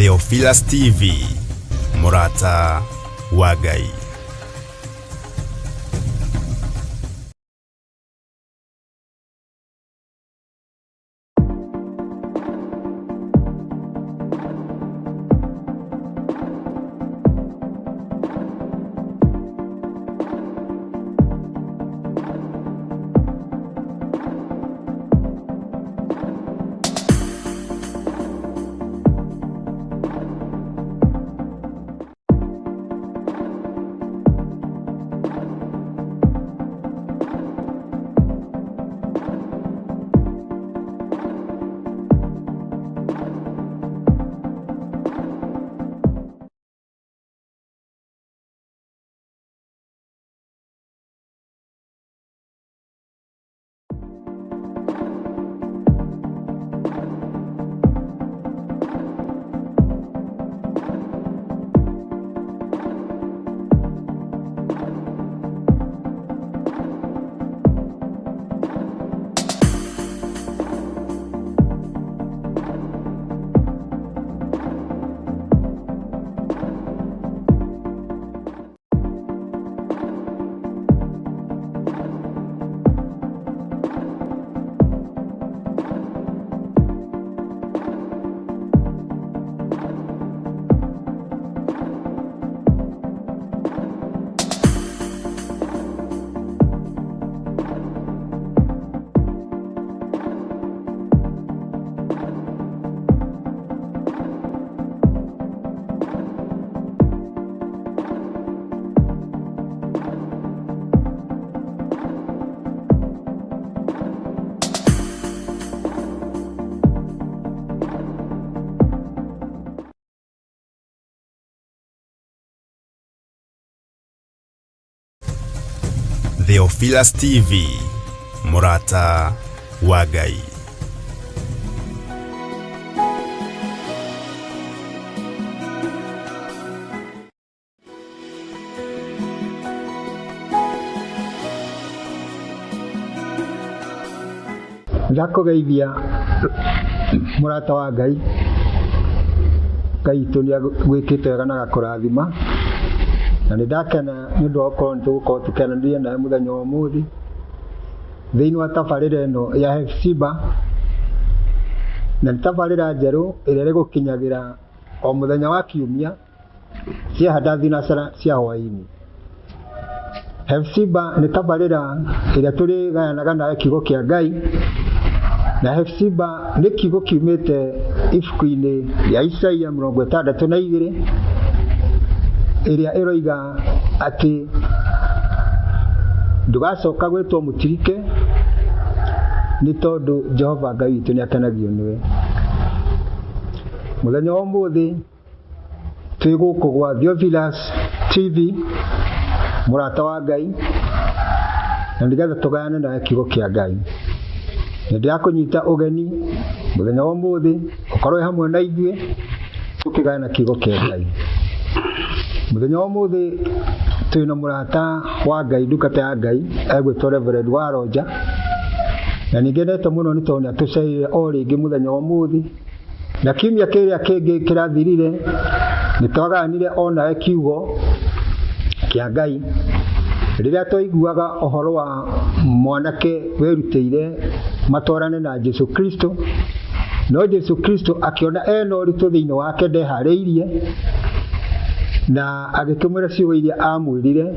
Theophilus TV, Murata wa Ngai. Theophilus TV, Murata wa Ngai. Ndakũgeithia mũrata wa Ngai. Ngai witũ nĩ agwĩkĩte wega na agakũrathima. Na nĩ ndakena nĩ ũndũ wa gũkorwo nĩ tũgũkorwo tũkĩaranĩria nawe mũthenya wa ũmũthĩ thĩinĩ wa tabarĩra ĩno ya Hefsiba, na nĩ tabarĩra njerũ ĩrĩa ĩrĩgũkinyagĩra o mũthenya wa kiumia ciahanda thinacara cia hwaĩ-inĩ. Hefsiba nĩ tabarĩra ĩrĩa tũrĩgayanaga nawe kiugo kĩa Ngai, na Hefsiba nĩ kiugo kiumĩte ibuku-inĩ rĩa Isaia 62 ĩrĩa ĩroiga atĩ ndũgacoka gwĩtwo mũtirike nĩ tondũ Jehova Ngai witũ nĩ akenagio nĩwe. Mũthenya wa ũmũthĩ twĩ gũkũ gwa Theophilus TV, mũrata wa Ngai, na nĩgetha tũgayane nawe kiugo kĩa Ngai. Nĩ ndĩrakũnyita ũgeni mũthenya wa ũmũthĩ ũkorwo wĩ hamwe na ithuĩ tũkĩgayana kiugo kĩa Ngai. Mũthenya wa ũmũthĩ twĩna mũrata wa Ngai, ndungata ya Ngai egwĩtwo Reverend Waronja, na nĩ ngenete mũno nĩ tondũ nĩ atũcereire o rĩngĩ mũthenya wa ũmũthĩ. Na kiumia kĩrĩa kĩngĩ kĩrathirire nĩ twagayanire o nawe kiugo kĩa Ngai rĩrĩa twaiguaga ũhoro wa mwanake wĩrutĩire matwarane na Jesu Kristo, no Jesu Kristo akĩona ena ũritũ thĩinĩ wake ndeharĩirie, na agĩkĩmwĩra ciugo iria amwĩrire,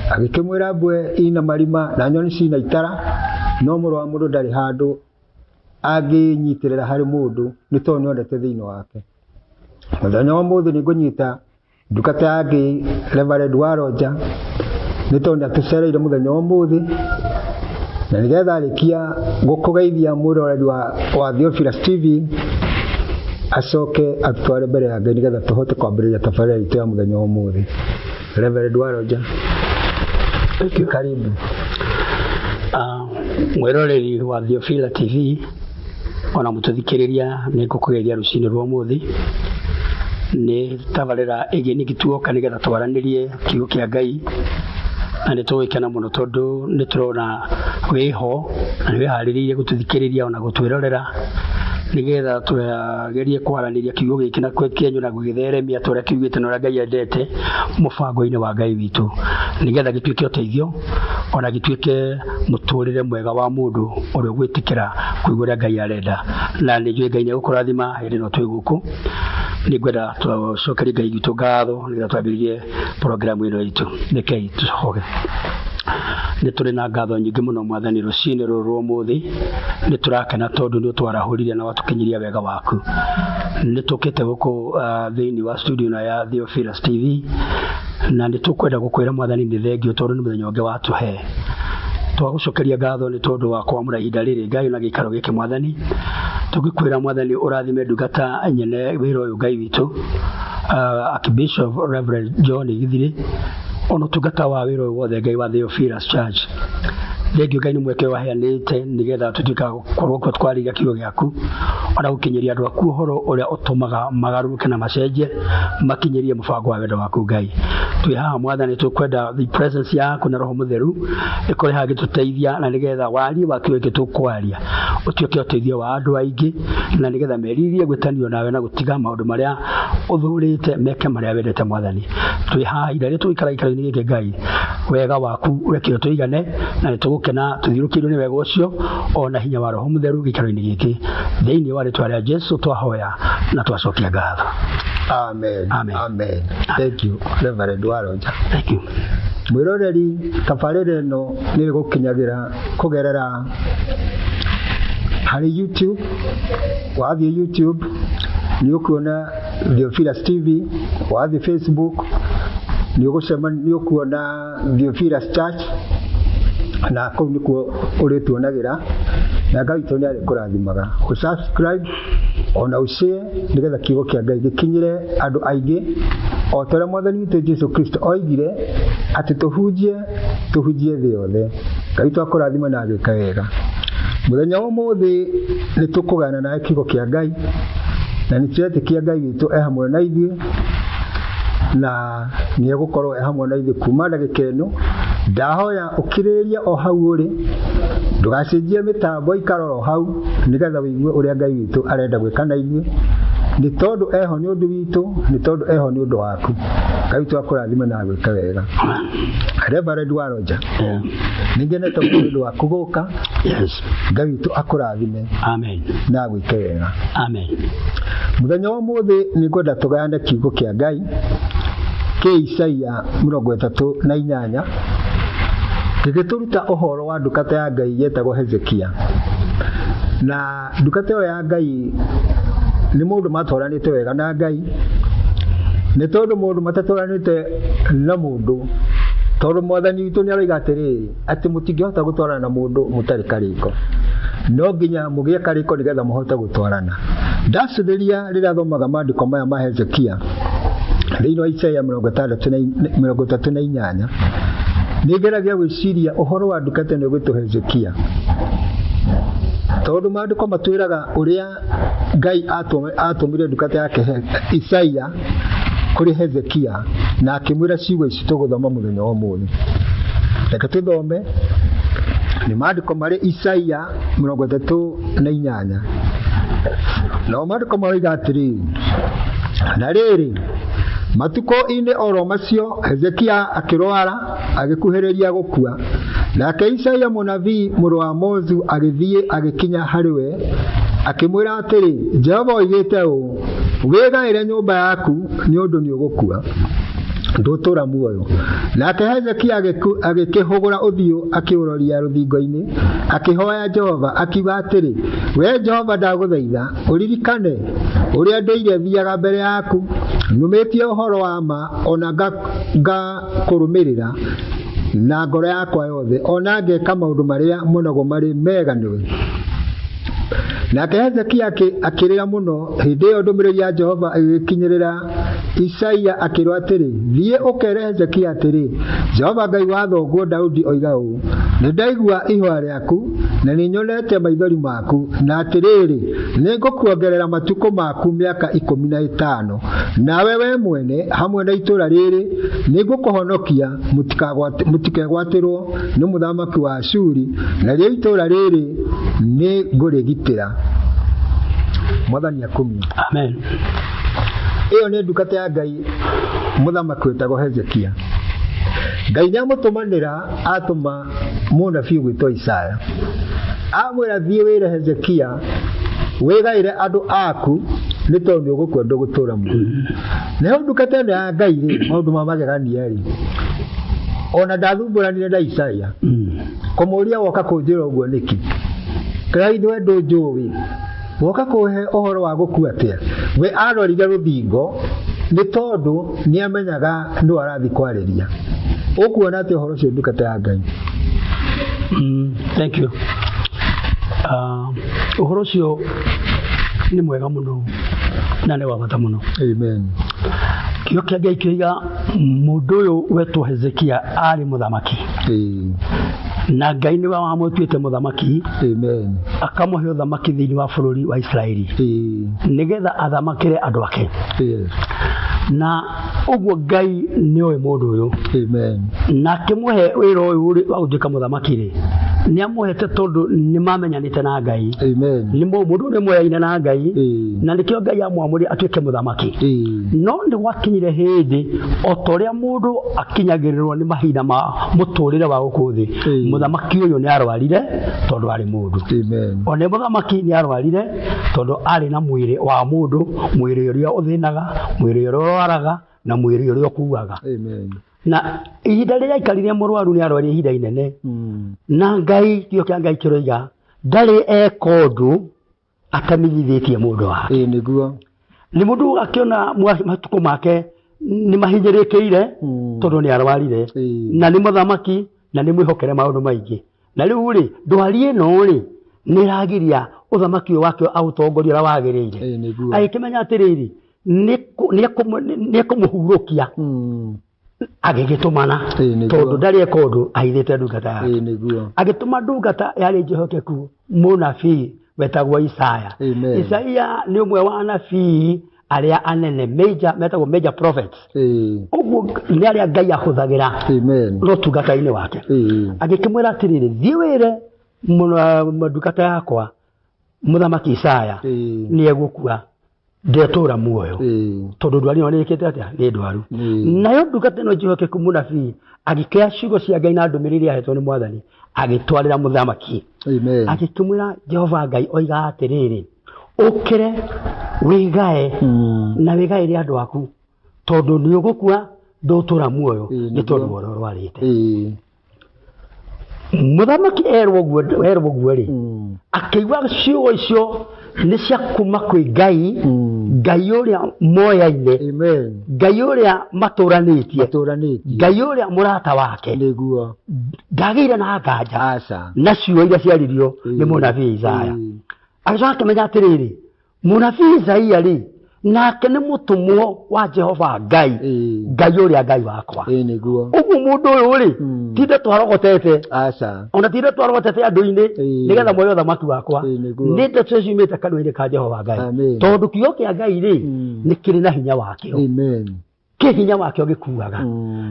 agĩkĩmwĩra mbwe ina marima na nyoni cina itara, no mũrũ wa mũndũ ndarĩ handũ angĩnyitĩrĩra harĩ mũndũ nĩ tondũ nĩonete thĩinĩ wake. Mũthenya wa ũmũthĩ nĩ ngũnyita ndungata ya Ngai Reverend Waronja nĩ tondũ nĩ atũcereire mũthenya wa ũmũthĩ, na nĩgetha arĩkia gũkũgeithia mwĩroreri wa Theophilus TV acoke atware mbere ya Ngai nĩgetha tũhote kwambĩrĩria tabarĩra itũ ya mũthenya wa ũmũthĩ. Reverend Waronja, karibu. Mwĩroreri wa Theophilus TV ona mũtũthikĩrĩria, nĩ ngũkũgeithia rũcinĩ rwa ũmũthĩ. Nĩ tabarĩra ĩngĩ ningĩ tuoka nĩgetha twaranĩrie kiugo kĩa Ngai, na nĩ tũgũgĩkena mũno tondũ nĩ tũrona wĩho na nĩ wĩharĩrĩirie gũtũthikĩrĩria ona gũtwĩrorera, Nĩgetha tũgerie kwaranĩria kiugo gĩkĩ na kĩenyu na gũgĩtheremia ta ũrĩa kiugĩte na ũrĩa Ngai endete mũbango-inĩ wa Ngai witũ, nĩgetha gĩtuĩke ũteithio ona gĩtuĩke mũtũrĩre mwega wa mũndũ ũrĩa ũgwĩtĩkĩra kũigua ũrĩa Ngai arenda. Na nĩ njũĩ Ngai nĩ egũkũrathima hĩndĩ ĩno twĩ gũkũ. Nĩ ngwenda tũcokerie Ngai witũ ngatho nĩgetha twambĩrĩrie programu ĩno itũ. Rekei tũcoke. Nĩ tũrĩ na ngatho nyingĩ mũno Mwathani rũcinĩ rũrũ rwa ũmũthĩ. Nĩ tũrakena tondũ nĩ ũtwarahũrire na watũkinyiria wega waku. Nĩ tũkĩte gũkũ thĩinĩ wa studio ĩno ya Theophilus TV, na nĩ tũkwenda gũkwĩra Mwathani nĩ thengio tondũ nĩ mũthenya ũngĩ watũhe. Twagũcokeria ngatho nĩ tondũ wa kwamũra ihinda rĩrĩ Ngai na gĩikaro gĩkĩ Mwathani. Tũngĩkwĩra Mwathani ũrathime ndungata nyene wĩra ũyũ Ngai witũ, Archbishop Reverend John Githiri, ona ũtungata wa wĩra ũyũ wothe Ngai wa Theophilus Church. Thengio Ngai nĩ mweke waheanĩte nĩgetha tũtuĩke a gũkorwo kuo twarĩria kiugo gĩaku, ona gũkinyĩria andũ aku ũhoro ũrĩa ũtũmaga magarũrũke na macenjie makinyĩrie mũbango wa wendo waku Ngai. Twĩ haha Mwathani tũkwenda the presence yaku na Roho Mũtheru ĩkorwo haha ĩgĩtũteithia, na nĩgetha warie wa kiugo gĩkĩ tũkwaria ũtuĩke ũteithio wa andũ aingĩ, na nĩgetha meririe gwĩtanio nawe na gũtiga maũndũ marĩa ũthũrĩte meke marĩa wendete Mwathani. Twĩ haha ihinda rĩrĩa tũgũikara gĩikaro-inĩ gĩkĩ Ngai, wega waku ũreke ũtũigane, na nĩ tũgũkena tũthiũrũkĩirio nĩ wega ũcio ona hinya wa Roho Mũtheru gĩikaro-inĩ gĩkĩ. Thĩinĩ wa rĩtwa rĩa Jesu twahoya na twacokia ngatho. Amen. Amen. Amen. Thank you, Reverend Waroja. Thank you. Mwĩroreri, tabarĩra ĩno nĩ ĩgũkinyagĩra kũgerera harĩ YouTube. Wathiĩ YouTube nĩ ũkuona Theophilus TV, wathiĩ Facebook nĩ ũkuona Theophilus Church, na kũu nĩkuo ũrĩtuonagĩra, na Ngai witũ nĩ arĩkũrathimaga. Ũsubscribe ona ũshare nĩgetha kiugo kĩa Ngai gĩkinyĩre andũ aingĩ, o ta ũrĩa Mwathani witũ Jesu Kristo oigire atĩ tũhunjie, tũhunjie thĩ yothe. Ngai witũ akũrathime na agĩka wega. Mũthenya wa ũmũthĩ nĩ tũkũgayana nawe kiugo kĩa Ngai, na nĩ tũretĩkia Ngai witũ e hamwe na ithuĩ, na nĩ egũkorwo e hamwe na ithuĩ kuma ndagĩka ĩno. Ndahoya ũkirĩrĩrie o hau ũrĩ, ndũgacenjie mĩtambo, ikara o hau nĩgetha ũigue ũrĩa Ngai witũ arenda gwĩka na ithuĩ, nĩ tondũ eho nĩ ũndũ witũ, nĩ tondũ eho nĩ ũndũ waku. Ngai witũ akũrathime na agwĩke wega. Reverend Waroja, nĩ ngenete mũno nĩ ũndũ waku gũka. Yes. Ngai witũ akũrathime Amen. na agwĩke wega. Amen. Mũthenya wa ũmũthĩ nĩ ngwenda tũgayane kiugo kĩa Ngai kĩ Isaia 38, gĩgĩtũruta ũhoro wa ndungata ya Ngai yetagwo Hezekia. Na ndungata ĩyo ya Ngai nĩ mũndũ matwaranĩte wega na Ngai, nĩ tondũ mũndũ matatwaranĩte na mũndũ, tondũ Mwathani witũ nĩ aroiga atĩrĩrĩ, atĩ mũtingĩhota gũtwarana na mũndũ mũtarĩ karĩko, no nginya mũgĩe karĩko nĩgetha mũhote gũtwarana. Ndacũthĩria rĩrĩa thomaga maandĩko maya ma Hezekia thĩinĩ wa Isaia 38, nĩ ngeragia gwĩciria ũhoro wa ndungata ĩno ĩgwĩtwo Hezekia, tondũ maandĩko matwĩraga ũrĩa Ngai atũmire ndungata yake Isaia kũrĩ Hezekia, na akĩmwĩra ciugo ici tũgũthoma mũthenya wa ũmũthĩ. Reke tũthome, nĩ maandĩko marĩ Isaia 38. Nao maandĩko maroiga atĩrĩrĩ, na rĩrĩ, matukũ-inĩ oro macio Hezekia akĩrwara agĩkuhĩrĩria gũkua. Nake Isaia mũnabii mũrũ wa Amozu agĩthiĩ agĩkinya harĩ we, akĩmwĩra atĩrĩ, Jehova oigĩte ũũ, wĩgaĩre nyũmba yaku nĩ ũndũ nĩ ũgũkua, ndũtũra muoyo. Nake Hezekia agĩkĩhũgũra ũthiũ akĩũroria rũthingo-inĩ, akĩhoya Jehova akiuga atĩrĩ, we Jehova ndagũthaitha ũririkane ũrĩa ndũire thiaga mbere yaku, nũmĩtie ũhoro wa ma ona ngakũrũmĩrĩra na ngoro yakwa yothe, ona ngeka maũndũ marĩa monagwo marĩ mega nĩwe. Nake Hezekia akĩrĩra mũno. Hĩndĩ ĩyo ndũmĩrĩri ya Jehova ĩgĩkinyĩrĩra Isaia akĩrwo atĩrĩ, thiĩ ũkere Hezekia atĩrĩ, Jehova Ngai wa thoguo Daudi oiga ũũ, nĩ ndaigua ihoya rĩaku na nĩ nyonete maithori maku, na atĩrĩrĩ, nĩ ngũkuongerera matukũ maku mĩaka 15, nawe we mwene hamwe na itũũra rĩrĩ nĩ ngũkũhonokia, mũtikegwatĩrwo nĩ mũthamaki wa Ashuri, narĩo itũũra rĩrĩ nĩ ngũrĩgitĩra. Mwathani akumio. Amen. Ĩyo nĩ ndungata ya Ngai mũthamaki wĩtagwo Hezekia. Ngai nĩamũtũmanĩra atũma mũnabii gwĩtwo Isaya. Amwĩra thiĩ wĩre Hezekia wĩgaĩre andũ aku nĩ tondũ nĩ ũgũkua ndũgũtũra muoyo. Nayo ndungata ĩno ya Ngai rĩ, maũndũ ma magegania rĩ, ona ndathumbũranire na Isaya kũmũria woka kũnjĩra ũguo nĩkĩ, kĩraithe we ndũnjũĩ, woka kũhe ũhoro wa gũkua atĩa? We arorire rũthingo nĩ tondũ nĩamenyaga nũ arathiĩ kwarĩria. Ũkuona atĩa ũhoro ũcio ndungata ya Ngai? Thank you. Ũhoro ũcio nĩ mwega mũno na nĩ wa bata mũno. Amen. Kiugo kĩa Ngai kĩoiga mũndũ ũyũ wetwo Hezekia arĩ mũthamaki. Na Ngai nĩwe wamũtuĩte mũthamaki. Amen. Akamũhe ũthamaki thĩinĩ wa bũrũri wa Israeli. Nĩgetha athamakĩre andũ ake. Yes. Na ũguo Ngai nĩoĩ mũndũ ũyũ. Amen. Na akĩmũhe wĩra ũyũ wa gũtuĩka mũthamaki rĩ, nĩamũhete tondũ nĩmamenyanĩte na Ngai. Amen. Nĩ mũndũ ũrĩa moyaine na Ngai. Na nĩkĩo Ngai amwamũrire atuĩke mũthamaki. No nĩ gwakinyire hĩndĩ o ta ũrĩa mũndũ akinyagĩrĩrwo nĩ mahinda ma mũtũrĩre wa gũkũ thĩ, mũthamaki ũyũ nĩ arwarire tondũ arĩ mũndũ. Amen. One mũthamaki nĩ arwarire tondũ arĩ na mwĩrĩ wa mũndũ, mwĩrĩ ũrĩa ũthĩnaga, mwĩrĩ ũrĩa ũrwaraga, na mwĩrĩ ũrĩa ũkuaga. Amen. Na ihinda rĩrĩa aikarire mũrwaru nĩ arwarire ihinda inene. Na Ngai, kĩo kĩa Ngai kĩroiga ndarĩ eka ũndũ atamenyithĩtie mũndũ wake. Nĩguo. Nĩ mũndũ akĩona matukũ make nĩ mahinyĩrĩkĩire tondũ nĩ arwarire. Na nĩ mũthamaki na nĩ mwĩhokere maũndũ maingĩ. Na rĩu rĩ, ndwari ĩno rĩ, nĩ ĩragiria ũthamaki ũyũ wake aũtongoria ũrĩa wagĩrĩire. Agĩkĩmenya atĩrĩrĩ, nĩ ekũmũhurũkia. Agĩgĩtũmana tondũ ndarĩ eka ũndũ ahithĩte ndungata yake. Agĩtũma ndungata yarĩ njĩhokeku mũnabii wetagwo Isaya. Isaya nĩ ũmwe wa anabii arĩa anene, major, metagwo major prophets. Ũguo nĩ arĩa Ngai ahũthagĩra no tungata-inĩ wake. Agĩkĩmwĩra atĩrĩrĩ, thiĩ wĩre ndungata yakwa mũthamaki Isaya nĩ egũkua, ndetũra muoyo tondũ ndwari ĩno nĩ ĩkĩte atĩa, nĩ ndwaru. Nayo ndungata ĩno njĩhokeku mũnabii agĩkĩoya ciugo cia Ngai na ndũmĩrĩri ahetwo nĩ Mwathani agĩtwarĩra mũthamaki. Agĩkĩmwĩra Jehova Ngai oiga atĩrĩrĩ, ũkĩre wĩgae na wĩgaĩre andũ aku tondũ nĩ ũgũkua ndũtũra muoyo nĩ tondũ wa ũrĩa ũrwarĩte. Mũthamaki erwo ũguo rĩ, akĩigua ciugo icio nĩ cia kuma kwĩ Ngai, Ngai ũrĩa moyaine, Ngai ũrĩa matũranĩtie, Ngai ũrĩa mũrata wake. Nĩguo. Ndagĩire na nganja na ciugo iria ciaririo nĩ mũnabii Isaya. Agĩcoka akĩmenya atĩrĩrĩ, mũnabii Isaia rĩ, nake nĩ mũtũmwo wa Jehova Ngai, Ngai ũrĩa Ngai wakwa. Nĩguo. Ũguo mũndũ ũyũ rĩ, ti ndeto arogotete. Ona ti ndeto arogotete andũ-inĩ nĩgetha moye ũthamaki wakwa. Nĩ ndeto ciumĩte kanua-inĩ ka Jehova Ngai. Tondũ kiugo kĩa Ngai rĩ, nĩ kĩrĩ na hinya wakĩo. Kĩ hinya wakĩo gĩkuaga.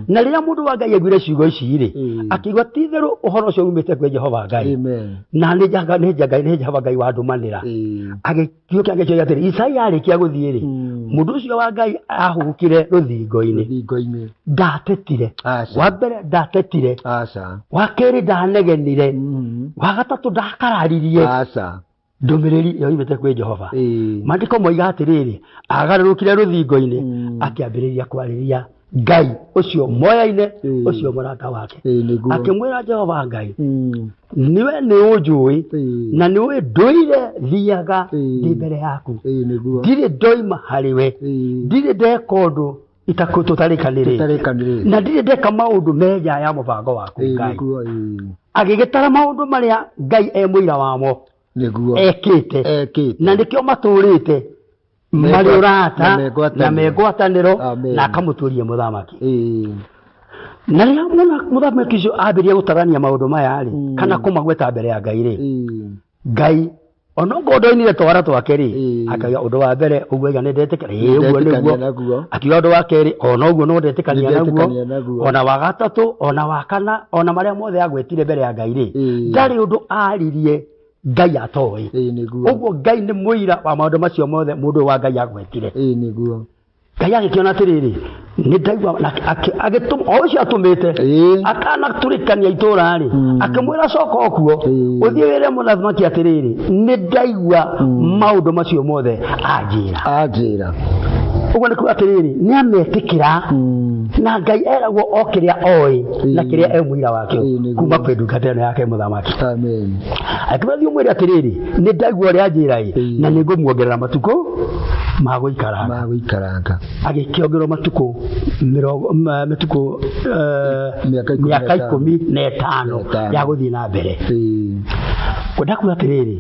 Na rĩrĩa mũndũ wa Ngai aiguire ciugo ici rĩ, akĩigua ti itherũ ũhoro ũcio umĩte kwĩ Jehova Ngai. Na nĩ Jehova Ngai wandũmanĩra. Agĩkiuga kĩa Ngai kĩoiga atĩrĩ, Isaia arĩkia gũthiĩ rĩ, mũndũ ũcio wa Ngai ahũgũkire rũthingo-inĩ. Ndatetire. Wa mbere ndatetire. Wa kerĩ ndanegenire. Wa gatatũ ndakararirie. Ndũmĩrĩri ĩyo yumĩte kwĩ Jehova. Maandĩko moiga atĩrĩrĩ, agarũrũkire rũthingo-inĩ akĩambĩrĩria kwarĩria Ngai ũcio moyaine, ũcio mũrata wake. Akĩmwĩra Jehova Ngai, niwe nĩ ũnjũĩ na nĩ ũĩ ndũire thiaga ndĩ mbere yaku. Ndirĩ ndoima harĩ we, ndirĩ ndeka ũndũ tũtarĩkanĩrĩte, na ndirĩ ndeka maũndũ me nja ya mũbango waku Ngai. Agĩgĩtara maũndũ marĩa Ngai e mũira wamo ekĩte, na nĩkĩo matũrĩte marĩ ũrata na mengwatanĩro na akamũtũria mũthamaki. Na rĩrĩa mũthamaki ũcio ambĩrĩria gũtarania maũndũ maya rĩ, kana kũmagweta mbere ya Ngai rĩ, Ngai onokorwo ndoinire twara twake rĩ, akauga ũndũ wa mbere ũguo aiga nĩ ndetĩkania, ũguo nĩguo. Akiuga ũndũ wa kerĩ ona ũguo no ndetĩkania naguo, ona wa gatatũ, ona wa kana, ona marĩa mothe agwetire mbere ya Ngai rĩ, ndarĩ ũndũ aririe Ngai atoĩ. Ĩĩ nĩguo. Ũguo Ngai nĩ mũira wa maũndũ macio mothe mũndũ ũyũ wa Ngai agwetire. Ĩĩ nĩguo. Ngai agĩkĩona atĩrĩrĩ, nĩ ndaigua agĩtũma o ũcio atũmĩte Ĩĩ. akanatũrĩkania itũra rĩ, akĩmwĩra coka o kuo Ĩĩ. ũthiĩ wĩre mũthamaki atĩrĩrĩ, nĩ ndaigua maũndũ macio mothe anjĩra. Anjĩra. Ũguo nĩ kuga atĩrĩrĩ, nĩ ametĩkĩra na Ngai eragwo o kĩrĩa oĩ na kĩrĩa e mũira wakĩo Ĩĩ, nĩguo. kuma kwĩ ndungata ĩno yake mũthamaki. Amen. Akĩmwĩra thiĩ ũmwĩre atĩrĩrĩ, nĩ ndaigua ũrĩa anjĩra ĩ, Ĩĩ. na nĩ ngũmuongerera matukũ ma gũikaranga. Ma gũikaranga. Agĩkĩongererwo matukũ mĩrongo matukũ Mĩaka ikũmi na mĩaka ĩtano. 15 Ĩtano. ya gũthiĩ na mbere. Ĩĩ. Kwenda kuga atĩrĩrĩ,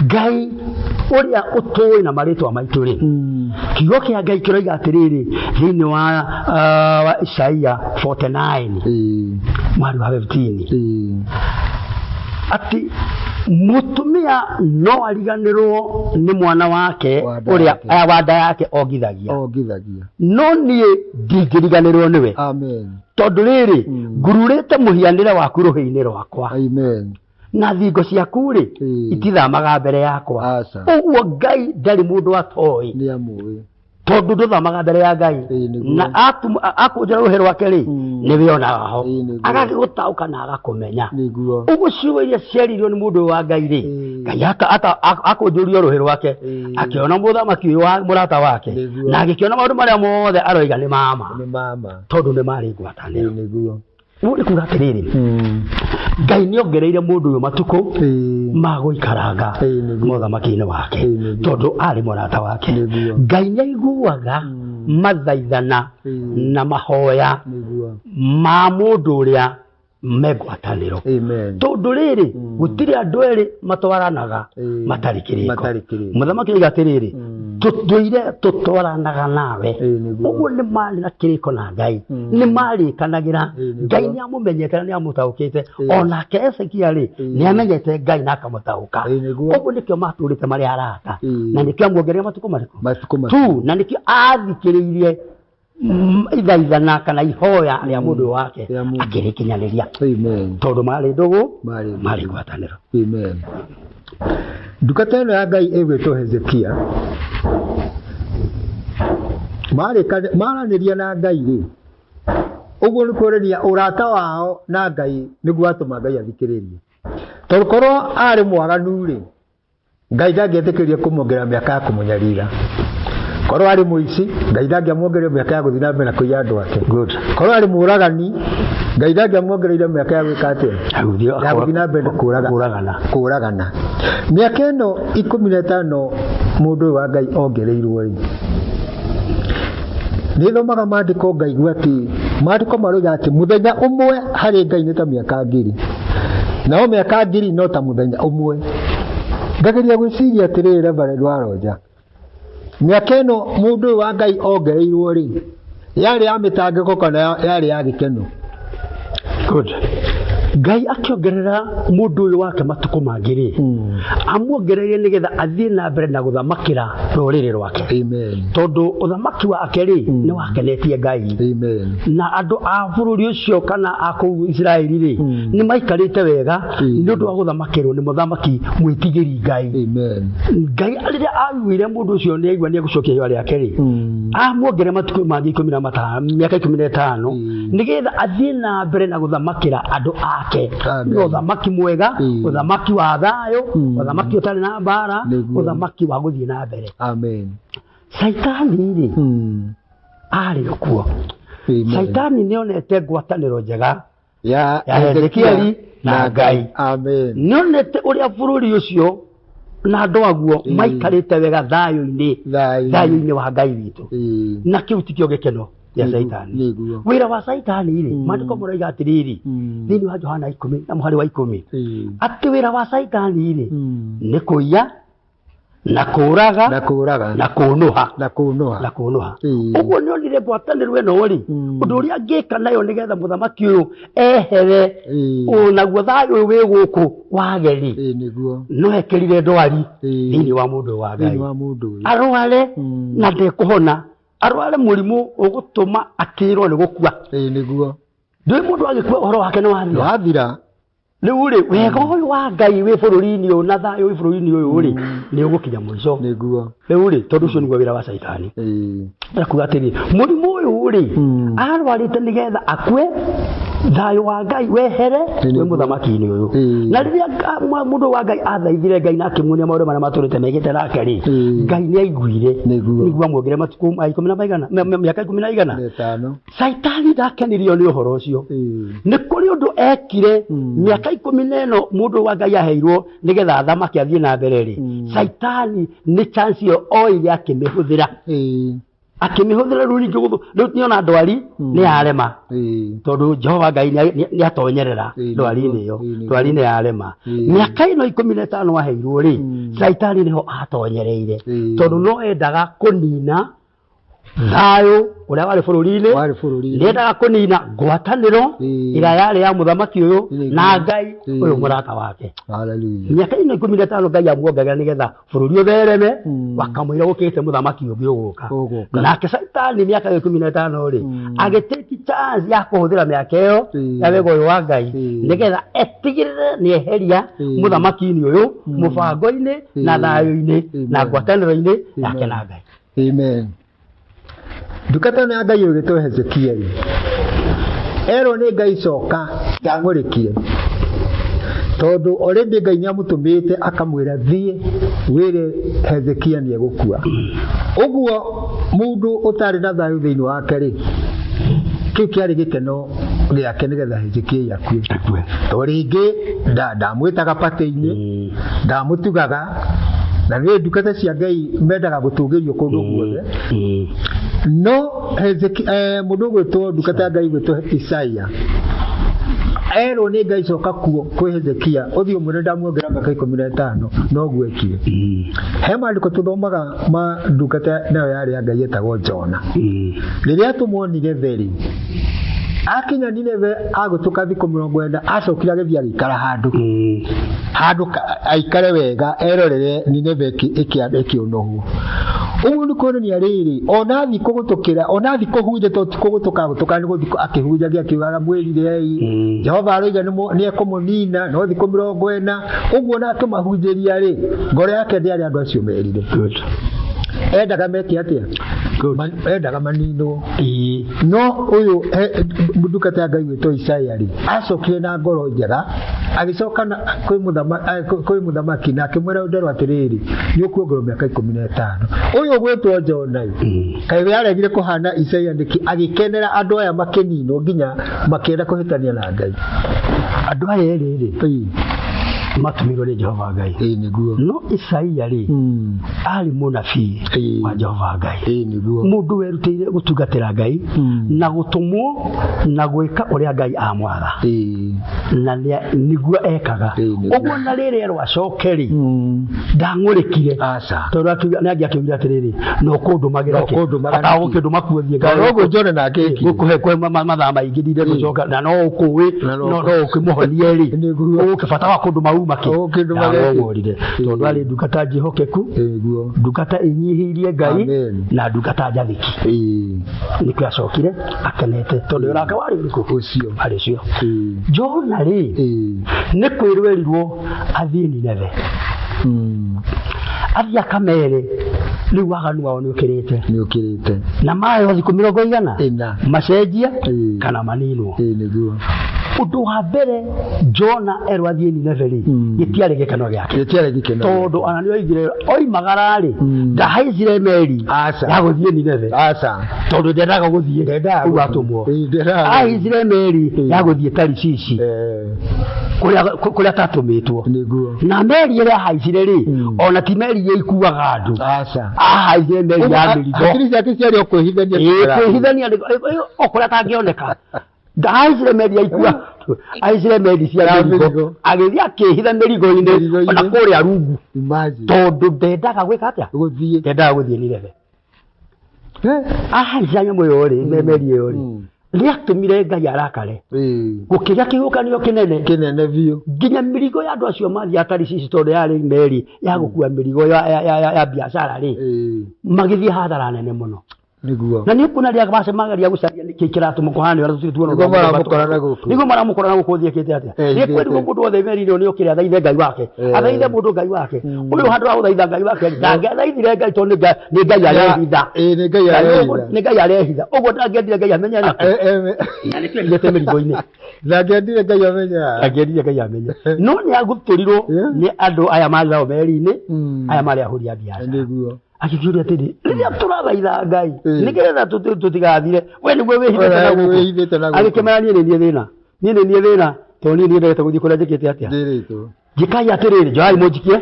Ngai ũrĩa ũtũĩ na marĩtwa maitũ rĩ, kiugo kĩa Ngai kĩroiga atĩrĩrĩ thĩinĩ wa Isaia 49 Ĩĩ. mwari wa 15 Ĩĩ. atĩ mũtumia no ariganĩrwo nĩ mwana wake Wa nda ũrĩa yake. wa nda yake ongithagia, Ongithagia. no niĩ ndingĩriganĩrwo nĩwe. Amen. Tondũ rĩrĩ, ngururĩte mũhianĩre waku rũhĩ-inĩ rwakwa, Amen. na thingo ciaku rĩ Ĩĩ. itithamaga mbere yakwa. Aca. Ũguo Ngai ndarĩ mũndũ atoĩ, Nĩ amũĩ. tondũ ndũthamaga mbere ya Ngai. Ĩĩ, nĩguo. Na akũnjĩra rũhĩ rwake rĩ, nĩwe onaga ho, Ĩĩ, nĩguo. agagĩgũtaũka na agakũmenya. Nĩguo. Ũguo ciugo iria ciaririo nĩ mũndũ ũyũ wa Ngai rĩ, Ĩĩ. Ngai akũnjũrio rũhĩ rwake, Ĩĩ. akĩona mũthamaki ũyũ wa mũrata wake, Nĩguo. na agĩkĩona maũndũ marĩa mothe aroiga nĩ mama, Nĩ mama. tondũ nĩ marĩ ngwatanĩro. Ĩĩ, nĩguo. Ũguo nĩ kuga atĩrĩrĩ, Ngai nĩ ongereire mũndũ ũyũ matukũ Ĩĩ. ma gũikaranga Ĩĩ, nĩguo. mũthamaki-inĩ wake, Ĩĩ, nĩguo. tondũ arĩ mũrata wake. Nĩguo. Ngai nĩ aiguaga mathaithana Ĩĩ. na mahoya Nĩguo. ma mũndũ ũrĩa me ngwatanĩro. Amen. Tondũ rĩrĩ, gũtirĩ andũ erĩ matwaranaga Ĩĩ. matarĩ kĩrĩko. Matarĩ kĩrĩko. Mũthamaki oiga atĩrĩrĩ, tũtũire tũtwaranaga nawe. Ĩĩ, nĩguo. Ũguo nĩ marĩ na kĩrĩko na Ngai, nĩ marĩkanagĩra. Ĩĩ, nĩguo. Ngai nĩ amũmenyete na nĩ amũtaũkĩte. Ĩĩ. Onake Ezekia rĩ, nĩ amenyete Ngai na akamũtaũka. Ĩĩ, nĩguo. Ũguo nĩkĩo matũrĩte marĩ arata, Ĩĩ. na nĩkĩo amuongereire matukũ marĩkũ? Matukũ Tu, na nĩkĩo athikĩrĩirie ithaithana kana ihoya rĩa mũndũ wake Rĩa mũndũ. akĩrĩkinyanĩria, Amen. tondũ marĩ ndũgũ, Marĩ ndũgũ. marĩ ngwatanĩro. Amen. Ndungata ĩno ya Ngai ĩgwĩtwo Hezekia maranĩria na Ngai rĩ, ũguo nĩ kuonania ũrata wao na Ngai nĩguo watũma Ngai athikĩrĩrie. Tondũ korwo arĩ mwaganu rĩ, Ngai ndangĩetĩkĩria kũmuongerera mĩaka ya kũmũnyarira. Korwo arĩ mũici, Ngai ndangĩamuongereire mĩaka ya gũthiĩ na mbere na kũiya andũ ake. Good. Korwo arĩ mũũragani, Ngai ndangĩamuongereire mĩaka ya gwĩka atĩa? Ya gũthiĩ na mbere na kũũraga. Kũũragana. Kũũragana. Mĩaka ĩno 15 mũndũ ũyũ wa Ngai ongereirwo rĩ, nĩ thomaga maandĩko ngaigua atĩ maandĩko maroiga atĩ mũthenya ũmwe harĩ Ngai nĩ ta mĩaka 1000, nao mĩaka 1000 no ta mũthenya ũmwe. Ngageria gwĩciria atĩrĩrĩ, Reverend Waronja, mĩaka ĩno mũndũ ũyũ wa Ngai ongereirwo rĩ, yarĩ ya mĩtangĩko kana yarĩ ya gĩkeno? Good. Ngai akĩongerera mũndũ ũyũ wake matukũ mangĩ rĩ, amuongereire nĩgetha athiĩ na mbere na gũthamakĩra rũrĩrĩ rwake. Amen. Tondũ ũthamaki wake rĩ, nĩ wakenetie Ngai. Amen. Na andũ a bũrũri ũcio kana a kũu Isiraeli rĩ, nĩ maikarĩte wega nĩ ũndũ wa gũthamakĩrwo nĩ mũthamaki mwĩtigĩri Ngai. Amen. Ngai rĩrĩa aiguire mũndũ ũcio nĩ aigua nĩ egũcokia ihoya rĩake rĩ, amuongerera matukũ mangĩ 15, mĩaka 15, nĩgetha athiĩ na mbere na gũthamakĩra andũ ake. Amen. Nĩ ũthamaki mwega, ũthamaki wa thayũ, ũthamaki ũtarĩ na mbara, Nĩguo. ũthamaki wa gũthiĩ na mbere. Amen. Caitani rĩ, arĩ o kuo. Amen. Caitani nĩ onete ngwatanĩro njega ya ya Hezekieli na Ngai. Amen. Nĩ onete ũrĩa bũrũri ũcio na andũ aguo maikarĩte wega thayũ-inĩ, Thayũ. thayũ-inĩ wa Ngai witũ. Ĩĩ. Na kĩu tikĩo gĩkeno gĩa Nĩguo, Caitani. nĩguo. Wĩra wa Caitani rĩ, maandĩko maroiga atĩrĩrĩ, thĩinĩ wa Johana 10 na mũhari wa 10, Ĩĩ. atĩ wĩra wa Caitani rĩ, nĩ kũiya na kũũraga Na kũũraga. na kũũnũha. Na kũũnũha. Na kũũnũha. Ĩĩ. Ũguo nĩ onire ngwatanĩro ĩno rĩ, ũndũ ũrĩa angĩka nayo nĩgetha mũthamaki ũyũ ehere, Ĩĩ. naguo thayũ ũyũ wĩ gũkũ wage rĩ, Ĩĩ, nĩguo. no ekĩrire ndwari Ĩĩ. thĩinĩ wa mũndũ wa Ngai. Thĩinĩ wa mũndũ ũyũ. Arware na ndekũhona, arware mũrimũ ũgũtũma akĩrwo nĩ gũkua. Ĩĩ, nĩguo. Ndũĩ mũndũ agĩkua ũhoro wake nĩ wathira. Wathira. Rĩu rĩ wega ũyũ wa Ngai wĩ bũrũri-inĩ ũyũ na thayũ wĩ bũrũri-inĩ ũyũ rĩ nĩ ũgũkinya mũico. Nĩguo. Rĩu rĩ tondũ ũcio nĩguo wĩra wa Caitani. Ĩĩ. Ekuga atĩrĩ mũrimũ ũyũ rĩ Mm. arwarĩte nĩgetha akue thayũ wa Ngai wehere Nĩguo. wĩ mũthamaki-inĩ ũyũ. Ĩĩ. Na rĩrĩa mũndũ wa Ngai athaithire Ngai na akĩmuonia maũndũ marĩa matũrĩte mekĩte nake rĩ Ĩĩ. Ngai nĩ aiguire. Nĩguo. Nĩguo amuongerere matukũ ma ikũmi na maigana mĩaka ikũmi na igana. Na ĩtano. Caitani ndakenirio nĩ ũhoro ũcio. Ĩĩ. Nĩ kũrĩ ũndũ ekire Mm. mĩaka 14 mũndũ wa Ngai aheirwo nĩgetha athamake athiĩ na mbere rĩ Mm. Caitani nĩ chance ĩyo oire akĩmĩhũthĩra. Ĩĩ. Akĩmĩhũthĩra rĩu rĩngĩ rĩu nĩona ndwari Mm. nĩ yarema. Ĩĩ. Tondũ Jehova Ngai nĩ atonyerera Ĩĩ, ndwari-inĩ ĩyo. ĩĩ, nĩguo. Ndwari nĩ yarema. Ĩĩ. Mĩaka ĩno 15 aheirwo rĩ Mm. Caitani nĩho atonyereire. Ĩĩ. Tondũ no endaga kũnina thayũ ũrĩa warĩ bũrũri-inĩ. Warĩ bũrũri-inĩ. Nĩendaga kũnina ngwatanĩro Ĩĩ. ĩrĩa yarĩ ya mũthamaki ũyũ Ĩĩ. na Ngai Ĩĩ. ũyũ mũrata wake. Hallelujah. Mĩaka ĩno 15 Ngai amuongagĩra nĩgetha bũrũri ũthereme Mm. wakamũira gũkĩte mũthamaki ũngĩ ũgũka. Ũgũka. Nake Caitani mĩaka ĩyo 15 rĩ Mm. agĩtake chance ya kũhũthĩra mĩaka ĩyo Ĩĩ. ya wega ũyũ wa Ngai Ĩĩ. nĩgetha etigĩrĩre nĩ eheria Ĩĩ. mũthamaki-inĩ ũyũ mũbango-inĩ na Ĩĩ. thayũ-inĩ na Amen. ngwatanĩro-inĩ yake Amen. na Ngai. Amen. Ndungata ĩno ya Ngai ĩgĩtwo Hezekieli erwo nĩ Ngai coka ndang'ũrĩkire tondũ already Ngai nĩamũtũmĩte akamwĩra thiĩ wĩre Hezekia nĩ egũkua. Ũguo mũndũ ũtarĩ na thayũ thĩinĩ wake rĩ kĩu kĩarĩ gĩkeno gĩake nĩgetha Hezekia akue. Akue. To rĩngĩ ndamwĩtaga patĩ-inĩ ndamũtugaga na nĩ ndungata cia Ngai mendaga gũtũgĩrio kũndũ guothe. No mũndũ ũgwĩtwo ndungata ya Ngai ũgwĩtwo Isaia erwo nĩ Ngai coka kuo kwĩ Hezekia ũthiĩ ũmwĩre ndamuongera mĩaka 15 noguo ekire. He maandĩko tũthomaga ma ndungata nayo yarĩ ya Ngai etagwo Jona. Rĩrĩa tũmuonire theri akinya Nineve agũtũka thikũ 40 acokire agĩthiĩ agĩikara handũ handũ aikare wega erorere Nineve ĩkĩũnũhwo. Ũguo nĩ kuonania rĩrĩ ona thiĩ kũgũtũkĩra ona thiĩ kũhunja to ti kũgũtũka gũtũka nĩ gũthiĩ akĩhunjagia akiugaga mwĩrirei Jehova aroiga nĩ ekũmũnina no thikũ 40 ũguo na akĩmahunjĩria rĩ ngoro yake ndĩarĩ andũ acio merire. Good. Endaga meke atĩa? Good. Endaga maninwo. Ĩĩ. No ũyũ ndungata ya Ngai gwĩtwo Isaia rĩ acokire na ngoro njega agĩcoka kwĩ mũthamaki na akĩmwĩra nderwo atĩrĩrĩ nĩ ũkuongerwo mĩaka 15. Ũyũ ũgwĩtwo Jona kaĩ we aregire kũhana Isaia nĩkĩ agĩkenera andũ aya makĩninwo nginya makĩenda kũhĩtania na Ngai. Andũ aya erĩ rĩ Ĩĩ. matũmirwo nĩ Jehova Ngai. Ĩĩ nĩguo. No Isaia rĩ arĩ mũnabii Ĩĩ. wa Jehova Ngai. Ĩĩ nĩguo. Mũndũ werutĩire gũtungatĩra Ngai na gũtũmwo na gwĩka ũrĩa Ngai amwatha. Ĩĩ. Na nĩguo ekaga. Ĩĩ nĩguo. Ũguo na rĩrĩa erwo acoke rĩ ndang'ũrĩkire. Aca. Tondũ akiuga nĩ angĩakiugire atĩrĩrĩ no kũndũmagĩra No kĩ? kũndũmaga Aka nĩkĩ? gũkĩndũma kuo thiĩ Tondũ ũguo Jona nake ekire. gũkũhe kwe mathaa maingĩ ndinde gũcoka na no ũkũĩ Na no no ũkĩmũhonie rĩ Nĩguo. ũgũkĩbata wa kũndũma uma kĩ? Ũgũkĩndũma gĩkĩ? Ndang'ũrire. Tondũ arĩ ndungata njĩhokeku Nĩguo. ndungata ĩnyihĩirie Ngai Amen. na ndungata njathĩki. Ĩĩ. Nĩkĩo acokire akenete tondũ wĩra wake warĩ ũrĩkũ? Ũcio. Warĩ ũcio. Ĩĩ. Jona rĩ Ĩĩ. nĩ kwĩrwo erirwo athiĩ Nineve athiĩ akamere rĩu waganu wao nĩ ũkĩrĩte Nĩ ũkĩrĩte. na mayo thikũ 40 Ĩna. macenjia Ĩĩ. kana maninwo. Ĩĩ nĩguo. Ũndũ wa mbere Jona erwo athiĩ Nineve rĩ gĩtiarĩ gĩkeno gĩake. Gĩtiarĩ gĩkeno. Tondũ ona nĩ oigire oimagara rĩ ndahaicire meri Aca. ya gũthiĩ Nineve. Aca. Tondũ ndendaga gũthiĩ Ndendaga ũguo gũthiĩ. atũmwo. Ĩĩ, ndendaga gũthiĩ. Ahaicire meri ya gũthiĩ Tarishishi kũrĩa atatũmĩtwo. Nĩguo. Na meri ĩrĩa ahaicire rĩ ona ti meri iria ikuaga andũ. Aca. Ahaicire meri ya mĩrigo. Hakiri ciake ciarĩ o kwĩhithania. Ĩĩ, kwĩhithania o kũrĩa atangĩoneka. Ndahaicire meri ya ikua ahaicire meri cia Ya mĩrigo mĩrigo. agĩthiĩ akĩhitha mĩrigo-inĩ Mĩrigo-inĩ. ona kũrĩa rungu Imagine. tondũ ndendaga gwĩka atĩa? Gũthiĩ. Ndendaga gũthiĩ Nineve. Ahaica nyamũ ĩyo rĩ meri ĩyo rĩ nĩatũmire Ngai arakare. Ĩĩ. Gũkĩgĩa kĩhuhũkanio kĩnene Kĩnene biũ. nginya mĩrigo ya andũ acio mathiaga Tarishishi tondũ yarĩ meri ya gũkua mĩrigo ya biacara rĩ Ĩĩ. magĩthiĩ hathara nene mũno. Nĩguo. Na nĩ kuona rĩrĩa macemanagia gũcaria nĩkĩ kĩratũma kũhane ũrĩa tũtirĩ tuona Nĩguo maramũkora na gũkũ. Nĩguo maramũkora na gũkũ thiĩkĩte atĩa. Eh, Nĩ kwĩrirwo mũndũ wothe meri-inĩ nĩ okĩre athaithe Ngai wake. Eh. Athaithe mũndũ Ngai wake. Ũyũ handũ ha gũthaitha Ngai wake ndangĩathaithire Ngai tondũ nĩ Ngai arehitha. Ĩĩ, nĩ Ngai arehitha. Nĩ Ngai arehitha. Ũguo ndangĩendire Ngai amenye nakũ. Na nĩkĩo aigĩte mĩrigo-inĩ. Ndangĩendire Ngai amenye. Ndangĩendire Ngai amenye. No nĩ agutũrirwo Yeah. nĩ andũ aya marĩ nao meri-inĩ, Mm. aya marĩ ahũri a biacara. Nĩguo. Akĩkĩũria atĩrĩ, rĩrĩa tũrathaitha Ngai Mm. nĩgetha tũtigathire, we nĩguo wĩhithĩte na We gũkũ. wĩhithĩte na gũkũ. Agĩkĩmera niĩ nĩ niĩ thĩna, niĩ nĩ niĩ thĩna, tondũ niĩ niĩ ndendete gũthiĩ kũrĩa njĩkĩte atĩa. Ndĩrĩtwo. Njĩkai atĩrĩrĩ, njoai mũnjikie.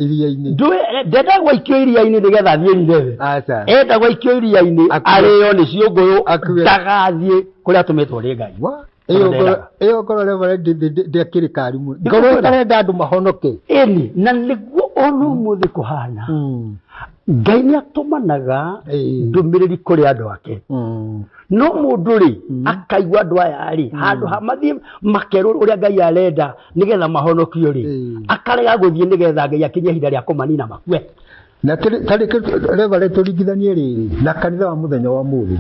Iria-inĩ. Ndũĩ ndendagwo aikio iria-inĩ nĩgetha athiĩ Nineve. Aca. Endagwo aikio iria-inĩ Akue. arĩo nĩ ciũngũyũ Akue. ndagathiĩ kũrĩa atũmĩtwo nĩ Ngai. Wa? Tondũ ndendaga. Ĩyo ngoro Reverend ndĩakĩrĩ kari mũno. Ngoro Ndĩkwĩra. ĩtarenda andũ mahonoke. Ĩni, na nĩguo ona ũmũthĩ kũhana. Ngai nĩ atũmanaga Ĩĩ. ndũmĩrĩri kũrĩ andũ ake. No mũndũ rĩ akaigua andũ aya rĩ handũ ha mathiĩ makerwo ũrĩa Ngai arenda nĩgetha mahonokio rĩ Ĩĩ. akarega gũthiĩ nĩgetha Ngai akinye ihinda rĩa kũmanina makue. Na tarĩ Reverend tũringithanie rĩrĩ na kanitha wa mũthenya wa ũmũthĩ.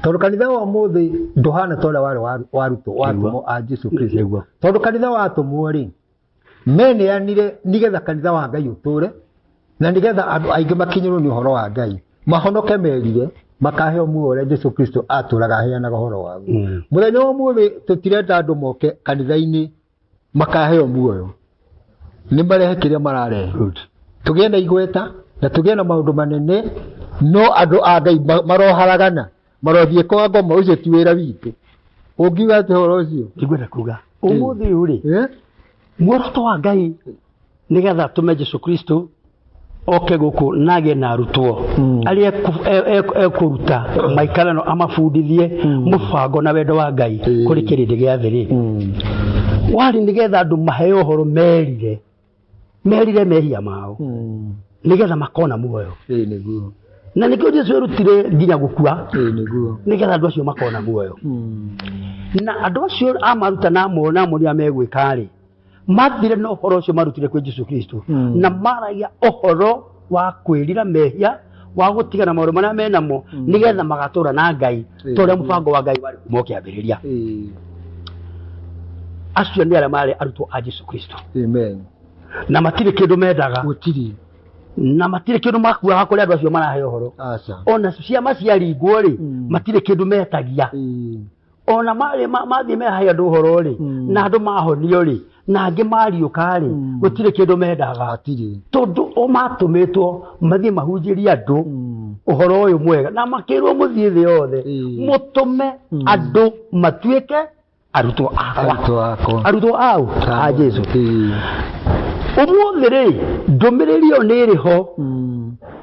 Tondũ kanitha wa ũmũthĩ ndũhana ta ũrĩa warĩ wa arutwo wa atũmwo a Jesu Kristo. Nĩguo. Tondũ kanitha wa atũmwo rĩ meneanire nĩgetha kanitha wa Ngai ũtũre na nĩgetha andũ aingĩ makinyĩrwo nĩ ũhoro wa Ngai mahonoke merire makaheo muoyo ũrĩa Jesu Kristo atũraga aheanaga ũhoro waguo. Mũthenya wa ũmũthĩ tũtirenda andũ moke kanitha-inĩ makaheo muoyo, nĩ marehe kĩrĩa mararehe. Good. Tũgĩe na igweta na tũgĩe na maũndũ manene, no andũ a Ngai maroharagana marothiĩ kwa ngoma, ũcio ti wĩra witũ. Ũngiuga atĩ ũhoro ũcio? Nĩngwenda kuga ũmũthĩ ũyũ rĩ Eh? muoroto wa Ngai nĩgetha tũme Jesu Kristo oke gũkũ na agĩe na arutwo arĩa ekũruta maikarano amabundithie mũbango na wendo wa Ngai kũrĩ kĩrĩndĩ gĩa thĩ rĩ warĩ nĩgetha andũ maheo ũhoro merire merire mehia mao nĩgetha makona muoyo. Ĩĩ, nĩguo. Na nĩkĩo Jesu erutire nginya gũkua Ĩĩ, nĩguo. nĩgetha andũ acio makona muoyo. Na andũ acio amaruta na amona amonia megwĩka rĩ mathire na ũhoro ũcio marutire kwĩ Jesu Kristo na maragia ũhoro wa kwĩrira mehia wa gũtigana maũndũ marĩa menamo nĩgetha magatũra na Ngai ta ũrĩa mũbango wa Ngai warĩ kuma ũkĩambĩrĩria. Ĩĩ. Acio nĩ arĩa marĩ arutwo a Jesu Kristo. Amen. Na matirĩ kĩndũ mendaga. Gũtirĩ. Na matirĩ kĩndũ makuaga kũrĩ andũ acio marahe ũhoro. Aca. Ona ciama ciaringwo rĩ matirĩ kĩndũ metagia. Ĩĩ. Ona marĩ mathiĩ mehahe andũ ũhoro rĩ na andũ mahonio rĩ na angĩ mariũka rĩ gũtirĩ kĩndũ mendaga. Hatirĩ. Tondũ o matũmĩtwo mathiĩ mahunjĩrie andũ ũhoro ũyũ mwega na makĩrwo mũthiĩ thĩ yothe mũtũme andũ matuĩke arutwo akwa. Arutwo akwa. Arutwo ao a Jesu. Ĩĩ. Ũmũthĩ rĩ ndũmĩrĩri ĩyo nĩ ĩrĩ ho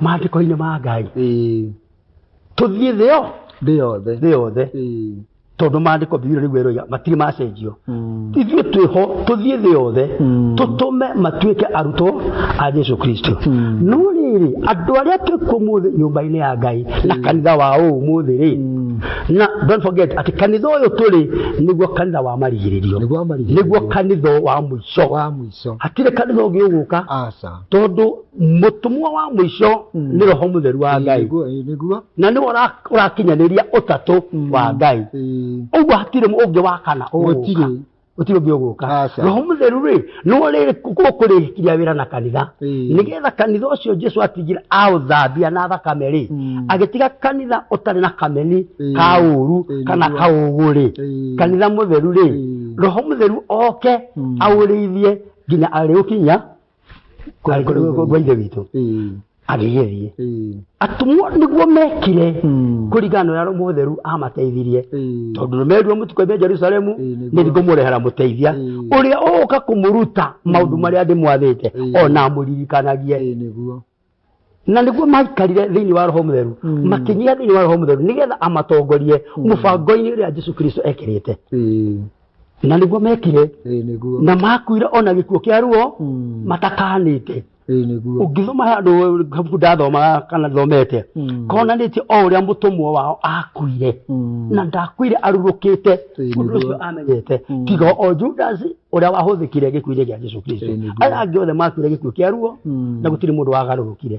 maandĩko-inĩ ma Ngai. Ĩĩ. Tũthiĩ thĩ yo Thĩ yothe. thĩ yothe. Ĩĩ. Tondũ maandĩko Bibilia nĩguo ĩroiga matirĩ macenjio. Ithuĩ twĩho tũthiĩ thĩ yothe tũtũme matuĩke arutwo a Jesu Kristo. No rĩrĩ andũ arĩa twĩkuo ũmũthĩ nyũmba-inĩ ya Ngai na kanitha wa ũmũthĩ rĩ na don't forget atĩ kanitha ũyũ tũrĩ nĩguo kanitha wa marigĩrĩrio. Nĩguo wa marigĩrĩrio. Nĩguo kanitha wa mũico. Wa mũico. Hatirĩ kanitha ũngĩ ũgũka. Aca. Tondũ mũtũmwo wa mũico nĩ Roho Mũtheru wa Ngai. Nĩguo, ĩĩ, nĩguo. Na nĩwe ũrakinyanĩria ũtatũ wa Ngai. Ĩĩ. Ũguo hatirĩ ũngĩ wa kana ũgũka. Gũtirĩ. Gũtirĩ ũngĩ ũgũka. Aca. Roho Mũtheru rĩ nĩwe rĩrĩ ũkũrĩkia wĩra na kanitha. Ĩĩ. Nĩgetha kanitha ũcio Jesu atigire aũthambia na thakame rĩ agĩtiga kanitha ũtarĩ na kameni Ĩĩ. ka ũru Ĩĩ, kana nĩguo. ka ũgũ rĩ. Ĩĩ. Kanitha mũtheru rĩ Ĩĩ. Roho Mũtheru oke aũrĩithie nginya arĩũkinya kwa Ithe witũ. Ĩĩ. Agĩgĩthiĩ. Ĩĩ. Atũmwo nĩguo mekire kũringana na ũrĩa Roho Mũtheru amateithirie. Ĩĩ. Tondũ nĩmerirwo mũtikoime Jerusalemu Ĩĩ, nĩguo. nĩ ngũmũrehera mũteithia Ĩĩ. ũrĩa ũgũka kũmũruta maũndũ marĩa ndĩmwathĩte Ĩĩ. ona amũririkanagie. Ĩĩ, nĩguo. Na nĩguo maikarire thĩinĩ wa Roho Mũtheru makĩnyia thĩinĩ wa Roho Mũtheru nĩgetha amatongorie mũbango-inĩ ũrĩa Jesu Kristo ekĩrĩte. Ĩĩ. Na nĩguo mekire. Ĩĩ, nĩguo. Na makuire ona gĩkuũ kĩa ruo matakanĩte. Ĩĩ, nĩguo. Ũngĩthoma handũ kabuku ndathomaga kana thomete konanĩtie o ũrĩa mũtũmwo wao akuire na ndakuire arurũkĩte Ĩĩ, ũndũ nĩguo. ũcio amenyete tiga o Judas ũrĩa wahũthĩkire gĩkuũ-inĩ kĩa Jesu Kristo. Ĩĩ, nĩguo. Arĩa angĩ othe makuire gĩkuũ kĩa ruo na gũtirĩ mũndũ wagarũrũkire.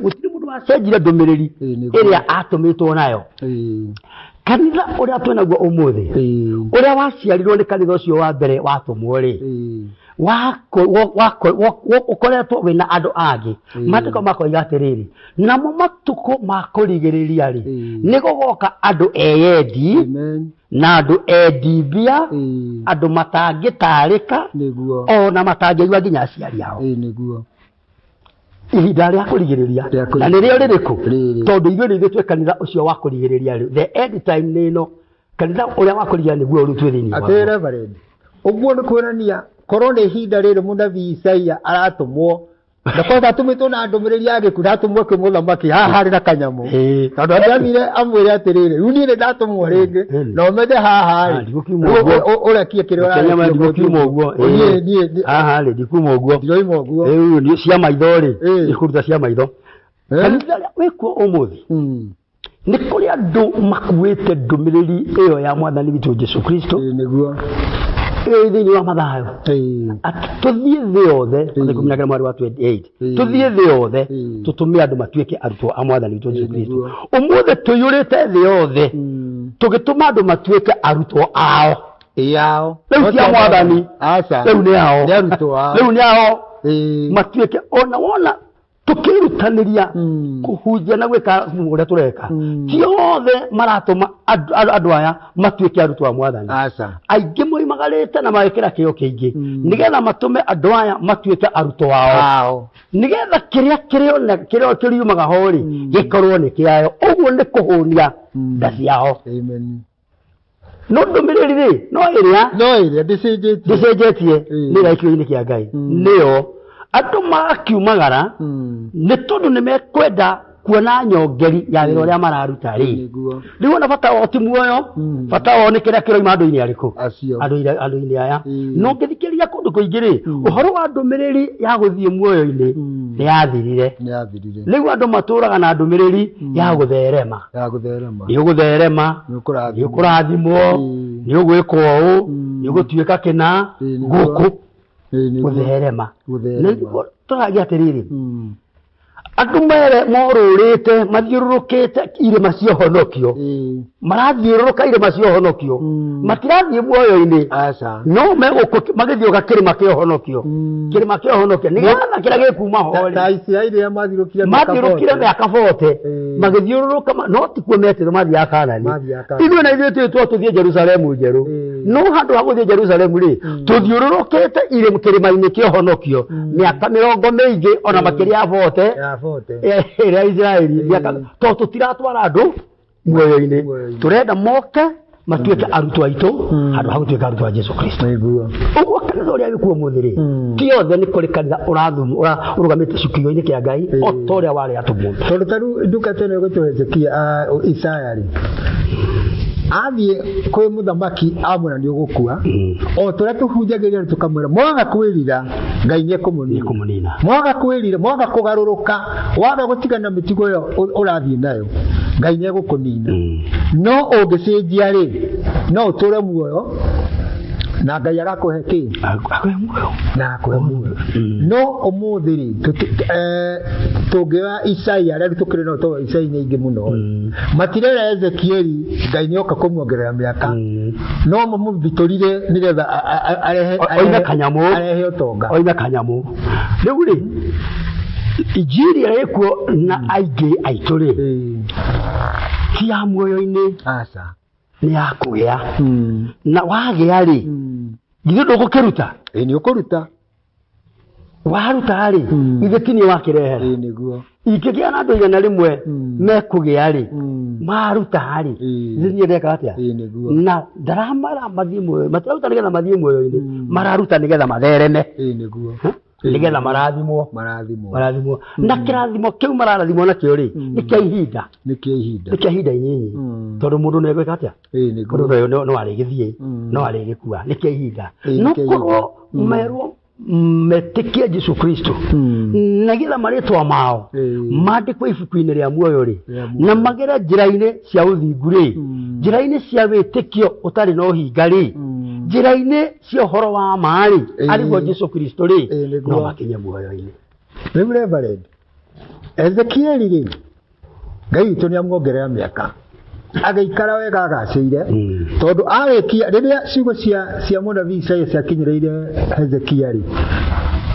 Gũtirĩ mũndũ wacenjire ndũmĩrĩri Ĩĩ, nĩguo. ĩrĩa atũmĩtwo nayo. Ĩĩ. Kanitha ũrĩa twĩnaguo ũmũthĩ, Ĩĩ. ũrĩa waciarirwo nĩ kanitha ũcio wa mbere watũmwo rĩ, Ĩĩ. ũkoretwo wĩna andũ angĩ. Ĩĩ. Maandĩko makoiga atĩrĩrĩ, namo matukũ ma kũrigĩrĩria rĩ, Ĩĩ. nĩ gũgoka andũ eyendi Amen. na andũ endi mbia, Ĩĩ. andũ matangĩtarĩka Nĩguo. ona matangĩigua nginya aciari ao. Ĩĩ, nĩguo. Ihinda rĩa kũrigĩrĩria. Rĩa kũrigĩrĩria. Na nĩrĩo rĩrĩkũ? Rĩrĩ. Tondũ ithuĩ nĩ ithuĩ twĩ kanitha ũcio wa kũrigĩrĩria rĩu, the end time nĩ ĩno. Kanitha ũrĩa wa kũrigĩrĩria nĩguo rĩu twĩ thĩinĩ Atĩ waguo. Reverend, ũguo nĩ kuonania korwo nĩ ihinda rĩrĩ mũnabii Isaia aratũmwo, na kwanza atũmĩtwo na ndũmĩrĩri ya gĩkuũ, ndatũmwo kwĩ mũthamaki haha harĩ na kanyamũ. Ĩĩ. Tondũ angĩathire amwĩre atĩrĩrĩ, rĩu niĩ nĩ ndatũmwo rĩngĩ, Ĩĩ. na ũmenye haha Ah, rĩ, ndigũkiuma rĩu ũguo. ũrekie kĩrĩa Kenya ũrarekia ndigũkiuma ũguo. Niĩ niĩ Haha rĩ, ndikuuma ũguo. ndiroima ũguo. Rĩu nĩ cia maitho rĩ, Ĩĩ. nĩ kũruta cia maitho. Eh? Kanitha ũrĩa wĩkuo ũmũthĩ Mm. nĩ kũrĩ andũ makuĩte ndũmĩrĩri ĩyo ya mwathani witũ Jesu Kristo Ĩĩ, nĩguo. ĩĩ thĩinĩ wa Mathayo, Ĩĩ. atĩ tũthiĩ thĩ yothe, Ĩĩ. 11 mweri wa 28, Ĩĩ. tũthiĩ thĩ yothe Ĩĩ. tũtũme andũ matuĩke arutwo a mwathani witũ Jesu Ĩĩ, Kristo. nĩguo. Ũmũthĩ tũiyũrĩte thĩ yothe Mm. tũgĩtũma andũ matuĩke arutwo ao. Ĩĩ, ao. Rĩu ti a mwathani. Aca. Rĩu nĩ ao. Nĩ arutwo ao. Rĩu nĩ ao. Ĩĩ. Matuĩke ona wona tũkĩrutanĩria Mm. kũhunjia na gwĩka ũrĩa tũreka, Mm. ti othe maratũma andũ aya matuĩke arutwo a mwathani. Aca. Aingĩ moimagarĩte na magekĩra kĩo kĩingĩ Mm. nĩgetha matũme andũ aya matuĩke arutwo ao, Ao. nĩgetha kĩrĩa kĩrĩa kĩriumaga ho rĩ, Mm. gĩkorwo nĩ kĩayo. Ũguo nĩ kũhũnia Mm. nda ciao. Amen. No ndũmĩrĩri rĩ, no ĩrĩa No ĩrĩa ndĩcenjetie. ndĩcenjetie Mm. nĩ ĩrĩa kiugo-inĩ kĩa Ngai. Mm. Nĩyo andũ makiumagara Mm. nĩ tondũ nĩ mekwenda kuona nyongeri ya wĩra ũrĩa mararuta rĩ. Nĩguo. Rĩu ona bata wao ti muoyo, Mm. bata wao nĩ kĩrĩa kĩroima andũ-inĩ arĩkũ? Acio. Andũ-inĩ aya. Mm. No ngĩthikĩrĩria kũndũ kũingĩ rĩ, Mm. ũhoro wa ndũmĩrĩri ya gũthiĩ muoyo-inĩ Mm. nĩ yathirire. Nĩ yathirire. Rĩu andũ matũraga na ndũmĩrĩri Mm. ya gũtherema. Ya gũtherema. Nĩ ũgũtherema, Nĩ nĩ ũkũrathimwo. ũkũrathimwo, Mm. nĩ ũgwĩkwo ũũ, Mm. nĩ ũgũtuĩka kĩna, Ĩĩ, nĩguo. gũkũ Ĩĩ, nĩguo. gũtherema. Gũtherema. Nĩguo tũragia atĩrĩrĩ, Mm. andũ mere morũrĩte mathiũrũrũkĩte irĩma cia ũhonokio, Ĩĩ. marathiũrũrũka irĩma cia ũhonokio, Mm. matirathiĩ muoyo-inĩ, Aca. no megũkũ magĩthiũka kĩrĩma kĩa ũhonokio, Mm. kĩrĩma kĩa ũhonokio nĩgetha kĩrĩa gĩkuma ho Ta rĩ, Isiraeli rĩrĩa mathiũrũkire mĩaka mathiũrũkire 40. mĩaka 40, Ĩĩ. magĩthiũrũrũka no tikuo metĩrwo mathiaga Kanani. Mathiaga Kanani. Ithuĩ na ithuĩ twĩtwo tũthiĩ Jerusalemu njerũ, Ĩĩ. no handũ ha gũthiĩ Jerusalemu rĩ, Mm. tũthiũrũrũkĩte kĩrĩma-inĩ kĩa ũhonokio Mm. mĩaka mĩrongo mĩingĩ ona Ĩĩ. makĩria ya 40 Ya 40. ĩrĩa Isiraeli, Ĩĩ. mĩaka tondũ tũtiratwara andũ muoyo-inĩ, Muoyo-inĩ. tũrenda moke matuĩke arutwo aitũ Mm. handũ ha gũtuĩka arutwo a Jesu Kristo. Nĩguo. Ũguo kanitha ũrĩa wĩkuo ũmũthĩ rĩ, Mm. ti othe nĩ kũrĩ kanitha ũrũgamĩte kiugo-inĩ kĩa Ngai Ĩĩ. o ta ũrĩa warĩ atũmwo. Tondũ ta rĩu ndungata ĩno ĩgwĩtwo Hezekia, Isaya rĩ, athiĩ kwĩ mũthamaki amwĩra nĩ ũgũkua, Mm. o tũrĩa tũhunjagĩria tũkamwĩra mwaga kwĩrira Ngai nĩ ekũmũnina. Nĩ ekũmũnina. Mwaga kwĩrira, mwaga kũgarũrũka, waga gũtigana mĩtugo ĩyo ũrathiĩ nayo, Ngai nĩ egũkũnina. Mm. No ũngĩcenjia rĩ, no ũtũre muoyo na Ngai agakũhe kĩ? Akũhe muoyo. Na akũhe muoyo. Mm. No ũmũthĩ rĩ, tũngĩoya Isaia, arĩa tũkĩrĩ nao tondũ Isaia nĩ aingĩ mũno. Mm. Matirera Ezekieli, Ngai nĩoka kũmuongerera mĩaka. Mm. No mamũthitũrire nĩgetha arehe Oime kanyamũ. arehe ũtonga. Oime kanyamũ. Rĩu rĩ, injiri ĩrĩa ĩkuo na aingĩ aitũ rĩ, Ĩĩ. ti ya muoyo-inĩ, Aca. nĩ ya kũgĩa. Mm. Na wagĩa rĩ, Mm. githĩ ndũgũkĩruta? Ĩĩ, nĩ ũkũruta. Waruta rĩ, Mm. githĩ ti niĩ wakĩrehera? Ĩĩ, nĩguo. Ingĩgĩa na andũ 100 Mm. mekũgĩa rĩ, Mm. maruta rĩ, Ĩĩ. githĩ niĩ ndeka atĩa? Ĩĩ, nĩguo. Na ndaramara mathiĩ muoyo, matiraruta nĩgetha mathiĩ muoyo-inĩ, Mm. mararuta nĩgetha mathereme. Ĩĩ, nĩguo. Ha? Nĩgetha marathimwo. Marathimwo. Marathimwo. Na kĩrathimo kĩu mararathimwo nakĩo rĩ, Mm. nĩ kĩa ihinda. Nĩ kĩa ihinda. Nĩ kĩa ihinda inyinyi. Mm. Tondũ mũndũ nĩ egwĩka atĩa? Ĩĩ, nĩguo. Mũndũ no arĩgĩthiĩ, Mm. no arĩgĩkua, nĩ kĩa ihinda. Ĩĩ, No nĩ kĩa ihinda. korwo Mm. merwo metĩkie Jesu Kristo Mm. nĩgetha marĩtwa mao Ĩĩ. mandĩkwo ibuku-inĩ rĩa muoyo rĩ, Rĩa muoyo. na magere njĩra-inĩ cia ũthingu rĩ, Mm. njĩra-inĩ cia wĩtĩkio ũtarĩ na ũhinga rĩ, Mm. njĩra-inĩ cia ũhoro wa ma rĩ, Ĩĩ. arĩguo Jesu Kristo rĩ, Ĩĩ, nĩguo. no makinye muoyo-inĩ. Rĩu Reverend, Ezekieli rĩ, Ngai witũ nĩ amuongerera mĩaka, agĩikara wega agacĩire, tondũ arĩkia rĩrĩa ciugo cia mũnabii Isaia ciakinyĩrĩire Hezekia rĩ,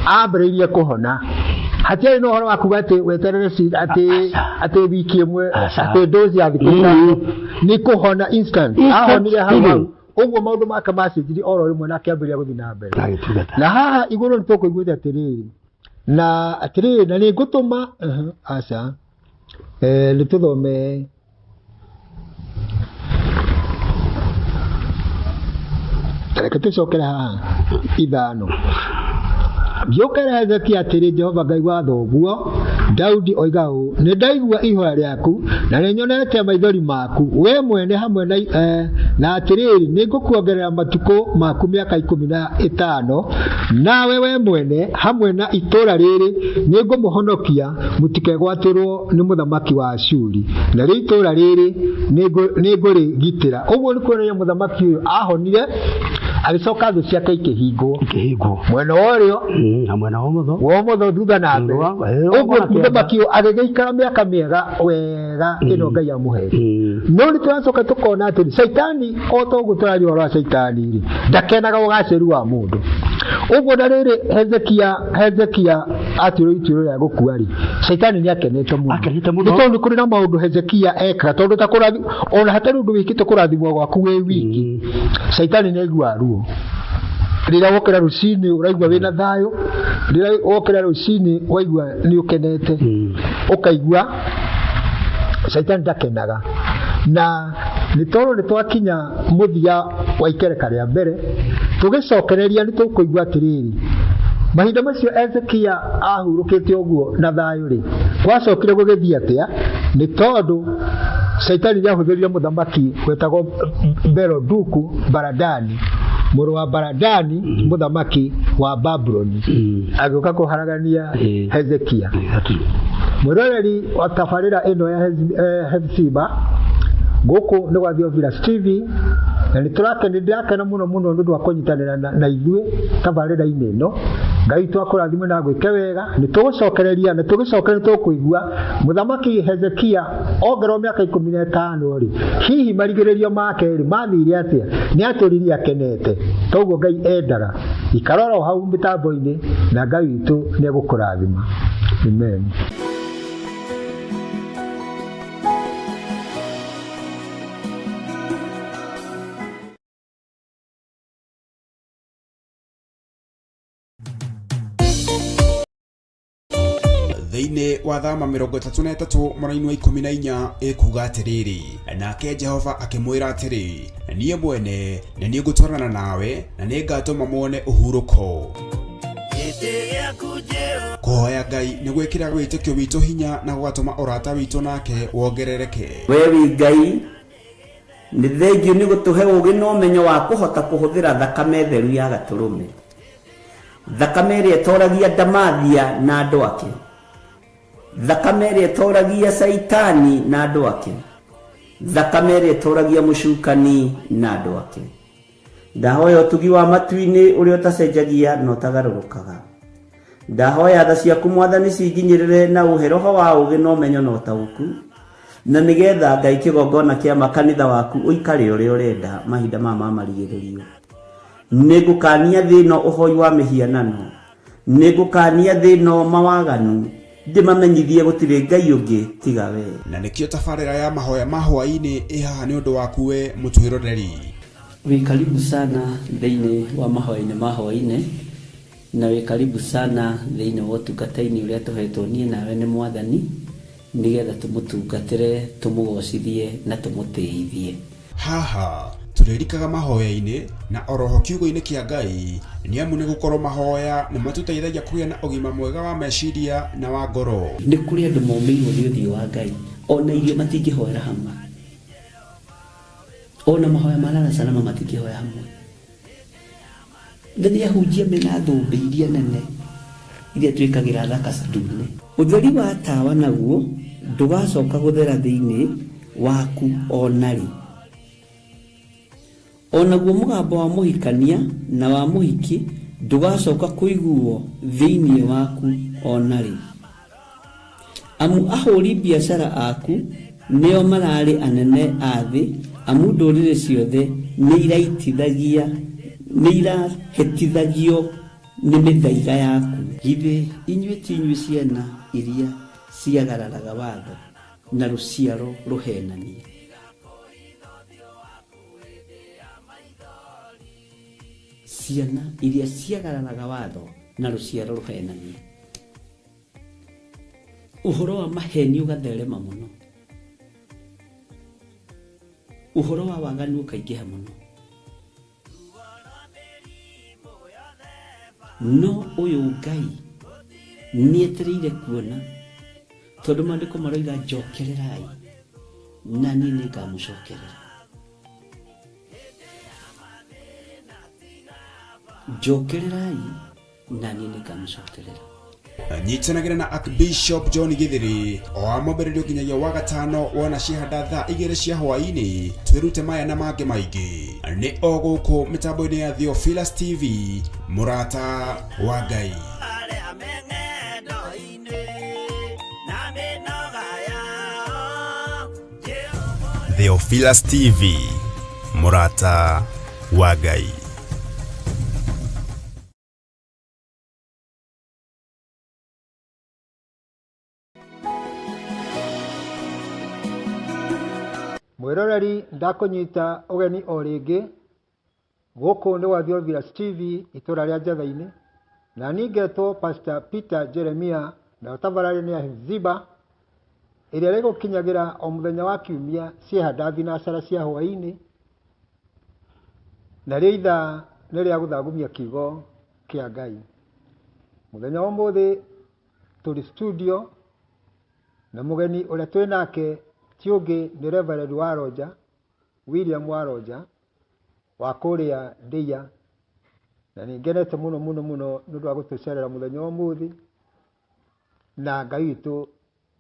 ambĩrĩirie kũhona. Hatiarĩ na ũhoro wa kuga atĩ weterere atĩ wiki ĩmwe, atĩ dozi ya thikũ ithano, nĩ kũhona instant. Ahonire hau hau. Ũguo maũndũ make macenjirie oro rĩmwe na akĩambĩrĩria gũthiĩ na mbere. Na haha igũrũ nĩ tũkũiguĩte atĩrĩrĩ, na atĩrĩrĩ, na nĩ ngũtũma aca, nĩ tũthome reke tũcokere haha 5. Ngĩũkĩra Hezekia atĩrĩ, Jehova Ngai wa thoguo Daudi oiga ũũ, nĩ ndaigua ihoya rĩaku na nĩ nyonete maithori maku we mwene hamwe na atĩrĩrĩ, nĩ ngũkuongerera matukũ maku mĩaka 15, nawe we mwene hamwe na itũũra rĩrĩ nĩ ngũmũhonokia mũtikegwatĩrwo nĩ mũthamaki wa Ashuri, na rĩo itũũra rĩrĩ nĩ ngũrĩgitĩra. Ũguo nĩ kuonania mũthamaki ũyũ ahonire, agĩcoka thũ ciake ikĩhingwo. Ikĩhingwo. Mwena wa ũrĩo, Na mwena wa ũmotho. Wa ũmotho thutha na mbere. Wa Ũguo kĩanda. mũthamaki ũyũ agĩgĩikara mĩaka mĩega wega ĩno Ngai amũhete. No nĩ tũracoka tũkona atĩ Caitani, o ta ũguo tũraria ũhoro wa Caitani rĩ, ndakenaga ũgacĩru wa mũndũ. Ũguo na rĩrĩ Hezekia atuĩrwo ituĩro rĩa gũkua rĩ, Caitani nĩ akenete mũno. Akenete mũno. Nĩ tondũ nĩ kũrĩ na maũndũ Hezekia ekaga, tondũ ta kũrathi, ona hatarĩ ũndũ wĩkĩte kũrathimwo gwaku wĩ wiki, Caitani nĩ aiguaga ruo. Rĩrĩa wokĩra rũcinĩ ũraigua wĩna thayũ, rĩrĩa wokĩra rũcinĩ waigua nĩ ũkenete, ũkaigua Caitani ndakenaga. Na nĩ tondũ nĩ twakinya mũthia wa ikereka rĩa mbere, tũgĩcokereria nĩ tũkũigua atĩrĩrĩ, mahinda macio Hezekia ahurũkĩte ũguo na thayũ rĩ, gwacokire gũgĩthiĩ atĩa? Nĩ tondũ Caitani nĩ ahũthĩrire mũthamaki wetagwo Beroduku Baradani, mũrũ wa Baradani, mũthamaki wa Babuloni, agĩũka kũharagania Hezekia. Mwĩroreri wa tabarĩra ĩno ya Hephzibah, gũkũ nĩ gwa Theophilus TV, na nĩ tũrakena, ndĩrakena mũno mũno nĩ ũndũ wa kũnyitanĩra na ithuĩ tabarĩra-inĩ ĩno. Ngai witũ akũrathime na agwĩke wega. Nĩ tũgũcokereria, nĩ tũgĩcokereria, nĩ tũkũigua mũthamaki Hezekia ongererwo mĩaka 15 rĩ, hihi marigĩrĩrio make rĩ mathire atĩa? Nĩ atũririe akenete, toguo Ngai endaga. Ikara oro hau mĩtambo-inĩ na Ngai witũ nĩ egũkũrathima. Amen. Thĩinĩ wa thama 33 mũraini wa 14 ĩkuga atĩrĩrĩ, nake Jehova akĩmwĩra atĩrĩ, niĩ mwene nĩ niĩ ngũtwarana nawe na nĩ ngatũma muone ũhurũko. Kũhoya Ngai nĩ gwĩkĩra wĩtĩkio witũ hinya na gũgatũma ũrata witũ nake wongerereke. We wĩ Ngai, nĩ thengiũ nĩ gũtũhe ũũgĩ na ũmenyo wa kũhota kũhũthĩra thakame theru ya gatũrũme, thakame ĩrĩa ĩtoragia ndamathia na andũ ake, thakame ĩrĩa ĩtoragia Caitani na andũ ake, thakame ĩrĩa ĩtoragia mũcukani na andũ ake. Ndahoya ũtugi wa matu-inĩ ũrĩa ũtacenjagia na ũtagarũrũkaga. Ndahoya tha ciaku Mwathani cinginyĩrĩre na ũhe roho wa ũũgĩ na ũmenyo na ũtaũku, na nĩgetha Ngai kĩgongona kĩa makanitha waku ũikare ũrĩa ũrenda mahinda maya ma marigĩrĩrio. Nĩngũkania thĩ ĩno ũhoi wa mĩhianano, nĩngũkania thĩ ĩno mawaganu, ndĩmamenyithie gũtirĩ Ngai ũngĩ tiga we. Na nĩkĩo tabarĩra ya mahoya ma hwaĩ-inĩ ĩ haha nĩ ũndũ waku we mũtwĩroreri. Wĩ karibu sana thĩinĩ wa mahoya-inĩ ma hwaĩ-inĩ, na wĩ karibu sana thĩinĩ wa ũtungata-inĩ ũrĩa tũhetwo niĩ nawe nĩ Mwathani, nĩgetha tũmũtungatĩre, tũmũgocithie na tũmũtĩithie. Haha tũrĩrikaga mahoya-inĩ na oroho kiugo-inĩ kĩa Ngai, nĩ amu nĩ gũkorwo mahoya nĩ matũteithagia kũgĩa na ũgima mwega wa meciria na wa ngoro. Nĩ kũrĩ andũ momĩirwo nĩ ũthiũ wa Ngai, ona irio matingĩhoera hamwe, ona mahoya ma lala salama matingĩhoya hamwe. Na nĩ ahunjia mena thũmbĩ iria nene iria twĩkagĩra thaka ndune. Ũtheri wa tawa naguo ndũgacoka gũthera thĩinĩ waku ona rĩ. Onaguo mũgambo wa mũhikania na wa mũhiki ndũgacoka kũiguo thĩinĩ waku ona rĩ. Amu ahũri biacara aku nĩo mararĩ anene a thĩ, amu ndũrĩrĩ ciothe nĩirahĩtithagio nĩ mĩthaiga yaku. Githĩ inyuĩ ti inyuĩ ciana iria ciagararaga watho na rũciaro rũhenania? Ciana iria ciagararaga watho na rũciaro rũhenania. Ũhoro wa maheni ũgatherema mũno, ũhoro wa waganu ũkaingĩha mũno, no ũyũ Ngai nĩetereire kuona, tondũ maandĩko maroiga njokererai na niĩ nĩngamũcokerera. Njokererai na niĩ nĩngamũcokerera. Nyitanagĩra na Archbishop John Githiri o wa mwambĩrĩrio nginyagia wa gatano wona ciahanda thaa 2 cia hwaĩ-inĩ, twĩrute maya na mangĩ maingĩ nĩ o gũkũ mĩtambo-inĩ ya Theophilus TV, mũrata wa Ngai. Theophilus TV, mũrata wa Ngai. Mwĩroreri, ndakũnyita ũgeni o rĩngĩ gũkũ nĩ gwa Theophilus TV itũra rĩa Njatha-inĩ, na niĩ ngetwo Pastor Peter Jeremia, nayo tabarĩra nĩ ya Hephzibah ĩrĩa ĩrĩgũkinyagĩra o mũthenya wa kiumia ciehanda thinacara cia hwaĩ-inĩ, narĩo ithaa nĩ rĩa gũthagumia kiugo kĩa Ngai. Mũthenya wa ũmũthĩ tũrĩ studio na mũgeni ũrĩa twĩ nake ti ũngĩ nĩ Reverend Waronja, William Waronja wa kũrĩa Ndeiya, na nĩ ngenete mũno mũno mũno nĩ ũndũ wa gũtũcerera mũthenya wa ũmũthĩ, na Ngai witũ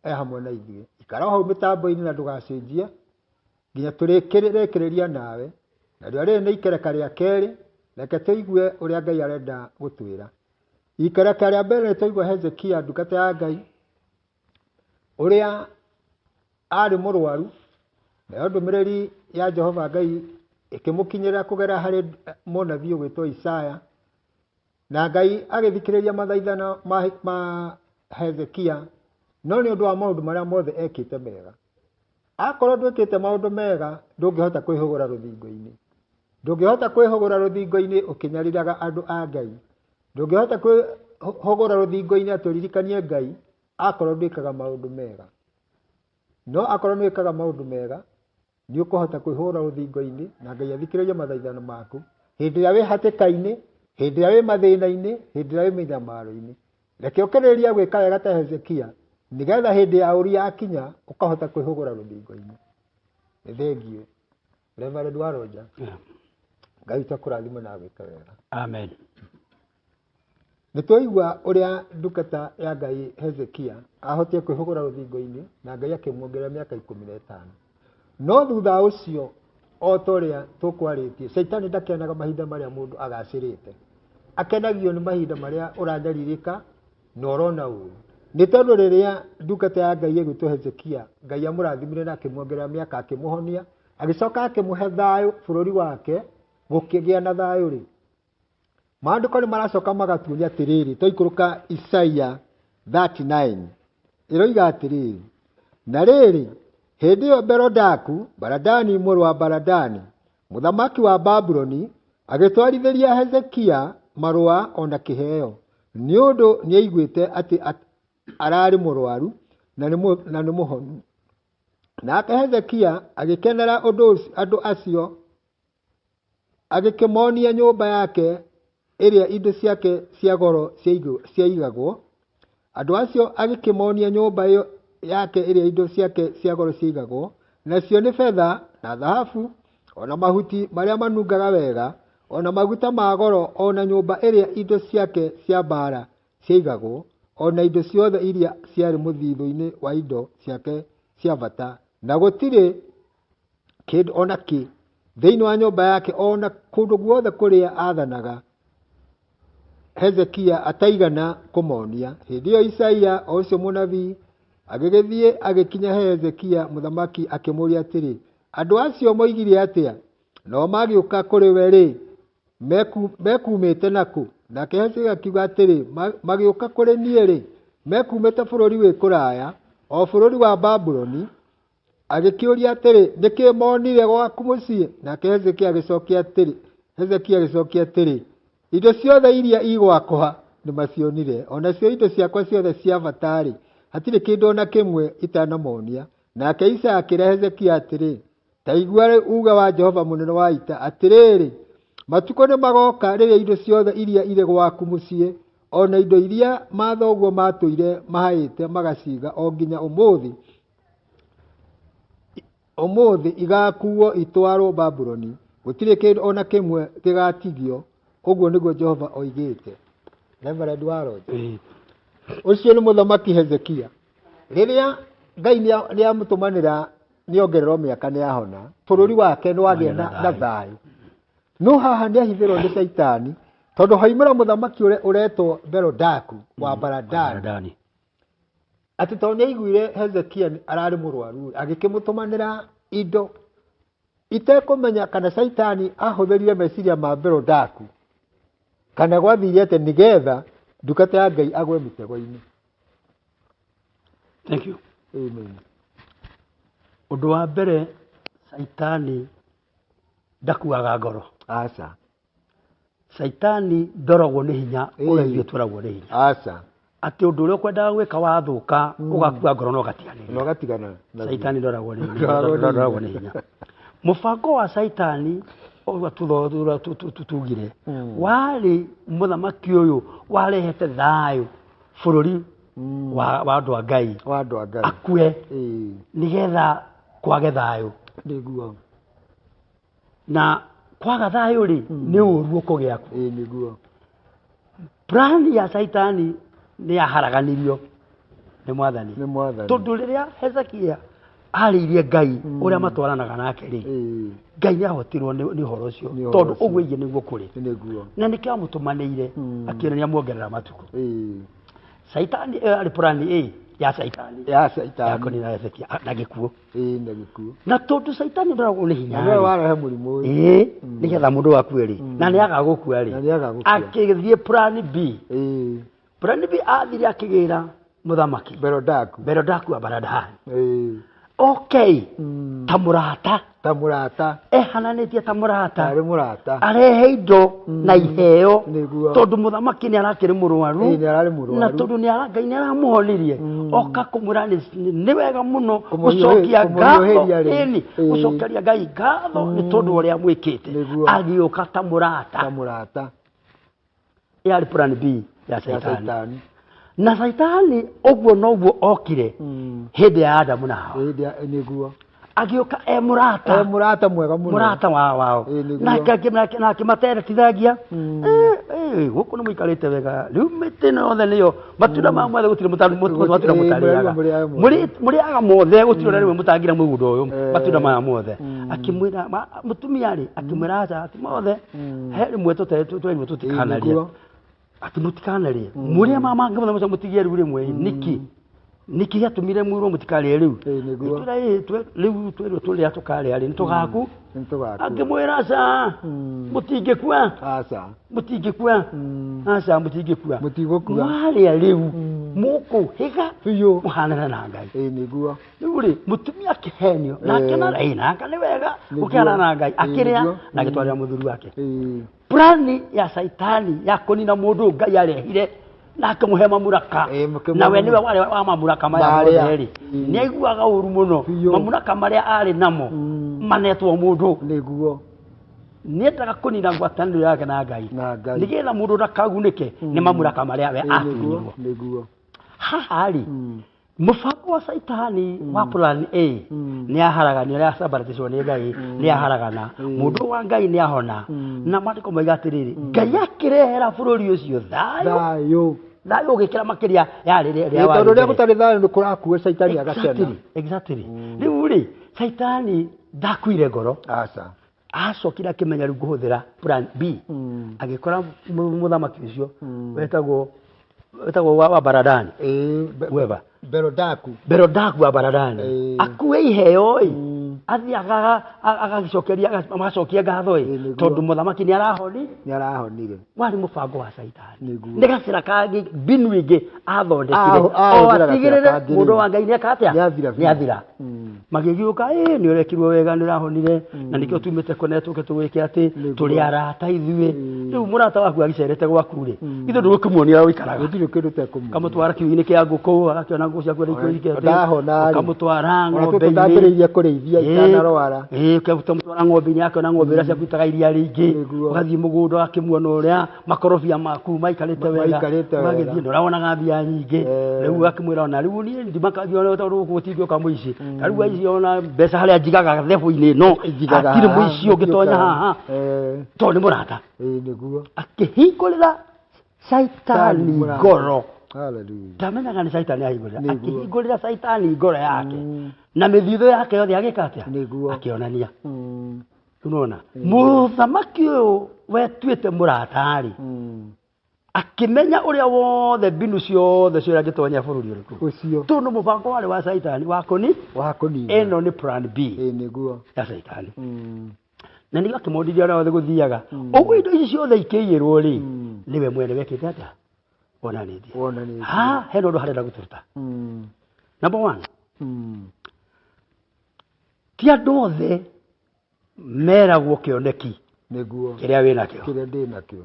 e hamwe na ithuĩ. Ikara hau mĩtambo-inĩ na ndũgacenjie nginya tũrĩkĩrĩria nawe, na rĩo rĩrĩ nĩ ikereka rĩa kerĩ, reke tũigue ũrĩa Ngai arenda gũtwĩra. Ikereka rĩa mbere nĩ twaigua Hezekia ndungata ya Ngai ũrĩa arĩ mũrwaru, nayo ndũmĩrĩri ya Jehova Ngai ĩkĩmũkinyĩra kũgerera harĩ mũnabii ũgwĩtwo Isaya, na Ngai agĩthikĩrĩria mathaithana ma Hezekia, no nĩ ũndũ wa maũndũ marĩa mothe ekĩte mega. Akorwo ndwĩkĩte maũndũ mega, ndũngĩhota kwĩhũgũra rũthingo-inĩ. Ndũngĩhota kwĩhũgũra rũthingo-inĩ ũkĩnyariraga andũ a Ngai. Ndũngĩhota kwĩhũgũra rũthingo-inĩ atĩ ũririkanie Ngai akorwo ndwĩkaga maũndũ mega. No akorwo nĩ wĩkaga maũndũ mega, nĩ ũkũhota kwĩhũgũra rũthingo-inĩ na Ngai athikĩrĩrie mathaithano maku hĩndĩ ĩrĩa wĩ hatĩka-inĩ, hĩndĩ ĩrĩa wĩ mathĩna-inĩ, hĩndĩ ĩrĩa wĩ mĩnyamaro-inĩ. Reke ũkĩrĩrĩrie gwĩka wega ta Hezekia, nĩgetha hĩndĩ ya ũru yakinya ũkahota kwĩhũgũra rũthingo-inĩ. Nĩ thengiũ. Reverend Waronja, Ngai witũ akũrathime na agwĩke wega. Amen. Nĩ twaigua ũrĩa ndungata ya Ngai Hezekia ahotire kwĩhũgũra rũthingo-inĩ na Ngai akĩmuongerera mĩaka 15. No thutha ũcio o ta ũrĩa tũkwarĩtie, Caitani ndakenaga mahinda marĩa mũndũ agacĩrĩte. Akenagio nĩ mahinda marĩa ũranyarirĩka na ũrona ũru. Nĩ tondũ rĩrĩa ndungata ya Ngai ĩgwĩtwo Hezekia, Ngai amũrathimire na akĩmuongerera mĩaka akĩmũhonia, agĩcoka akĩmũhe thayũ bũrũri wake, gũkĩgĩa na thayũ rĩ. Maandĩko nĩ maracoka magatuonia atĩrĩrĩ, twaikũrũka Isaia 39, ĩroiga atĩrĩrĩ, na rĩrĩ, hĩndĩ ĩyo Berodaku, Baladani mũrũ wa Baladani, mũthamaki wa Babuloni, agĩtwarithĩria Hezekia marũa ona kĩheo, nĩ ũndũ nĩaiguĩte atĩ ararĩ mũrwaru na nĩ mũhonu. Nake Hezekia agĩkenera andũ acio, agĩkĩmonia nyũmba yake ĩrĩa indo ciake cia goro ciaigagwo. Andũ acio agĩkĩmonia nyũmba ĩyo yake ĩrĩa indo ciake cia goro ciaigagwo, nacio nĩ betha na thahabu, ona mahuti marĩa manungaga wega, ona maguta ma goro, ona nyũmba ĩrĩa indo ciake cia mbaara ciaigagwo, ona indo ciothe iria ciarĩ mũthithũ-inĩ wa indo ciake cia bata, na gũtirĩ kĩndũ ona kĩ thĩinĩ wa nyũmba yake ona kũndũ guothe kũrĩa aathanaga Hezekia ataigana kũmonia. Hĩndĩ ĩyo Isaia o ũcio mũnabii Agĩgĩthiĩ agĩkinya he Hezekia mũthamaki akĩmũũria atĩrĩ, andũ acio moigire atĩa? Nao magĩũka kũrĩ we-rĩ, mekumĩte nakũ? Nake Hezekia akiuga atĩrĩ, magĩũka kũrĩ niĩ-rĩ, mekumĩte bũrũri wĩ kũraya, o bũrũri wa Babuloni. Agĩkĩũria atĩrĩ, nĩkĩ monire gwaku mũciĩ? Nake Hezekia agĩcokia atĩrĩ, indo ciothe iria i gwakwa nĩmacionire, o nacio indo ciakwa ciothe cia bata-rĩ, hatirĩ kĩndũ o na kĩmwe itanamonia. Nake Isaya akĩĩra Hezekia atĩrĩ, ta igua rĩu uuge wa Jehova mũnene wa ita, atĩrĩrĩ, matukũ nĩmagoka rĩrĩa indo ciothe iria irĩ gwaku mũciĩ, o na indo iria mathoguo matũire mahaĩte magaciga o nginya ũmũthĩ, igakuo itwarwo Babuloni, gũtirĩ kĩndũ o na kĩmwe gĩgatigio. Ũguo nĩguo Jehova oigĩte. Reverend Waroja, ũcio nĩ mũthamaki Hezekia. Rĩrĩa Ngai nĩamũtũmanĩra nĩongererwo mĩaka nĩahona, bũrũri wake nĩwagĩa na thayũ. No haha nĩahithĩrwo nĩ Caitani, tondũ hoimĩra mũthamaki ũrĩa ũretwo Berodaku wa Baradani. Atĩ tondũ nĩaiguire Hezekia ararĩ mũrwaru, agĩkĩmũtũmanĩra indo itekũmenya kana Caitani ahũthĩrire meciria ma Berodaku kana gwathire atĩ nĩgetha ndungata ya Ngai agwe mĩtego-inĩ. Thank you. Amen. Ũndũ wa mbere, Caitani ndakuaga ngoro. Aca. Caitani ndoragwo nĩ hinya ũrĩa ithuĩ tũragwo nĩ hinya. Aca. Atĩ ũndũ ũrĩa ũkwendaga gwĩka wathũka ũgakua ngoro na ũgatiganĩria. Na ũgatigana. Caitani ndoragwo nĩ hinya. Mũbango wa Caitani ũrĩa tugire warĩ mũthamaki ũyũ warehete thayũ bũrũri wa andũ a Ngai. Wa andũ a Ngai. Akue nĩgetha kwage thayũ. Nĩguo. Na kwaga thayũ rĩ nĩ ũru ũkũgĩa kuo. Nĩguo. Plan ya Caitani nĩ yaharaganirio nĩ Mwathani. Nĩ Mwathani. Tondũ rĩrĩa Hezekia arĩirie Ngai ũrĩa matwaranaga nake rĩ, Ngai nĩahotirwo nĩ ũhoro ũcio, tondũ ũguo aigire nĩguo kũrĩ. Nĩguo. Na nĩkĩo amũtũmanĩire akĩra nĩamuongerera matukũ. Caitani ĩyo yarĩ plan A ya Caitani. Ya Caitani. Ya kũnina Hezekia na gĩkuũ. Na gĩkuũ. Na tondũ Caitani ndoragwo nĩ hinya. Na nĩwe warehe mũrimũ ũyũ. Nĩgetha mũndũ akue rĩ, na nĩaga gũkua rĩ. Na nĩaga gũkua. Akĩthiĩ plan B. Plan B athire akĩgĩra mũthamaki. Berodaku. Berodaku wa Baradani. Okay. Ta mũrata. Ta mũrata. Ehananĩtie ta mũrata. Tarĩ mũrata. Arehe indo na iheo. Nĩguo. Tondũ mũthamaki nĩarakĩrĩ mũrwaru. Nĩararĩ mũrwaru. Na tondũ Ngai nĩaramũhonirie. Oka kũmwĩra nĩ wega mũno gũcokia ngatho. Ĩni, gũcokeria Ngai ngatho nĩ tondũ ũrĩa mwĩkĩte. Agĩũka ta mũrata. Ta mũrata. Yarĩ plan B ya Caitani. Na Caitani ũguo noguo okire hĩndĩ ya Adamu na Hawa. Nĩguo. Agĩũka e mũrata. E mũrata mwega mũno. Mũrata wao. Na akĩmateretithagia. Gũkũ nĩ mũikarĩte wega. Rĩu mĩtĩ ĩno yothe nĩyo matunda ma mothe gũtirĩ matunda mũtarĩaga. Mũrĩaga mothe gũtirĩ ona rĩmwe mũtangĩra mũgũnda ũyũ matunda maya mothe. Akĩmwĩra mũtumia rĩ akĩmwĩra aca ti mothe. He rĩmwe twerirwo tũtikanarĩe. Atĩ mũtikanarĩe. Mũrĩe ma mangĩ mothe mũcoke mũtigie rĩu rĩmwe nĩkĩ? Nĩkĩ gĩatũmire mwĩrwo mũtikarĩe rĩu? Rĩu twerirwo tũrĩa tũkarĩa rĩ nĩtũgaku. Akĩmwĩra aca mũtingĩkua. Aca. Mũtingĩkua. Aca mũtingĩkua. Mũtigũkua. Mwarĩa rĩu mũkũhĩga biũ mũhanane na Ngai. Nĩguo. Rĩu rĩ mũtumia akĩhenio na akĩona nanga nĩ wega gũkĩhana na Ngai akĩrĩa na agĩtwarĩra mũthuri wake. Plani ya Caitani ya kũnina mũndũ Ngai arehire na akĩmũhe mamuraka. Na we nĩwe warĩ wa mamuraka maya mothe rĩ. Nĩaiguaga ũru mũno. Mamuraka marĩa arĩ namo manetwo mũndũ. Nĩguo. Nĩendaga kũnina ngwatanĩro yake na Ngai. Nĩgetha mũndũ ndakagunĩke nĩ mamuraka marĩa we atunyirwo. Nĩguo. Haha rĩ mũbango wa Caitani wa plan A nĩaharaganio ũrĩa acambaratĩcwo nĩ Ngai nĩaharagana. Mũndũ wa Ngai nĩahona. Na maandĩko moiga atĩrĩrĩ, Ngai akĩrehera bũrũri ũcio thayũ. Thayũ. Thayũ ũgĩkĩra makĩria ya rĩrĩa rĩa Tondũ rĩrĩa gũtarĩ thayũ nĩ kũrakua Caitani agakena. Exactly. Rĩu rĩ Caitani ndakuire ngoro. Aca. Acokire akĩmenya rĩu ngũhũthĩra plan B. Agĩkora mũthamaki ũcio wetagwo Wĩtagwo wa Baradani. Ĩĩ, Weva. Berodaku. Berodaku wa Baradani. Ĩĩ. Akue iheo ĩ. Mm. Athiĩ agagicokeria magacokia ngatho Ĩĩ, ĩ nĩguo. tondũ mũthamaki nĩ arahoni Nĩ arahonire. warĩ mũbango wa caitani. Nĩguo. Nĩ gacĩra kangĩ mbinu ĩngĩ athondekire o Ahũthĩra gacĩra atigĩrĩre kangĩ mũndũ rĩu. wa Ngai nĩeka atĩa? Nĩathira biũ. Nĩathira. Mm. Magĩgĩũka ĩ nĩ ũrekirwo wega nĩ ũrahonire na nĩkĩo tumĩte kũne tũke tũgwĩke atĩ Nĩguo. tũrĩ arata ithuĩ. Mm. Rĩu mũrata waku agĩcerete gwaku rĩ ithuĩ ndũgũkĩmuonia ũrĩa ũikaraga. Gũtirĩ kĩndũ ũtekũmuonia. Ũkamũtwara kiugũ-inĩ kĩa ngũkũ agakĩona ngũkũ ciaku ũrĩa ikũrĩkĩte. Ndahona rĩ. Ũkamũtwara Ona tũtũ ng'ombe-inĩ. ndambĩrĩirie kũrĩithia itanarwara. Ĩĩ ũkamũtwara ng'ombe-inĩ akĩona ng'ombe iria ciaku itaga iria rĩingĩ. Nĩguo. Ũgathiĩ mũgũnda ũgakĩmuona ũrĩa makorobia maku maikarĩte wega. Maikarĩte wega. Ũgagĩthiĩ na ũrawonaga mbia nyingĩ. Eh. Rĩu ũgakĩmwĩra ona rĩu niĩ ndimakagia ona tondũ gũkũ gũtingĩũka mũici. Ta rĩu aici ona mbeca harĩa njigaga thebũ-inĩ ĩno Njigaga hatirĩ haha, mũici ũngĩtonya gũtiũkaga. haha. Eh, Tondũ nĩ mũrata. ĩĩ, nĩguo. Akĩhingũrĩra caitani mũrata. ngoro. Hallelujah. Ndamenyaga nĩ caitani ahingũrĩra. Nĩguo. Akĩhingũrĩra caitani ngoro yake. Mm. Na mĩthithũ yake yothe agĩka atĩa? Nĩguo. Akĩonania. Mm. Nĩwona? Mũthamaki ũyũ wetuĩte mũrata-rĩ, Mm. akĩmenya ũrĩa wothe mbinu ciothe cia ũrĩa angĩtonya bũrũri ũrĩkũ. Ũcio. Tondũ mũbango warĩ wa caitani wa kũni, Wa kũnina. ĩno nĩ plan B Ĩĩ, nĩguo. ya caitani. Mm. Na nĩguo akĩmonithia ũrĩa wothe gũthiaga. Ũguo indo ici ciothe ikĩiyĩrwo rĩ, Mm. nĩwe mwene wekĩte atĩa? Wonanĩtie. Wonanĩtie. Ha, hena ũndũ harenda gũtũruta. Mm. Number one, Mm. ti andũ othe meragwo kĩoneki Nĩguo. kĩrĩa wĩnakĩo. Kĩrĩa ndĩ nakĩo.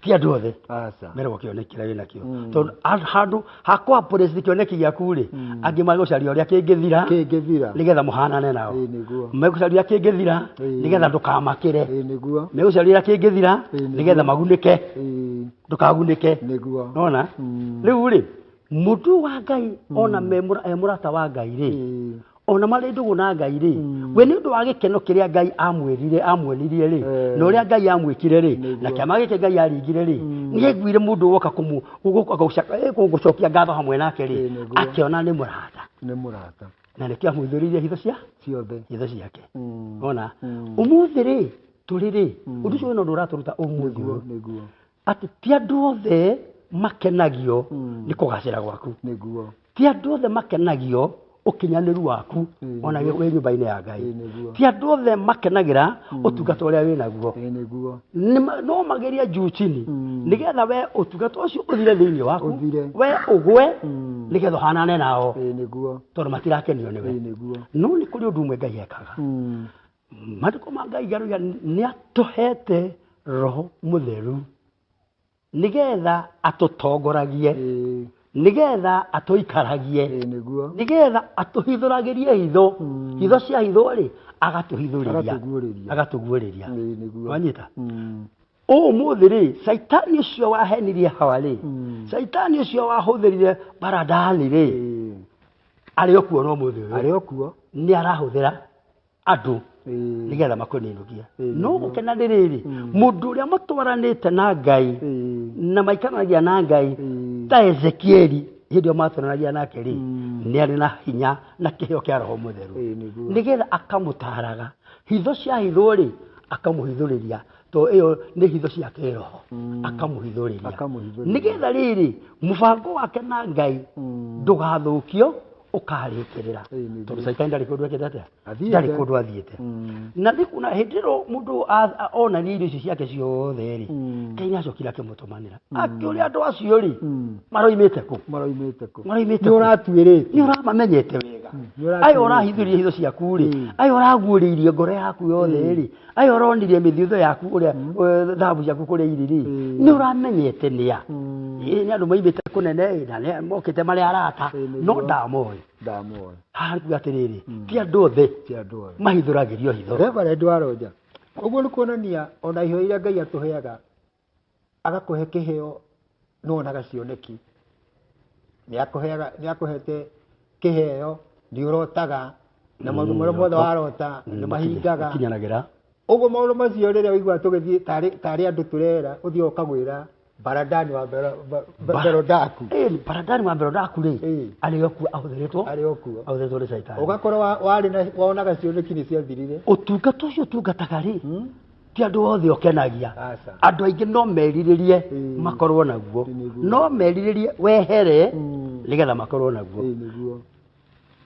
Ti andũ othe Aca. meragwo kĩoneki kĩrĩa wĩnakĩo. Mm. Tondũ handũ ha kũ kĩoneki gĩaku rĩ, Mm. angĩ magũcaria ũrĩa kĩngĩthira Kĩngĩthira. nĩgetha mũhanane nao. Ĩĩ, nĩguo. Megũcaria ũrĩa kĩngĩthira Ĩĩ. nĩgetha ndũkamakĩre. Ĩĩ, nĩguo. Megũcaria ũrĩa kĩngĩthira Ĩĩ, nĩguo. nĩgetha magunĩke, Ĩĩ, ndũkagunĩke. nĩguo. Nona? Mm. Rĩu rĩ, mũndũ wa Ngai ona me mũrata wa Ngai rĩ, Ĩĩ. ona marĩ ndũgũ na Ngai rĩ, Mm. we nĩ ũndũ wa gĩkeno kĩrĩa Ngai amwĩrire amuonirie rĩ, Eh. na ũrĩa Ngai amwĩkire rĩ, Nĩguo. na kĩama gĩkĩ Ngai aringire rĩ, Mm. nĩ aiguire mũndũ woka gũcokia ngatho hamwe nake rĩ, Ĩĩ, nĩguo. akĩona nĩ mũrata. Nĩ mũrata. Na nĩkĩo amũithũrĩirie hitho cia Ciothe. hitho ciake. Mm. Ona Mm. ũmũthĩ rĩ, tũrĩ rĩ, Mm. ũndũ ũcio wĩna ũndũ ũratũruta ũmũthĩ Nĩguo, ũyũ, nĩguo. atĩ ti andũ othe makenagio Mm. nĩ kũgacĩra gwaku. Nĩguo. Ti andũ othe makenagio ũkinyanĩru waku Ĩĩ, ona nĩguo. wĩ nyũmba-inĩ ya Ngai. Ĩĩ, nĩguo. Ti andũ othe makenagĩra ũtungata ũrĩa wĩ naguo. Ĩĩ, nĩguo. No mageria juu chini Mm. nĩgetha we ũtungata ũcio ũthire thĩinĩ waku, Ũthire. we ũgwe Mm. nĩgetha ũhanane nao Ĩĩ, nĩguo. tondũ matirakenio nĩwe. Ĩĩ, nĩguo. No nĩ kũrĩ ũndũ ũmwe Ngai ekaga. Mm. Maandĩko ma Ngai garuga nĩ atũhete Roho Mũtheru nĩgetha atũtongoragie, Ĩĩ. nĩgetha atũikaragie, Ĩĩ, nĩguo. nĩgetha atũhithũragĩrie hitho. Mm. Hitho cia hitho rĩ, agatũhithũrĩria. Agatũguũrĩria. Agatũguũrĩria. Ĩĩ, nĩguo. Wanyita? Mm. Ũmũthĩ rĩ, caitani ũcio wahenirie Hawa rĩ, Mm. caitani ũcio wahũthĩrire Baradani rĩ, Ĩĩ. arĩ o kuo no mũthĩ ũyũ. Arĩ o kuo. Nĩ arahũthĩra andũ Ĩĩ. nĩgetha makũninũkia. Ĩĩ, No nĩguo. gũkena nĩ rĩrĩ, Mm. mũndũ ũrĩa matwaranĩte na Ngai Ĩĩ. na maikaranagia na Ngai Ĩĩ. ta Ezekieli hĩndĩ ĩyo matwaranagia nake rĩ, Mm. nĩ arĩ na hinya na kĩheo kĩa Roho Mũtheru. Ĩĩ, nĩguo. Nĩgetha akamũtaraga hitho cia hitho rĩ, akamũhithũrĩria to ĩyo nĩ hitho cia kĩroho. Mm. Akamũhithũrĩria. Akamũhithũrĩria. Nĩgetha rĩrĩ mũbango wake na Ngai Mm. ndũgathũkio ũkarĩkĩrĩra. Ĩĩ, nĩguo. Tondũ caitani ndarĩ kũndũ ekĩte atĩa? Athiĩte. Ndarĩ kũndũ athiĩte. Mm. Na nĩ kuona hĩndĩ ĩno mũndũ onania irio icio ciake ciothe rĩ, Mm. Ngai nĩ acokire akĩmũtũmanĩra. Akĩũria andũ acio rĩ, Mm. maroimĩte kũ? Maroimĩte kũ? Maroimĩte Nĩ kũ? ũratuĩrĩte. Nĩ ũramamenyete wega. Nĩ ũratuĩrĩte. Aya ũrahithũria hitho ciaku rĩ, Mm. aya ũraguũrĩirie ngoro yaku yothe rĩ, aya ũronirie mĩthithũ yaku ũrĩa thahabu ciaku kũrĩa irĩ rĩ, Mm. nĩ ũramenyete nĩa. Mm. Ĩĩ, nĩ andũ moimĩte kũnene ĩ, na nĩ mokĩte marĩ arata, Ĩĩ, nĩguo. no ndamoĩ. Ndamoĩ. Haha nĩkuga atĩrĩrĩ, ti andũ othe Ti andũ othe. mahithũragĩrio hitho. Reverend Waronja, ũguo nĩ kuonania ona iheo iria Ngai atũheaga, agakũhe kĩheo nĩ wonaga cioneki. Nĩ akũheaga, nĩ akũhete kĩheo, nĩ ũrotaga, na maũndũ marĩa mothe warota nĩ mahingaga. Makinyanagĩra. Ũguo maũndũ macio rĩrĩa ũiguaga tũgĩthiĩ tarĩ andũ tũrera, ũthiaga ũkagwĩra Baradani wa Berodaku. Ĩĩ, Baradani wa Berodaku rĩ, Ĩĩ. arĩ o kuo ahũthĩrĩtwo. Arĩ o kuo. Ahũthĩrĩtwo nĩ caitani. Ũgakorwo warĩ na wonaga cioneki nĩ ciathirire. Ũtungata ũcio ũtungataga rĩ, Ti andũ othe ũkenagia. Aca. Andũ aingĩ no merirĩrie makorwo naguo. Nĩguo. No merirĩrie wehere nĩgetha makorwo naguo. Ĩĩ nĩguo.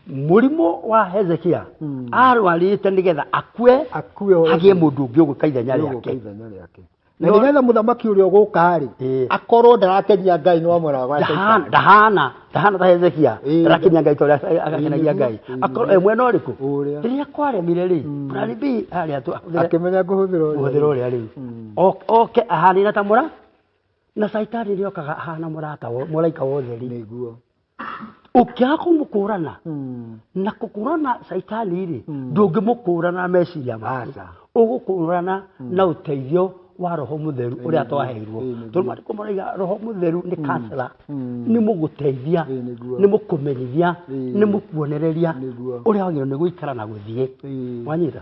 Mũrimũ wa Hezekia arwarĩte nĩgetha akue, Akue o hagĩe mũndũ ũngĩ ũgũka ithenya ũgũka rĩake. Ithenya rĩake. Na nĩgetha mũthamaki ũrĩa ũgũka rĩ, akorwo ndarakenia Ngai nĩ wa mwena wa Ndahana Shaitani. ndahana ndahana ta Hezekia, ndarakenia Ngai ta ũrĩa agakenagia Nĩguo, Ngai. Akorwo e mwena ũrĩkũ? Ũrĩa. Rĩrĩa kwaremire rĩ, plan B harĩa tu ahũthĩre Akĩmenya kũhũthĩra ũrĩa. Kũhũthĩra ũrĩa rĩu. Oke ahanina ta mũra na Caitani nĩ okaga ahana mũrata mũraika wa ũtheri. Nĩguo. Ũngĩaga kũmũkũrana na kũkũrana Caitani rĩ, ndũngĩmũkũrana na meciria maku. Aca. Ũgũkũrana na ũteithio wa Roho Mũtheru ũrĩa twaheirwo. Tondũ maandĩko marauga Roho Mũtheru nĩ counselor, nĩ mũgũteithia, Ĩĩ, nĩguo. nĩ mũkũmenyithia, nĩ mũkuonereria Nĩguo. ũrĩa wagĩrĩirwo nĩ gũikara na gũthiĩ. Wanyita?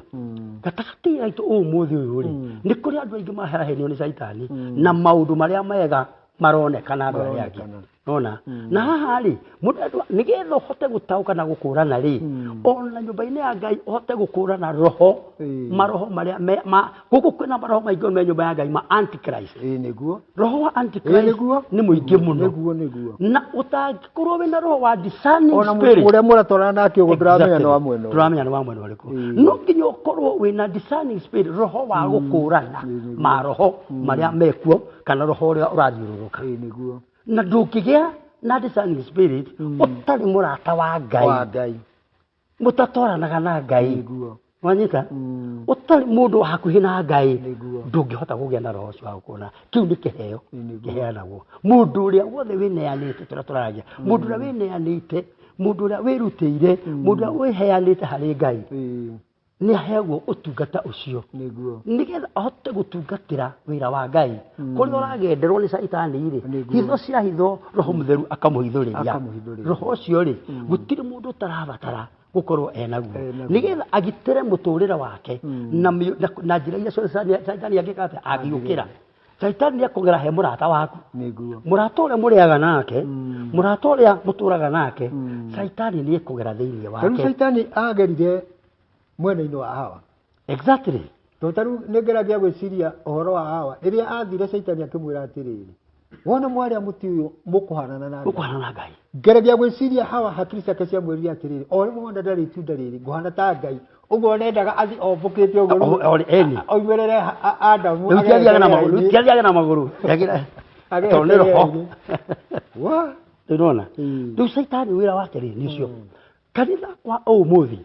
Gatagatĩ gaitũ ũmũthĩ ũyũ rĩ, nĩ kũrĩ andũ aingĩ mahehenio nĩ Caitani na maũndũ marĩa mega maronekana andũ arĩa angĩ. Maronekana. Nona? Na haha rĩ, mũndũ nĩgetha ũhote gũtaũka na gũkũrana rĩ, ona nyũmba-inĩ ya Ngai ũhote gũkũrana roho, maroho marĩa me, ma, gũkũ kwĩna maroho maingĩ me nyũmba ya Ngai ma Antichrist. Ĩĩ nĩguo. Roho wa Antichrist Ĩĩ nĩguo. nĩ mũingĩ mũno. Nĩguo nĩguo. Na ũtangĩkorwo wĩna roho wa discerning Ona spirit. ũrĩa mũratwarana nake ũguo ndũramenya nĩ wa mwena ũrĩkũ. Ndũramenya nĩ wa mwena ũrĩkũ. No nginya ũkorwo wĩna discerning spirit, roho wa gũkũrana maroho marĩa mekuo kana roho ũrĩa ũrathiũrũrũka. Ĩĩ nĩguo. Na ndũngĩgĩa na discerning spirit ũtarĩ mũrata wa Ngai. Wa Ngai. Mũtatwaranaga na Ngai. Nĩguo. Wanyita? Ũtarĩ mũndũ wa hakuhĩ na Ngai, Nĩguo. ndũngĩhota kũgĩa na roho ũcio wa gũkũrana. Kĩu nĩ kĩheo Nĩguo. kĩheanagwo. Mũndũ ũrĩa wothe wĩneanĩte, tũrĩa tũraragia, mũndũ ũrĩa wĩneanĩte, mũndũ ũrĩa wĩrutĩire, mũndũ ũrĩa wĩheanĩte harĩ Ngai, nĩ aheagwo ũtungata ũcio. Nĩguo. Nĩgetha ahote gũtungatĩra wĩra wa Ngai. Kũrĩa ũragenderwo nĩ Caitani rĩ, Nĩguo. hitho cia hitho Roho Mũtheru akamũhithũrĩria. Akamũhithũrĩria. Roho ũcio rĩ, gũtirĩ mũndũ ũtarabatara gũkorwo enaguo. Enaguo. Nĩgetha agitĩre mũtũrĩre wake na na njĩra iria ciothe Caitani angĩka atĩa, angĩũkĩra. Caitani nĩekũgera he mũrata waku. Nĩguo. Mũrata ũrĩa mũrĩaga nake, mũrata ũrĩa mũtũraga nake, Caitani nĩekũgera thĩinĩ Tarĩu wake. Caitani agerire mwena-inĩ wa Hawa. Exactly. Tondũ tarĩu nĩngeragia gwĩciria ũhoro wa Hawa rĩrĩa athire Caitani akĩmwĩra atĩrĩrĩ, wona mwarĩa mũtĩ ũyũ mũkũhanana na Ngai. Mũkũhanana na Ngai. Ngeragia gwĩciria Hawa hakiri ciake ciamwĩrire atĩrĩrĩ, o rĩmwe wona ndarĩ itunda rĩrĩ ngũhana ta Ngai. Ũguo nendaga athiĩ ombũkĩte ũguo rĩu Eni. oimĩrĩre Adamu Rĩu tiathiaga na magũrũ, agerete rĩu tiathiaga na magũrũ. Yagira- Agerete Tondũ nĩ roho. rĩera-inĩ. Wa? Rĩu nĩwona? Rĩu Caitani wĩra wake rĩ nĩ ũcio. Kanitha wa ũmũthĩ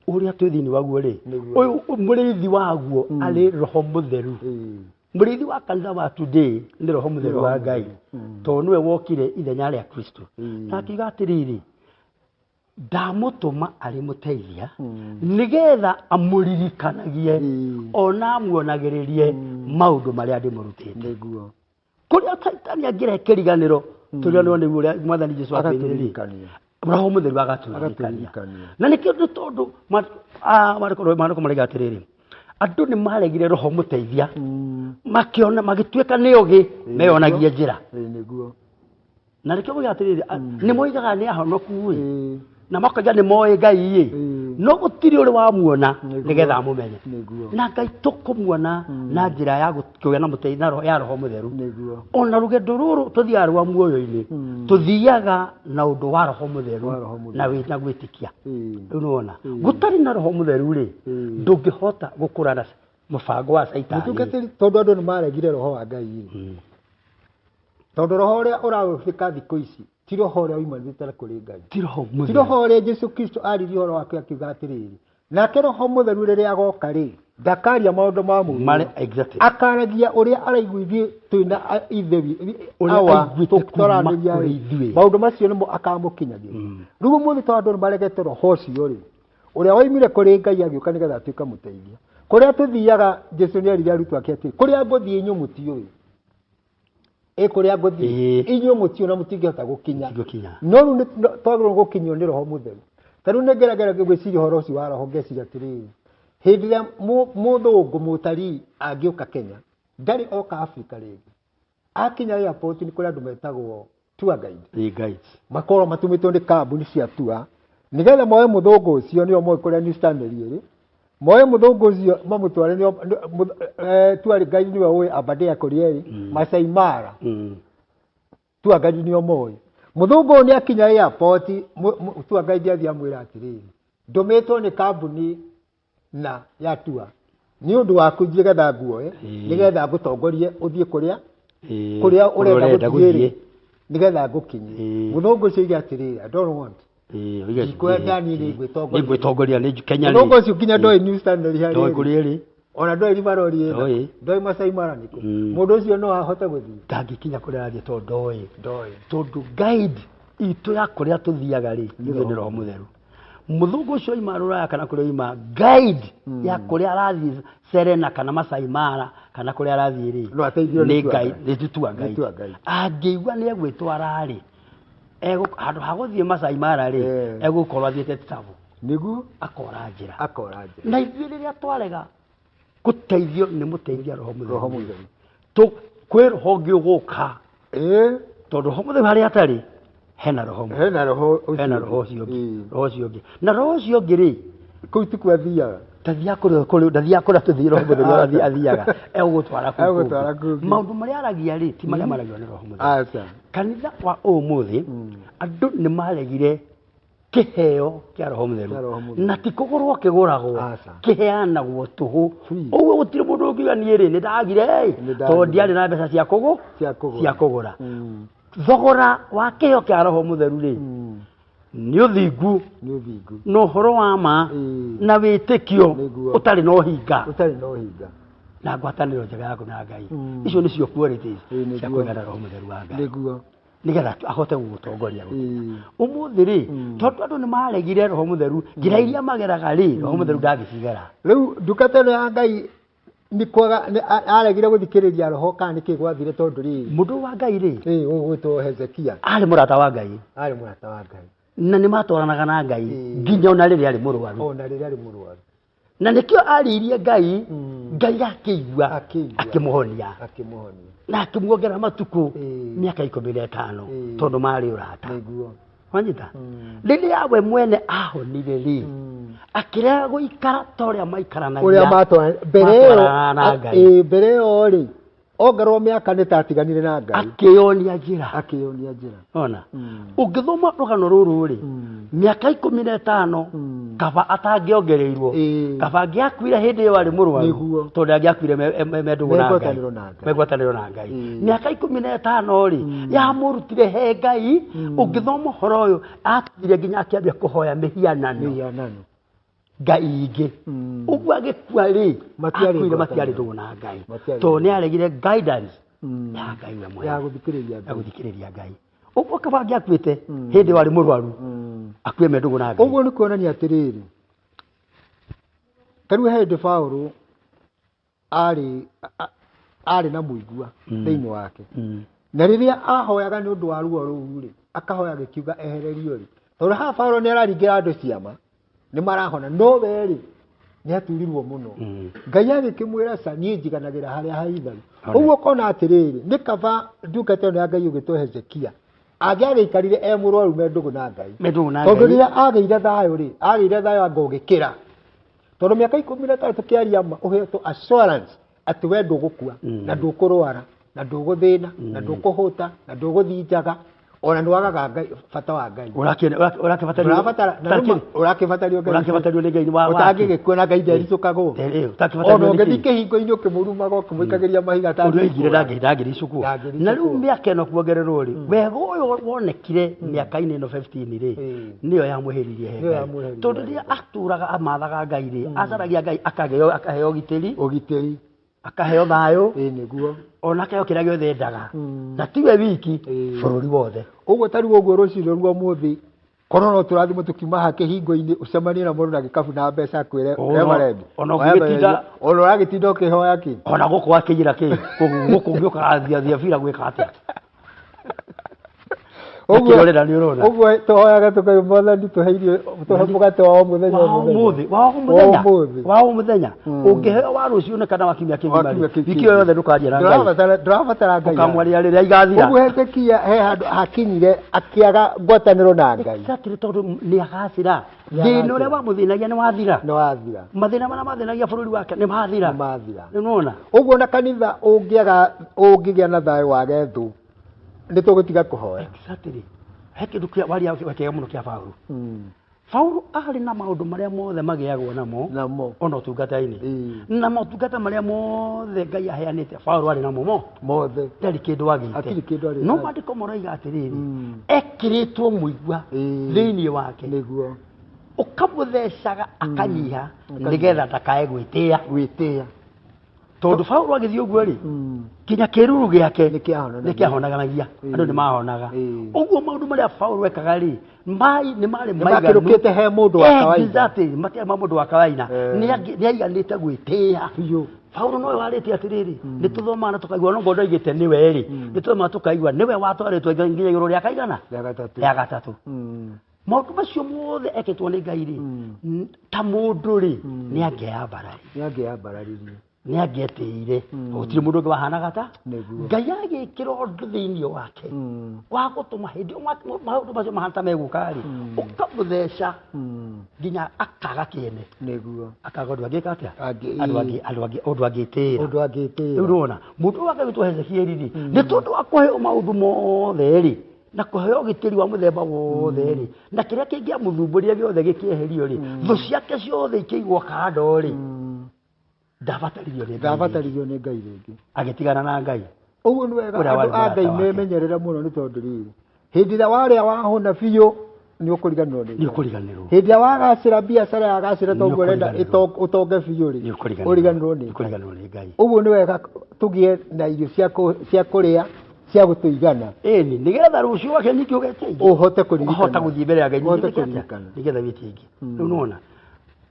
ũrĩa twĩ thĩinĩ waguo rĩ, Nĩguo. ũyũ mũrĩithi waguo arĩ Roho Mũtheru. Mũrĩithi wa kanitha wa today nĩ Roho Mũtheru wa Ngai. Tondũ nĩwe wokire ithenya rĩa Kristo. Na akiuga atĩrĩrĩ, ndamũtũma arĩ mũteithia nĩgetha amũririkanagie ona amuonagĩrĩrie maũndũ marĩa ndĩmũrutĩte. Nĩguo. Kũrĩa Caitani angĩrehe kĩriganĩro, tũriganĩrwo nĩguo ũrĩa Mwathani Jesũ atwĩrire rĩ, Agatũririkania. Roho Mũtheru agatũririkania. Agatũririkania. Na nĩkĩo nĩ tondũ maandĩko marauga atĩrĩrĩ, andũ nĩ maregire Roho mũteithia, makĩona magĩtuĩka nĩ ogĩ, meyonagie njĩra. Ĩĩ nĩguo. Na nĩkĩo moigaga atĩrĩrĩ, nĩ moigaga nĩ ahonoku ĩ, na makoiga nĩ moĩ Ngai ĩ, no gũtirĩ ũrĩ wamuona nĩgetha amũmenye. Nĩguo. Na Ngai tũkũmuona na njĩra ya kũgĩa na mũteithia na roho ya Roho Mũtheru. Nĩguo. Ona rũgendo rũrũ tũthiaga rwa muoyo-inĩ, tũthiaga na ũndũ wa Roho Mũtheru Wa Roho Mũtheru. na na gwĩtĩkia. Ĩĩ. Rĩu nĩwona? Gũtarĩ na Roho Mũtheru rĩ, ndũngĩhota gũkũrana mũbango wa Caitani. Mũtungatĩri, tondũ andũ nĩ maregire Roho wa Ngai rĩ, tondũ roho ũrĩa ũrahũthĩka thikũ ici ti roho ũrĩa woimanĩte na kũrĩ Ngai. Ti Roho Ti Mũtheru. roho ũrĩa Jesũ Kristo aririe ũhoro wake akiuga atĩrĩrĩ, nake Roho Mũtheru rĩrĩa agoka rĩ, ndakaria maũndũ ma mũndũ. Marĩ, exactly. Akaragia ũrĩa araigua ithuĩ twĩna ithe Ũrĩa awa aiguĩte kuma tũranĩria kũrĩ rĩ, ithuĩ. maũndũ macio nĩmo akamũkinyagĩria. Rĩu ũmũthĩ tondũ andũ nĩmaregete roho ũcio rĩ, ũrĩa woimire kũrĩ Ngai agĩũka nĩgetha atuĩke mũteithia. Kũrĩa tũthiaga, Jesũ nĩerire arutwo ake atĩrĩ, kũrĩa ngũthiĩ inyuĩ mũtiũĩ. Ĩ kũrĩa ngũthiĩ inyuĩ mũtiũĩ na mũtingĩhota gũkinya. Mũtingĩkinya. No rĩu twagĩrĩirwo gũkinyio nĩ Roho Mũtheru. Ta rĩu nĩngeragera gwĩciria ũhoro ũcio wa roho ngeciria atĩrĩrĩ, hĩndĩ ĩrĩa mũthũngũ mũtarii angĩũka Kenya, ndarĩ oka Afrika rĩngĩ. Akinya airport nĩ kũrĩ andũ metagwo tour guide. Ĩĩ, guides. Makoragwo matũmĩtwo nĩ kambuni cia tour nĩgetha moe mũthũngũ ũcio nĩo moĩ kũrĩa New Stanley ĩrĩ, Moe mũthũngũ ũcio mamũtware tour guide nĩwe ũĩ Aberdare kũrĩa ĩrĩ, Masai Mara. Tour guide nĩo moĩ. Mũthũngũ ũyũ nĩ akinya airport, tour guide athiĩ amwĩra atĩrĩrĩ, ndũmĩtwo nĩ kambuni na ya tour nĩ ũndũ waku nĩgetha nguoe, nĩgetha ngũtongorie ũthiĩ kũrĩa kũrĩa ũrenda gũthiĩ rĩ, nĩgetha ngũkinyie. Mũthũngũ ũcio oige atĩrĩrĩ, I don't want. Ndikwenda niĩ nĩ ngwĩtongoria. Nĩ ngwĩtongoria nĩ Kenya. Mũthũngũ ũcio nginya ndoĩ New Stanley harĩa Ndoĩ kũrĩa ĩrĩ. Ona ndoĩ River Road ĩna. Ndoĩ. Ndoĩ Masai Mara nĩkũ. Mũndũ ũcio no ahote gũthiĩ? Ndangĩkinya kũrĩa arathiĩ tondũ ndoĩ. Ndoĩ. Tondũ guide itũ ya kũrĩa tũthiaga rĩ, ithuĩ nĩ Roho Mũtheru. Mũthũngũ ũcio oima Rũraya kana kũrĩa oima, guide ya kũrĩa arathiĩ Serena kana Masai Mara kana kũrĩa arathiĩ rĩ, No ateithio nĩ nĩ tour guide, guide. nĩ tour Nĩ guide. tour guide. Angĩigua nĩ egwĩtwara rĩ, handũ ha gũthiĩ Masai Mara rĩ, egũkorwo athiĩte Tsavo. Nĩguo? Akora njĩra. Akora njĩra. Na ithuĩ rĩrĩa twarega gũteithio nĩ mũteithia Roho Mũtheru. Roho Mũtheru. Kwĩ roho ũngĩ ũgũka. Tondũ Roho Mũtheru harĩa atarĩ, hena roho mũtheru. Hena roho ũcio Hena ũngĩ. roho ũcio ũngĩ. Roho ũcio ũngĩ. Na roho ũcio ũngĩ rĩ, kũu ti kuo athiaga. Ndathiaga kũrĩa kũrĩ, ndathiaga kũrĩa tũthiĩ Roho Mũtheru athiaga. Egũgũtwara kũu Egũgũtwara kũngĩ. kũu kũngĩ. Maũndũ marĩa aragia rĩ, ti marĩa maragio nĩ Roho Mũtheru. Aca. Kanitha wa ũmũthĩ, andũ nĩ maregire kĩheo kĩa Roho Mũtheru. Kĩa Roho Mũtheru. Na ti kũgũrwo kĩgũragwo, Aca. kĩheanagwo tũhũ. Ũguo gũtirĩ mũndũ ũngiuga niĩ rĩ, nĩ ndagire ĩ, Nĩ ndagire. tondũ ndiarĩ na mbeca cia Cia kũgũra. cia kũgũra. Thogora wa kĩheo kĩa Roho Mũtheru rĩ, nĩ ũthingu, Nĩ ũthingu. na ũhoro wa ma, na wĩtĩkio Nĩguo. ũtarĩ na ũhinga. Ũtarĩ na ũhinga. Na ngwatanĩro njega yaku na Ngai. Icio nĩcio qualities Nĩguo. cia kũgĩa na Roho Mũtheru wa Ngai. Nĩguo. Nĩgetha ahote gũgũtongoria gũkinya. Ũmũthĩ rĩ, tondũ andũ nĩ maregire Roho Mũtheru, njĩra iria mageraga rĩ, Roho Mũtheru ndangĩcigera. Rĩu ndungata ĩno ya Ngai nĩ kwaga, nĩ aregire gũthikĩrĩria roho kana nĩkĩ gwathire tondũ rĩ. Mũndũ wa Ngai rĩ, Ũgwĩtwo Hezekia. Arĩ mũrata wa Ngai. Arĩ mũrata wa Ngai. Na nĩ matwaranaga na Ngai nginya ona rĩrĩa arĩ mũrwaru. Ona rĩrĩa arĩ mũrwaru. Na nĩkĩo arĩirie Ngai, Ngai akĩigua, akĩmũhonia. Akĩmũhonia. Na akĩmuongerera matukũ mĩaka 15 tondũ marĩ ũrata. Nĩguo. Wanyita? Rĩrĩa we mwene ahonire rĩ, akĩrega gũikara ta ũrĩa maikaranagia. Ũrĩa matwara mbere ĩyo, Matwaranaga na Ngai. Mbere ĩyo rĩ, ongerwo mĩaka nĩ tatiganire na Ngai. Akĩyonia njĩra. Akĩyonia njĩra. Ona. Ũngĩthoma rũgano rũrũ rĩ, mĩaka 15 kaba atangĩongereirwo, kaba angĩakuire hĩndĩ ĩyo arĩ mũrwaru, Nĩguo. tondũ angĩakuire me ndũgũ na Ngai. Mengwatanĩro na Ngai. Me ngwatanĩro na Ngai. Mĩaka 15 rĩ, yamũrutire he Ngai. Ũngĩthoma ũhoro ũyũ, akinyire nginya akĩambia kũhoya mĩhianano. Mĩhianano. Ngai ingĩ. Ũguo agĩkua rĩ, Matiarĩ akuire matiarĩ ngwatanĩro. ndũgũ na Ngai. Matiarĩ Tondũ nĩ aregire guidance ya Ngai we mwene. Ya gũthikĩrĩria Ngai. Ya gũthikĩrĩria Ngai. Ũguo kaba angĩakuĩte hĩndĩ ĩyo arĩ mũrwaru, akue me ndũgũ na Ngai. Ũguo nĩ kuonania atĩrĩrĩ, ta rĩu he hĩndĩ Paũlũ arĩ na mũigua thĩinĩ wake. Na rĩrĩa ahoyaga nĩ ũndũ wa ruo rũu rĩ, akahoya agĩkiuga ehererio rĩ, tondũ haha Paũlũ nĩ araringĩra andũ ciama, nĩ marahona, no we rĩ, nĩ aturirwo mũno. Ngai agĩkĩmwĩra ca, niĩ njiganagĩra harĩa haitharu. Ũguo ũkona atĩrĩrĩ, nĩ kaba ndungata ĩno ya Ngai ũgĩtwo Hezekia, angĩagĩikarire e mũrwaru me ndũgũ na Ngai. Me ndũgũ na Tondũ Ngai. rĩrĩa agĩire thayũ rĩ, agĩire thayũ anga ũgĩkĩra. Tondũ mĩaka 13 tũkĩaria ma, ũhetwo assurance atĩ we ndũgũkua, na ndũkũrwara, na ndũgũthĩna, na ndũkũhũta, na ndũgũthiĩ njaga, ona nĩ wagaga Ngai, bata wa Ngai. Ũrakĩbatario Ũrabatara, na rĩu ũrakĩbatario Ngai. Ũrakĩbatario nĩ Ngai wa Ũtangĩgĩkua na Ngai ndericũkagwo. Ũtakĩbatario Ona nĩ ũngĩthiĩ kĩ? kĩhingo-inĩ ũkĩmũrumaga ũkĩmũikagĩria mahiga Ũndũ oigire ndangĩricũkwo. Na rĩu mĩaka ĩno kuongererwo rĩ, wega ũyũ wonekire mĩaka-inĩ ĩno 15 rĩ, nĩyo yamwehereirie he Nĩyo Ngai. yamwehereirie Tondũ rĩrĩa atũraga amathaga Ngai rĩ, acaragia Ngai akaheo ũgitĩri. Ũgitĩri. Akaheo thayũ. Nĩguo. Ona akaheo kĩrĩa gĩothe endaga. Na tiwe wiki, bũrũri wothe. Ũguo ta rĩu ũguo rũcinĩ rwa ũmũthĩ, korwo no tũrathimwo tũkiuma haha kĩhingo-inĩ, ũcemanie na mũndũ na gĩkabu na mbeca akwĩre, Reverend, Ona ũngĩgĩtinda- ona ũragĩtinda ũkĩhoya kĩ? Ona gũkũ akĩiyĩra kĩ? Gũkũ ũngĩũka thia bira gwĩka atĩa? Ũkĩrorera nĩ ũrona. Ũguo tũhoyaga tũkauga Mwathani tũhe irio, tũhe mũgate wa o mũthenya o Wa mũthenya. ũmũthĩ, wa o mũthenya. Wa ũmũthĩ. Wa o mũthenya. Ũngĩheo wa rũciũ nĩ kana wa kiumia kĩgima Wa kiumia rĩ, kĩu wiki ĩyo yothe ndũkaria na Ngai. Ndũrabatara Ngai. Ũkamwaria rĩrĩa igathira. Ũguo Hezekia he handũ hakinyire akĩaga ngwatanĩro na Ngai. Exactly, tondũ nĩ agacĩra. Thĩna ũrĩa wamũthĩnagia nĩ wathira. Nĩ wathira. Mathĩna marĩa mathĩnagia bũrũri wake nĩ mathira. Nĩ mathira. Nĩ nĩwona? Ũguo na kanitha ũngĩaga ũngĩgĩa na thayũ wage thũ nĩ tũgũtiga kũhoya. Exactly. He kĩndũ kĩa waria kĩega mũno kĩa Paũlũ. Paũlũ arĩ na maũndũ marĩa mothe magĩagwo namo Namo. ona ũtungata-inĩ. Ĩĩ. Na motungata marĩa mothe Ngai aheanĩte Paũlũ arĩ namo mo. Mothe. Ndarĩ kĩndũ agĩte. Hatirĩ kĩndũ arĩ No nakĩo. maandĩko maroiga atĩrĩrĩ, ekĩrĩtwo mũigua Ĩĩ. thĩinĩ wake. Nĩguo. Ũkamũthecaga akanyiha nĩgetha ndakae gwĩtĩa. Gwĩtĩa. Tondũ Paũlũ agĩthiĩ ũguo rĩ, nginya kĩruru gĩake Nĩkĩahonanagia. nĩkĩahonanagia. Andũ nĩmahonaga. Ĩĩ. Ũguo maũndũ marĩa Paũlũ ekaga rĩ, mai nĩ marĩ Nĩ makĩrũkĩte he mũndũ wa kawaida. Exactly, matiarĩ ma mũndũ wa kawaida. Eh. Nĩaiganĩte gwĩtĩa. Biũ. Paũlũ nowe warĩtie atĩrĩrĩ, nĩtũthomaga na tũkaigua no ngorwo ndoigĩte nĩwe rĩ, nĩtũthomaga tũkaigua nĩwe watwarĩtwo nginya igũrũ rĩa kaigana? Rĩa gatatũ. Rĩa gatatũ. Maũndũ macio mothe ekĩtwo nĩ Ngai rĩ, ta mũndũ rĩ, nĩangĩambararirie. Nĩangĩambararirie. Nĩangĩetĩire. Gũtirĩ mũndũ ũngĩ wahanaga ta Nĩguo. Ngai agĩkĩra ũndũ thĩinĩ wake wa gũtũma hĩndĩ ĩyo maũndũ macio mahana ta megũka rĩ, ũkamũtheca nginya akaga kĩene. Nĩguo. Akaga ũndũ angĩka atĩa? Angĩ- Andũ angĩ ũndũ angĩtĩĩra. Ũndũ angĩtĩĩra. Rĩu nĩwona, mũndũ ũyũ agĩtwo Hezekieli rĩ, nĩ tondũ wa kũheo maũndũ mothe rĩ, na kũheo ũgitĩri wa mũthemba wothe rĩ, na kĩrĩa kĩngĩamũthumbũrire gĩothe gĩkĩeherio rĩ, thũ ciake ciothe ikĩigwo kando rĩ, ndabataririo nĩ Ngai rĩngĩ. Ndabataririo nĩ Ngai rĩngĩ. Agĩtigana na Ngai. Ũguo nĩ wega Ũrĩa andũ warĩ a Ngai mũrata wake. memenyerere mũno nĩ tondũ rĩrĩ, hĩndĩ ĩrĩa warĩa wahũna biũ nĩ ũkũriganĩrwo nĩ Nĩ Ngai. ũkũriganĩrwo. Hĩndĩ ĩrĩa wagacĩra biacara yagacĩra Nĩ toguo ũrenda ũkũriganĩrwo. ũtonge biũ rĩ, Nĩ ũkũriganĩrwo. ũriganĩrwo nĩ Nĩ Ngai. ũkũriganĩrwo nĩ Ngai. Ũguo nĩ wega tũgĩe na irio cia kũrĩa cia gũtũigana. Ĩni, nĩgetha rũciũ wake ningĩ ũgetia ingĩ. Ũhote kũririkana. Ũkahota gũthiĩ mbere ya Ngai. Ũhote Ningĩ atĩa? kũririkana. Nĩgetha wĩtie ingĩ. Rĩu nĩwona,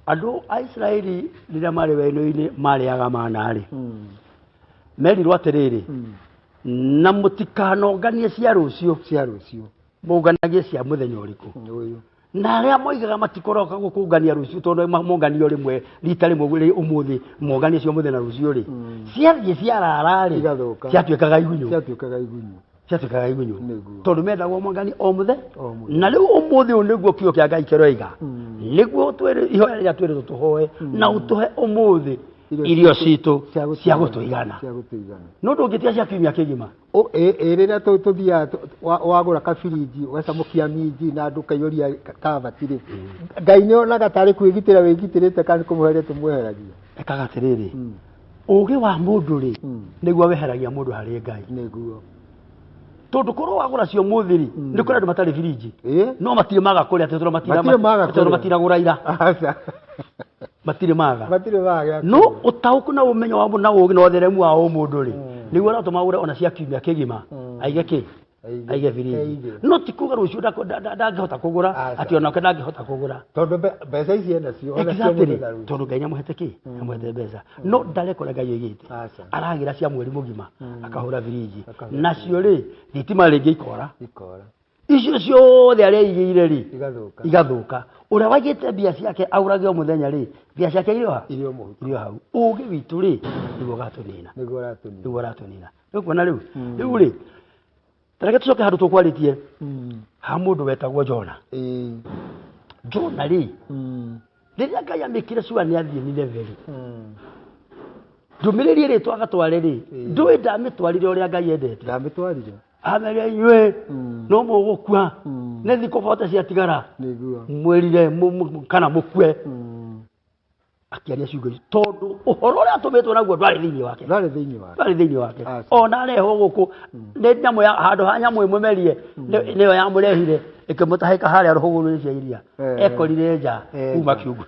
andũ a Isiraeli rĩrĩa marĩ werũ-inĩ marĩaga mana rĩ, merirwo atĩrĩrĩ, na mũtikanonganie cia rũciũ. Cia rũciũ. Mũnganagie cia mũthenya ũrĩkũ? Ũyũ. Na arĩa moigaga matikoroka gũkũngania rũciũ tondũ monganio rĩmwe rita rĩmwe rĩ ũmũthĩ monganie cio mũthenya rũciũ rĩ, ciathiĩ ciarara rĩ, Igathũka. ciatuĩkaga igunyũ. Ciatuĩkaga igunyũ. Ciatuĩkaga igunyũ. Nĩguo. Tondũ mendagwo monganie o mũthenya. O mũthenya. Na rĩu ũmũthĩ ũyũ nĩguo kiugo kĩa Ngai kĩroiga. Nĩguo twĩrĩ ihoya rĩrĩa twĩrĩtwo tũhoe na ũtũhe ũmũthĩ irio citũ cia gũtũigana. Cia gũtũigana. No ndũngĩtia cia kiumia kĩgima. Ĩ rĩrĩa tũthiaga wagũra kabirinji ũgacamũkia minji na andũ ũkaiyũria kabati rĩ, Ngai nĩ onaga tarĩ kwĩgitĩra wĩgitĩrĩte kana nĩ kũmweheria tũmweheragia. Ekaga atĩrĩrĩ, ũgĩ wa mũndũ rĩ, nĩguo weheragia mũndũ harĩ Ngai. Nĩguo. Tondũ korwo wagũra cio mũthĩ rĩ, nĩ kũrĩ andũ matarĩ birinji. Ĩ? No matirĩ maga kũrĩa tondũ Matirĩ maga tondũ kũrĩa. matiragũra ira. Aca. Matirĩ maga. Matirĩ maga. No ũtaũku na ũmenyo wa na ũgĩ na ũtheremu wa ũmũndũ rĩ, nĩguo ũratũma agũre ona cia kiumia kĩgima. Aige kĩ? Aige birinji. Aige. No ti kuga rũciũ ndangĩhota kũgũra, Aca. atĩ onake ndangĩhota kũgũra. Tondũ mbeca ici ena cio, ona cio Exactly. mũthenya rũciũ. Tondũ Ngai nĩamũhete kĩ? Nĩamũhete mbeca. No ndareka ũrĩa Ngai oigĩte. Aca. Aragĩra cia mweri mũgima, akahũra birinji. Akahũra Nacio rĩ, thitima rĩngĩ ikora. Ikora. Icio ciothe arĩa aigĩire rĩ, Igathũka. igathũka. Ũrĩa waigĩte mbia ciake agũrage o mũthenya rĩ, mbia ciake irĩ o ha? Irĩ o mũhuko. Irĩ o hau. Ũgĩ witũ rĩ, nĩguo ũgatũnina. Nĩguo ũratũnina. Nĩguo ũratũnina. Rĩu kuona rĩu, rĩu rĩ, ta reke tũcoke handũ tũkwarĩtie ha mũndũ wetagwo Jona. Ĩĩ. Jona rĩ, rĩrĩa Ngai amĩkire cua nĩ athiĩ Nineve rĩ, ndũmĩrĩri ĩrĩa twagatware rĩ, ndũĩ ndamĩtwarire ũrĩa Ngai endete. Ndamĩtwarire. Ameria inyuĩ no mũgũkua, nĩ thikũ bote ciatigara. Nĩguo. Mwĩrire kana mũkue. Akĩaria ciugo icio tondũ ũhoro ũrĩa atũmĩtwo naguo ndwarĩ thĩinĩ wake. Ndwarĩ thĩinĩ wake. Ndwarĩ thĩinĩ wake. Aca. Ona arehwo gũkũ nĩ nyamũ ya handũ ha nyamũ ĩmũmerie nĩyo yamũrehire ĩkĩmũtahĩka harĩa rũhũgũrũ-inĩ cia iria. Ekorire nja kuma kiugũ,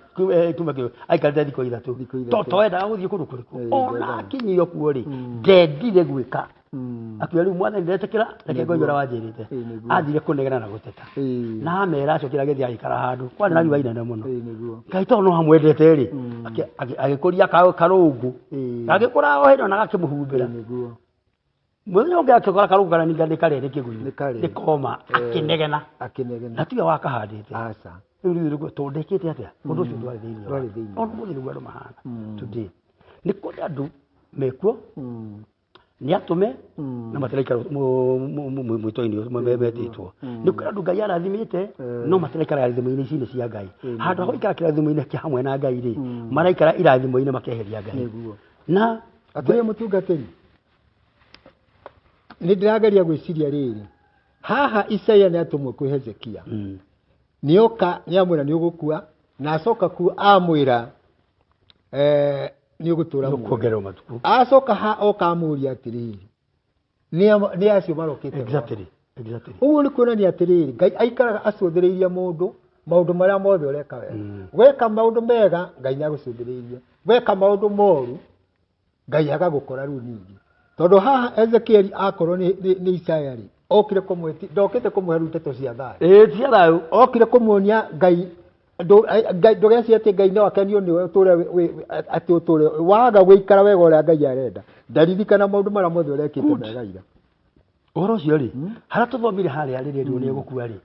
kuma kiugũ aikarĩte thikũ ithatũ. Thikũ ithatũ. To endaga gũthiĩ kũndũ kũrĩkũ. Ona ndendaga. akinyio kuo rĩ, ndendire gwĩka. Akiuga rĩu mwathani ndetĩkĩra, reke ngoigue ũrĩa wanjĩrĩte. Nĩguo. Athire kũnegena na gũteta. Na amera acokire agĩthiĩ agĩikara handũ. Kwarĩ na riũa inene mũno. Nĩguo. Ngai tondũ no amwendete rĩ, agĩkũria karũngũ. Gagĩkũra o hĩndĩ na gakĩmũhumbĩra. Nĩguo. Mũthenya ũngĩ akĩkora karũngũ karaninga nĩ karĩa nĩ kĩgunyũ. Nĩ karĩa. Nĩ koma, akĩnegena. Akĩnegena. Na tiwe wakahandĩte. Aca. Rĩu rĩu nĩguo, tondũ ndekĩte atĩa? Ũndũ ũcio ndwarĩ thĩinĩ Ndwarĩ wake. thĩinĩ. Ona ũmũthĩ nĩguo andũ mahana. Today. Nĩ kũrĩ andũ mekuo, Nĩ atũme na matiraikara mwĩto-inĩ ũcio metĩtwo. Nĩ kũrĩ andũ Ngai arathimĩte no matiraikara irathimo-inĩ ici cia Ngai. Handũ ha gũikara kĩrathimo-inĩ kĩa hamwe na Ngai rĩ, maraikara irathimo-inĩ makeheria Ngai. Nĩguo. Na Atĩrĩ mũtungatĩri, nĩ ndĩrageria gwĩciria rĩrĩ, haha Isaia nĩ atũmwo kwĩ Hezekia, nĩoka nĩamwĩra nĩ ũgũkua, na acoka kuo amwĩra nĩ ũgũtũra muoyo. Kuongererwo matukũ. Acoka ha oka amũria atĩrĩrĩ, nĩ acio marokĩte gwaku. Exactly. Ũguo nĩ kuonania atĩrĩrĩ, Ngai aikaraga acũthĩrĩirie mũndũ maũndũ marĩa mothe ũreka wega. Weka maũndũ mega, Ngai nĩ agũcũthĩrĩirie. Weka maũndũ moru, Ngai agagũkora rĩu ningĩ. Tondũ haha Ezekieli akorwo nĩ Isaya rĩ, okire kũmwĩti, ndokĩte kũmũhe rĩu ndeto cia thayũ. Ĩĩ, cia thayũ. Okire kũmuonia Ngai, Ngai, ndũgecirie atĩ Ngai no akenio nĩwe ũtũre atĩ ũtũre waga gũikara wega ũrĩa Ngai arenda. Ndaririkana maũndũ marĩa mothe ũrekĩte mega ira. Ũhoro ũcio rĩ, harĩa tũthomire harĩa rĩrĩa rĩu nĩegũkua rĩ,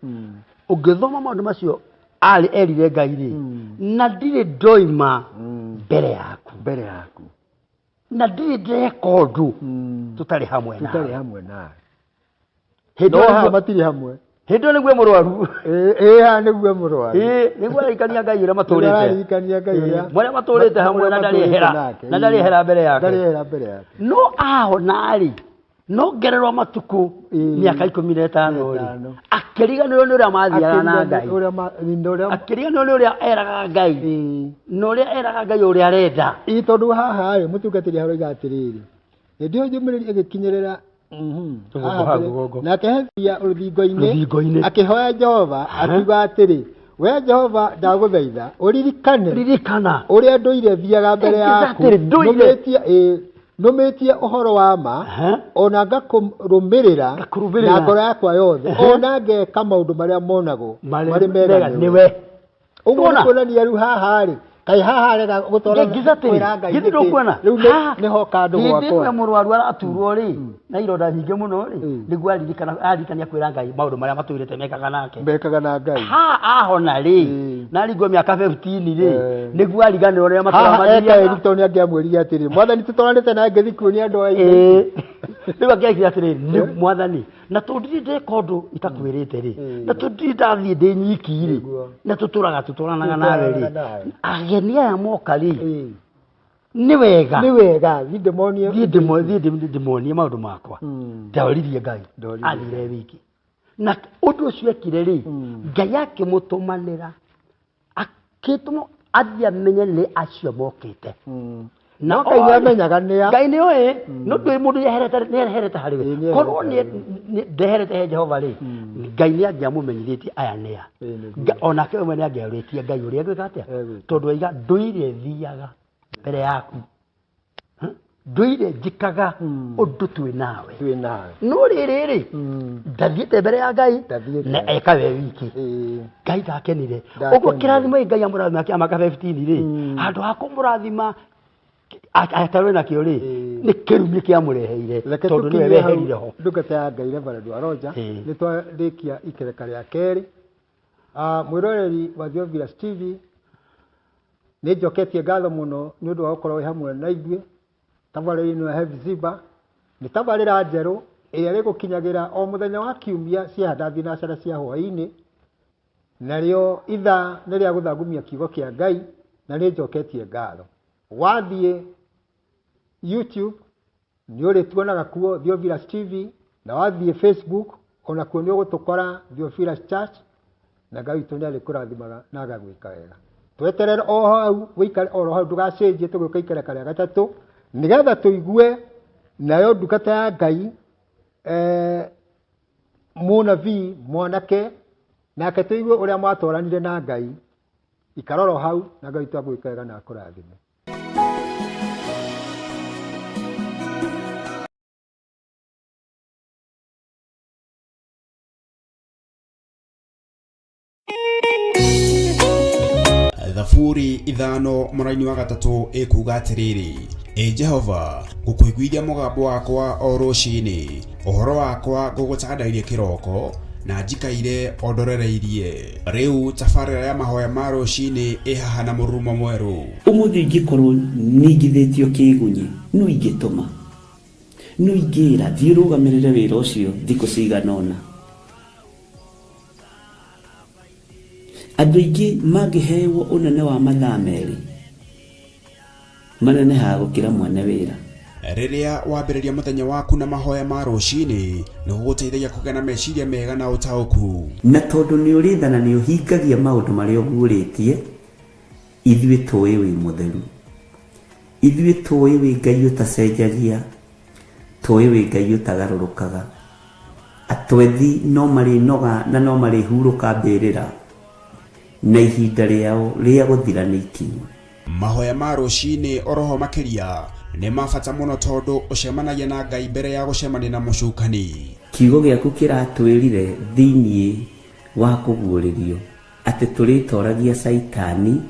ũngĩthoma maũndũ macio arĩ erire Ngai rĩ, na ndirĩ ndoima mbere yaku. Mbere yaku. Na ndirĩ ndeka ũndũ tũtarĩ hamwe nawe. Tũtarĩ hamwe nawe. Hĩndĩ No ĩyo haha nĩguo- matirĩ hamwe. Hĩndĩ ĩyo nĩguo mũrwaru. Ĩĩ, haha nĩguo mũrwaru. Ĩĩ, nĩguo araikania Ngai ũrĩa matũrĩte. Araririkania Ngai ũrĩa Marĩa matũrĩte hamwe na ndarĩ ehera. nake. Na ndarĩ ehera mbere yake. Ndarĩ ehera mbere yake. No ahona rĩ, no ngererwo matukũ mĩaka 15 rĩ, Ĩtano. akĩriganĩrwo nĩ ũrĩa mathiaga na Akĩriganĩrwo Ngai. ũrĩa ma- nĩ ũrĩa Akĩriganĩrwo nĩ ũrĩa eraga Ngai. Na ũrĩa eraga Ngai ũrĩa arenda. Ĩĩ, tondũ haha rĩ, mũtungatĩri aroiga atĩrĩrĩ, hĩndĩ ĩyo njũmĩrĩri ĩgĩkinyĩrĩra Rũgongo haha ha mbere. rũgongo. Nake Hezekia Rũthingo-inĩ. akĩhoya Jehova akiuga atĩrĩ, we Jehova ndagũthaitha ũririkane Ririkana. ũrĩa ndũire thiaga mbere yaku, Exactly, ndũire. nũmĩtie ũhoro wa ma, ona ngakũrũmĩrĩra Ngakũrũmĩrĩra. na ngoro yakwa yothe, ona ngeka maũndũ marĩa monagwo Marĩ marĩ mega mega nĩwe. nĩwe. Ũguo Tuona? nĩ kuonania rĩu haha rĩ, kaĩ haha arega gũtwara Exactly. kwĩra Ngai Githĩ nĩkĩ? ndũkuona? Rĩu nĩho kandũ Hĩndĩ gwakwa. ĩmwe mũrwaru araturwo rĩ, na ironda nyingĩ mũno rĩ, nĩguo aririkania kwĩra Ngai maũndũ marĩa matũrĩte mekaga nake. Mekaga na Ngai. Ha ahona rĩ, na arigwo mĩaka 15 rĩ, nĩguo ariganĩrwo ũrĩa matũra Haha eka mathiaga. Eri tondũ nĩangĩamwĩrire atĩrĩ, Mwathani tũtwaranĩte na ngĩthiĩ kuonia andũ a ithe. Rĩu angĩaigire atĩrĩ, nĩ Mwathani, na tondũ ndirĩ ndeka ũndũ itakwĩrĩte rĩ, na tondũ ndirĩ ndathiĩ ndĩ nyiki rĩ, na tũtũraga tũtwaranaga nawe rĩ, Tũtwaranaga nawe. ageni aya moka rĩ, nĩ wega. Nĩ wega, thiĩ ndĩmonie. Thiĩ ndĩmonie maũndũ makwa. Ndoririe Ngai, Ndoririe. athire wiki. Na ũndũ ũcio ekire rĩ, Ngai akĩmũtũmanĩra, akĩtũmwo athiĩ amenye nĩ acio mokĩte. Na No Ngai nĩamenyaga nĩ a. Ngai nĩ oĩ, no ndũĩ mũndũ nĩeherete harĩ we. Ĩĩ, nĩeherete Korwo harĩ ndeherete he Jehova rĩ, Ngai nĩangĩamũmenyithĩtie aya nĩ a. Ĩĩ, nĩguo. Onake we nĩangĩarĩtie Ngai ũrĩa egwĩka atĩa? Egwĩka. Tondũ aiga ndũire thiaga mbere yaku. Ndũire njĩkaga ũndũ twĩ nawe. Twĩ nawe. No rĩrĩ rĩ, ndathiĩte mbere ya Ngai Ndathiĩte. na eka we wiki. Ngai ndakenire. Ndakenire. Ũguo kĩrathimo gĩkĩ Ngai amũrathima kĩa mĩaka 15 rĩ, handũ ha kũmũrathima atarĩ nakĩo rĩ, nĩ kĩrumi kĩamũreheire Reke tondũ nĩwe tũkinyie hau weherire ho. ndungata ya Ngai Reverend Waroja, nĩ twarĩkia ikereka rĩa kerĩ. Mwĩroreri wa Theophilus TV, nĩ njoketie ngatho mũno nĩ ũndũ wa gũkorwo wĩ hamwe na ithuĩ tabarĩra ĩno ya Hephzibah. Nĩ tabarĩra njerũ ĩrĩa ĩrĩgũkinyagĩra o mũthenya wa kiumia ciahanda thinacara cia hwaĩ-inĩ, narĩo ithaa nĩ rĩa gũthangumia kiugo kĩa Ngai, na nĩ njoketie ngatho. Wathiĩ YouTube nĩ ũrĩtuonaga kuo Theophilus TV, na wathiĩ Facebook onakuo nĩ ũgũtũkora Theophilus Church, na Ngai witũ nĩ arĩkũrathimaga na agagwĩka wega. Tweterere o hau, wĩikare oro hau ndũgacenjie, tũgĩũka ikereka rĩa gatatũ nĩgetha tũigue nayo ndungata ya Ngai, mũnabii mwanake, nake tũigue ũrĩa mwatwaranire na Ngai. Ikara oro hau na Ngai witũ agwĩka wega na akũrathime. Thaburi 5 mũraini wa 3 ĩkuga atĩrĩrĩ, Ĩ Jehova, ngũkũiguithia mũgambo wakwa o rũcinĩ, ũhoro wakwa ngũgũtandairie kĩroko, na njikaire o ndorereirie. Rĩu tabarĩra ya mahoya ma rũcinĩ ĩ haha na mũrurumo mwerũ. Ũmũthĩ ingĩkorwo ningithĩtio kĩgunyi, no ingĩtũma. No ingĩra thiĩ ũrũgamĩrĩre wĩra ũcio thikũ cigana ũna. Andũ aingĩ mangĩhewo ũnene wa mathaa merĩ manenehaga gũkĩra mwene wĩra. Rĩrĩa wambĩrĩria mũthenya waku na mahoya ma rũcinĩ, nĩ gũgũteithagia kũgĩa na meciria mega na ũtaũku. Na tondũ nĩ ũrĩ tha na nĩ ũhingagia maũndũ marĩa ũguũrĩtie, ithuĩ tũĩ wĩ mũtheru. Ithuĩ tũĩ wĩ Ngai ũtacenjagia, tũĩ wĩ Ngai ũtagarũrũkaga. Atwethi no marĩnoga na no marĩhurũka mbĩrĩra, na ihinda rĩao rĩa gũthira nĩ ikinyu. Mahoya ma rũcinĩ oroho makĩria nĩ ma bata mũno tondũ ũcemanagia na Ngai mbere ya gũcemania na mũcukani. Kiugo gĩaku kĩratwĩrire thĩinĩ wa kũguũrĩrio atĩ tũrĩtoragia Caitani,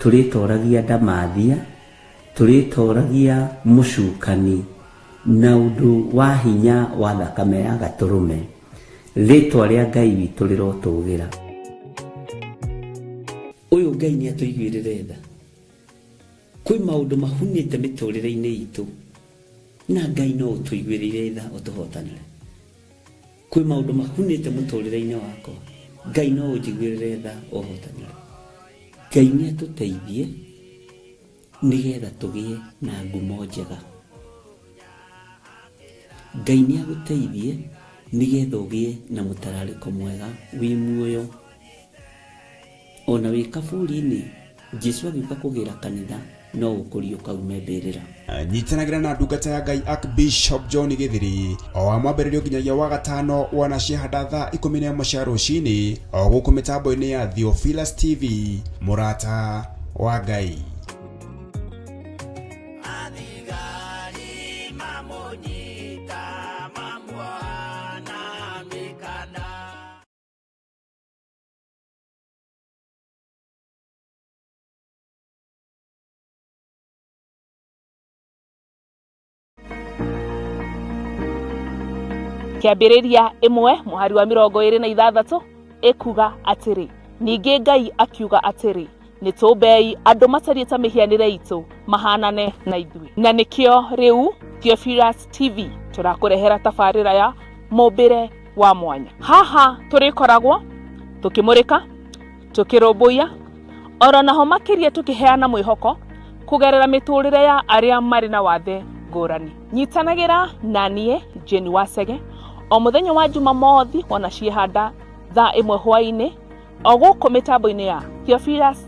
tũrĩtoragia ndamathia, tũrĩtoragia mũcukani na ũndũ wa hinya wa thakame ya gatũrũme. Rĩtwa rĩa Ngai witũ rĩrotũgĩra. Ũyũ Ngai nĩ atũiguĩrĩre tha. Kwĩ maũndũ mahunĩte mĩtũrĩre-inĩ itũ na Ngai no ũtũiguĩrĩire tha ũtũhotanĩre. Kwĩ maũndũ mahunĩte mũtũrĩre-inĩ wakwa, Ngai no ũnjiguĩrĩre tha ũhotanĩre. Ngai nĩ atũteithie nĩgetha tũgĩe na ngumo njega. Ngai nĩ agũteithie nĩgetha ũgĩe na mũtararĩko mwega wĩ muoyo. Ona wĩ kaburi-inĩ, Jesu agĩũka kũgĩra kanitha no ũkũriũka ume mbĩrĩra. Nyitanagĩra na ndungata ya Ngai Archbishop John Gĩthiri o wa mwambĩrĩrio nginyagia wa gatano wona ciahanda thaa 11 cia rũcinĩ o gũkũ mĩtambo-inĩ ya Theophilus TV, mũrata wa Ngai. Athigari mamũnyita mamuoha na mĩkanda. Kĩambĩrĩria 1 mũhari wa 26 ĩkuga atĩrĩ, ningĩ Ngai akiuga atĩrĩ, nĩ tũmbei andũ matariĩ ta mĩhianĩre itũ mahanane na ithuĩ. Na nĩkĩo rĩu Theophilus TV tũrakũrehera tabarĩra ya mũmbĩre wa mwanya. Haha tũrĩkoragwo tũkĩmũrĩka, tũkĩrũmbũiya, oro naho makĩria tũkĩheana mwĩhoko kũgerera mĩtũrĩre ya arĩa marĩ na wathe ngũrani. Nyitanagĩra na niĩ Jane Wacege o mũthenya wa Jumamothi wona ciĩhanda thaa 1 hwaĩ-inĩ o gũkũ mĩtambo-inĩ ya Theophilus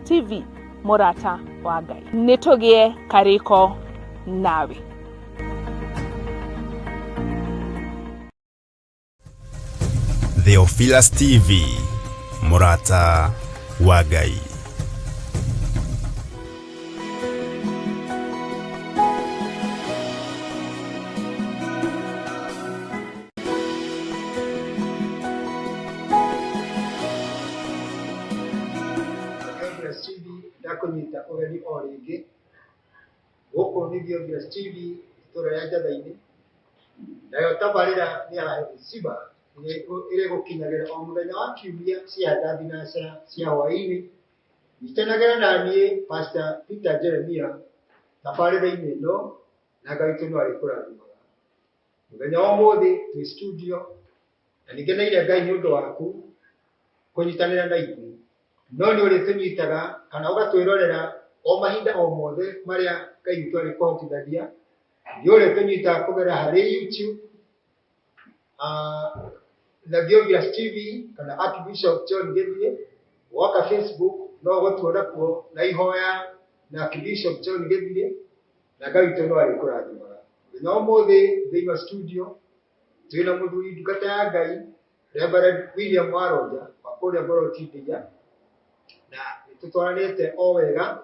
TV, mũrata wa Ngai. Nĩ tũgĩe karĩko nawe. Theophilus TV, mũrata wa Ngai. Theophilus TV ndakũnyita ũgeni o rĩngĩ gũkũ nĩ Theophilus TV itũra rĩa Njatha-inĩ, nayo tabarĩra nĩ ya Hesiba ĩrĩa ĩgũkinyagĩra o mũthenya wa kiumia cia thinacara cia hwaĩ-inĩ. Nyitanagĩra na niĩ Pastor Peter Jeremiah tabarĩra-inĩ ĩno na Ngai witũ no arĩkũrathimaga. Mũthenya wa ũmũthĩ twĩ studio na nĩngeneire Ngai nĩ ũndũ waku kũnyitanĩra na ithuĩ, no nĩ ũrĩtũnyitaga kana ũgatwĩrorera o mahinda o mothe marĩa Ngai witũ arĩkũhotithagia. Nĩ ũrĩtũnyitaga kũgerera harĩ YouTube na Theophilus TV kana Archbishop John Gĩthiĩ. Woka Facebook no ũgũtuona kuo na ihoya na Archbishop John Gĩthiĩ, na Ngai witũ no arĩkũrathimaga. Mũthenya wa ũmũthĩ thĩinĩ wa studio twĩna mũthuri ndungata ya Ngai Reverend William Waronja wa kũrĩa Boroti Ndeiya, na nĩtũtwaranĩte o wega,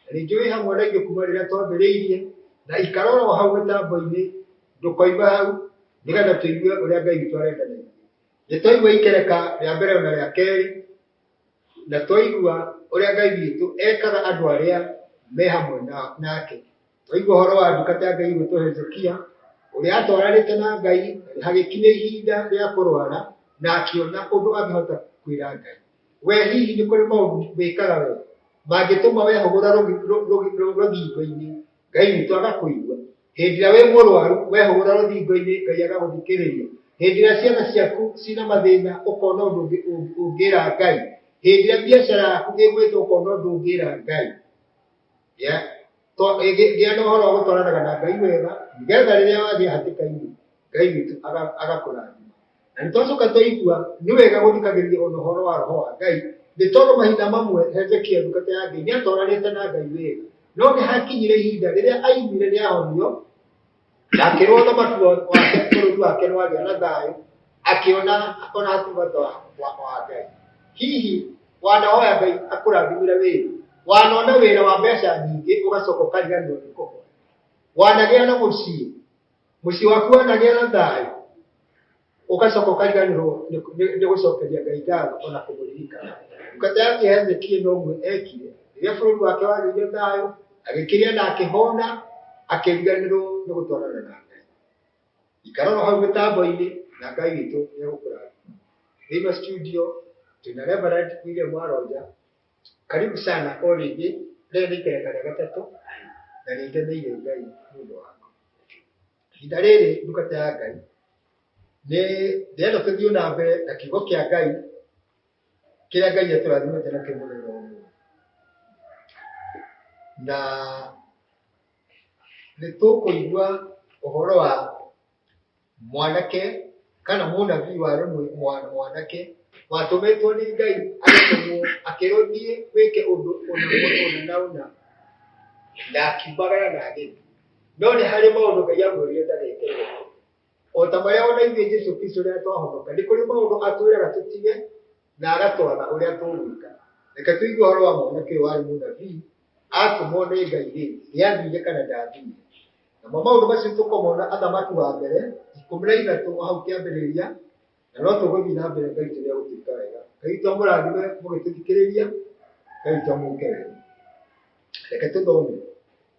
na ningĩ wĩ hamwe na ithuĩ kuma rĩrĩa twambĩrĩirie, na ikara oro hau mĩtambo-inĩ, ndũkoime hau, nĩgetha tũigue ũrĩa Ngai witũ arenda na ithuĩ. Nĩtwaigua ikereka rĩa mbere na rĩa kerĩ, na twaigua ũrĩa Ngai witũ ekaga andũ arĩa me hamwe nake. Twaigua ũhoro wa ndungata ya Ngai ĩgwĩtwo Hezekia, ũrĩa atwaranĩte na Ngai, hagĩkinya ihinda rĩa kũrwara, na akĩona ũndũ angĩhota kwĩra Ngai. We hihi nĩ kũrĩ maũndũ wĩkaga we mangĩtũma wehũgũra rũthingo-inĩ, Ngai witũ agakũigua? Hĩndĩ ĩrĩa wĩ mũrwaru wehũgũra rũthingo-inĩ Ngai agagũthikĩrĩria. Hĩndĩ ĩrĩa ciana ciaku cina mathĩna ũkona ũndũ ũngĩra Ngai. Hĩndĩ ĩrĩa biacara yaku ĩgwĩte ũkona ũndũ ũngĩra Ngai. Yeah. Gĩa na ũhoro wa gũtwaranaga na Ngai wega nĩgetha rĩrĩa wagĩa hatĩka-inĩ Ngai witũ agakũrathima. Na nĩ twacoka twaigua nĩ wega gũthikagĩrĩria ona ũhoro wa roho wa Ngai nĩ tondũ mahinda mamwe Hezekia ndungata ya Ngai nĩ atwaranĩte na Ngai wega, no nĩ hakinyire ihinda rĩrĩa aiguire nĩ ahonio na akĩrwo ũthamaki wake bũrũri wake nĩ wagĩa na thayũ, akĩona ona hatirĩ bata wa Ngai. Hihi wanahoya Ngai akũrathimĩre wĩra, wanona wĩra wa mbeca nyingĩ ũgacoka ũkariganĩrwo nĩ kũhoya, wanagĩa na mũciĩ, mũciĩ waku wanagĩa na thayũ ũgacoka ũkariganĩrwo nĩ gũcokeria Ngai ngatho ona kũmũririkana. Ndungata yake Hezekia noguo ekire, rĩrĩa bũrũri wake wagĩire thayũ, agĩkĩrĩa na akĩhũna, akĩriganĩrwo nĩ gũtwarana na Ngai. Ikara oro hau mĩtambo-inĩ na Ngai witũ nĩ egũkũrathima. Thĩinĩ wa studio twĩna Reverend William Waronja. Karibu sana o rĩngĩ, rĩrĩ nĩ ikereka rĩa gatatũ na nĩ ngeneire Ngai nĩ ũndũ waku. Ihinda rĩrĩ ndungata ya Ngai nĩ ndĩrenda tũthiĩ na mbere na kiugo kĩa Ngai kĩrĩa Ngai atũrathimĩte nakĩo mũthenya wa ũmũthĩ. Na nĩ tũkũigua ũhoro wa mwanake kana mũnabii warĩ mwanake watũmĩtwo nĩ Ngai agĩtũmwo akĩrwo thiĩ wĩke ũndũ ũna ũna na ũna na akiumagara na agĩthiĩ. No nĩ harĩ maũndũ Ngai amwĩrire ndageke. O ta marĩa ona ithuĩ Jesu Kristo rĩrĩa twahonoka, nĩ kũrĩ maũndũ atwĩraga tũtige na agatwatha ũrĩa tũgwĩka. Reke tũigue ũhoro wa mwanake ũyũ warĩ mũnabii, atũmwo nĩ Ngai rĩ, nĩ athire kana ndathire. Namo maũndũ macio tũkomona Athamaki wa mbere 13 o hau kĩambĩrĩria, na no tũgũthiĩ na mbere Ngai witũ nĩegũtwĩka wega. Ngai witũ amũrathime mũgĩtũthikĩrĩria, Ngai witũ amwĩke wega. Reke tũthome.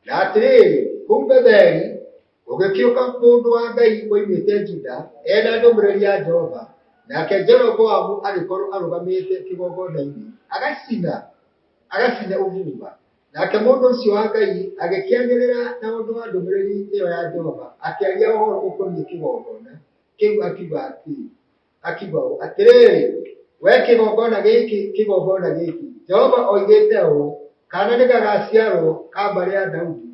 Na atĩrĩrĩ, kũu Betheli gũgĩkĩũka mũndũ wa Ngai woimĩte Juda ena ndũmĩrĩri ya Jehova, nake Jeroboamu agĩkorwo arũgamĩte kĩgongona-inĩ agacina ũbumba. Nake mũndũ ũcio wa Ngai agĩkĩanĩrĩra na ũndũ wa ndũmĩrĩri ĩyo ya Jehova, akĩaria ũhoro ũkoniĩ kĩgongona kĩu akiuga atĩrĩ, akiuga ũũ, atĩrĩrĩ, we kĩgongona gĩkĩ, kĩgongona gĩkĩ, Jehova oigĩte ũũ, kaana nĩ gagaciarwo ka mbarĩ ya Daudi,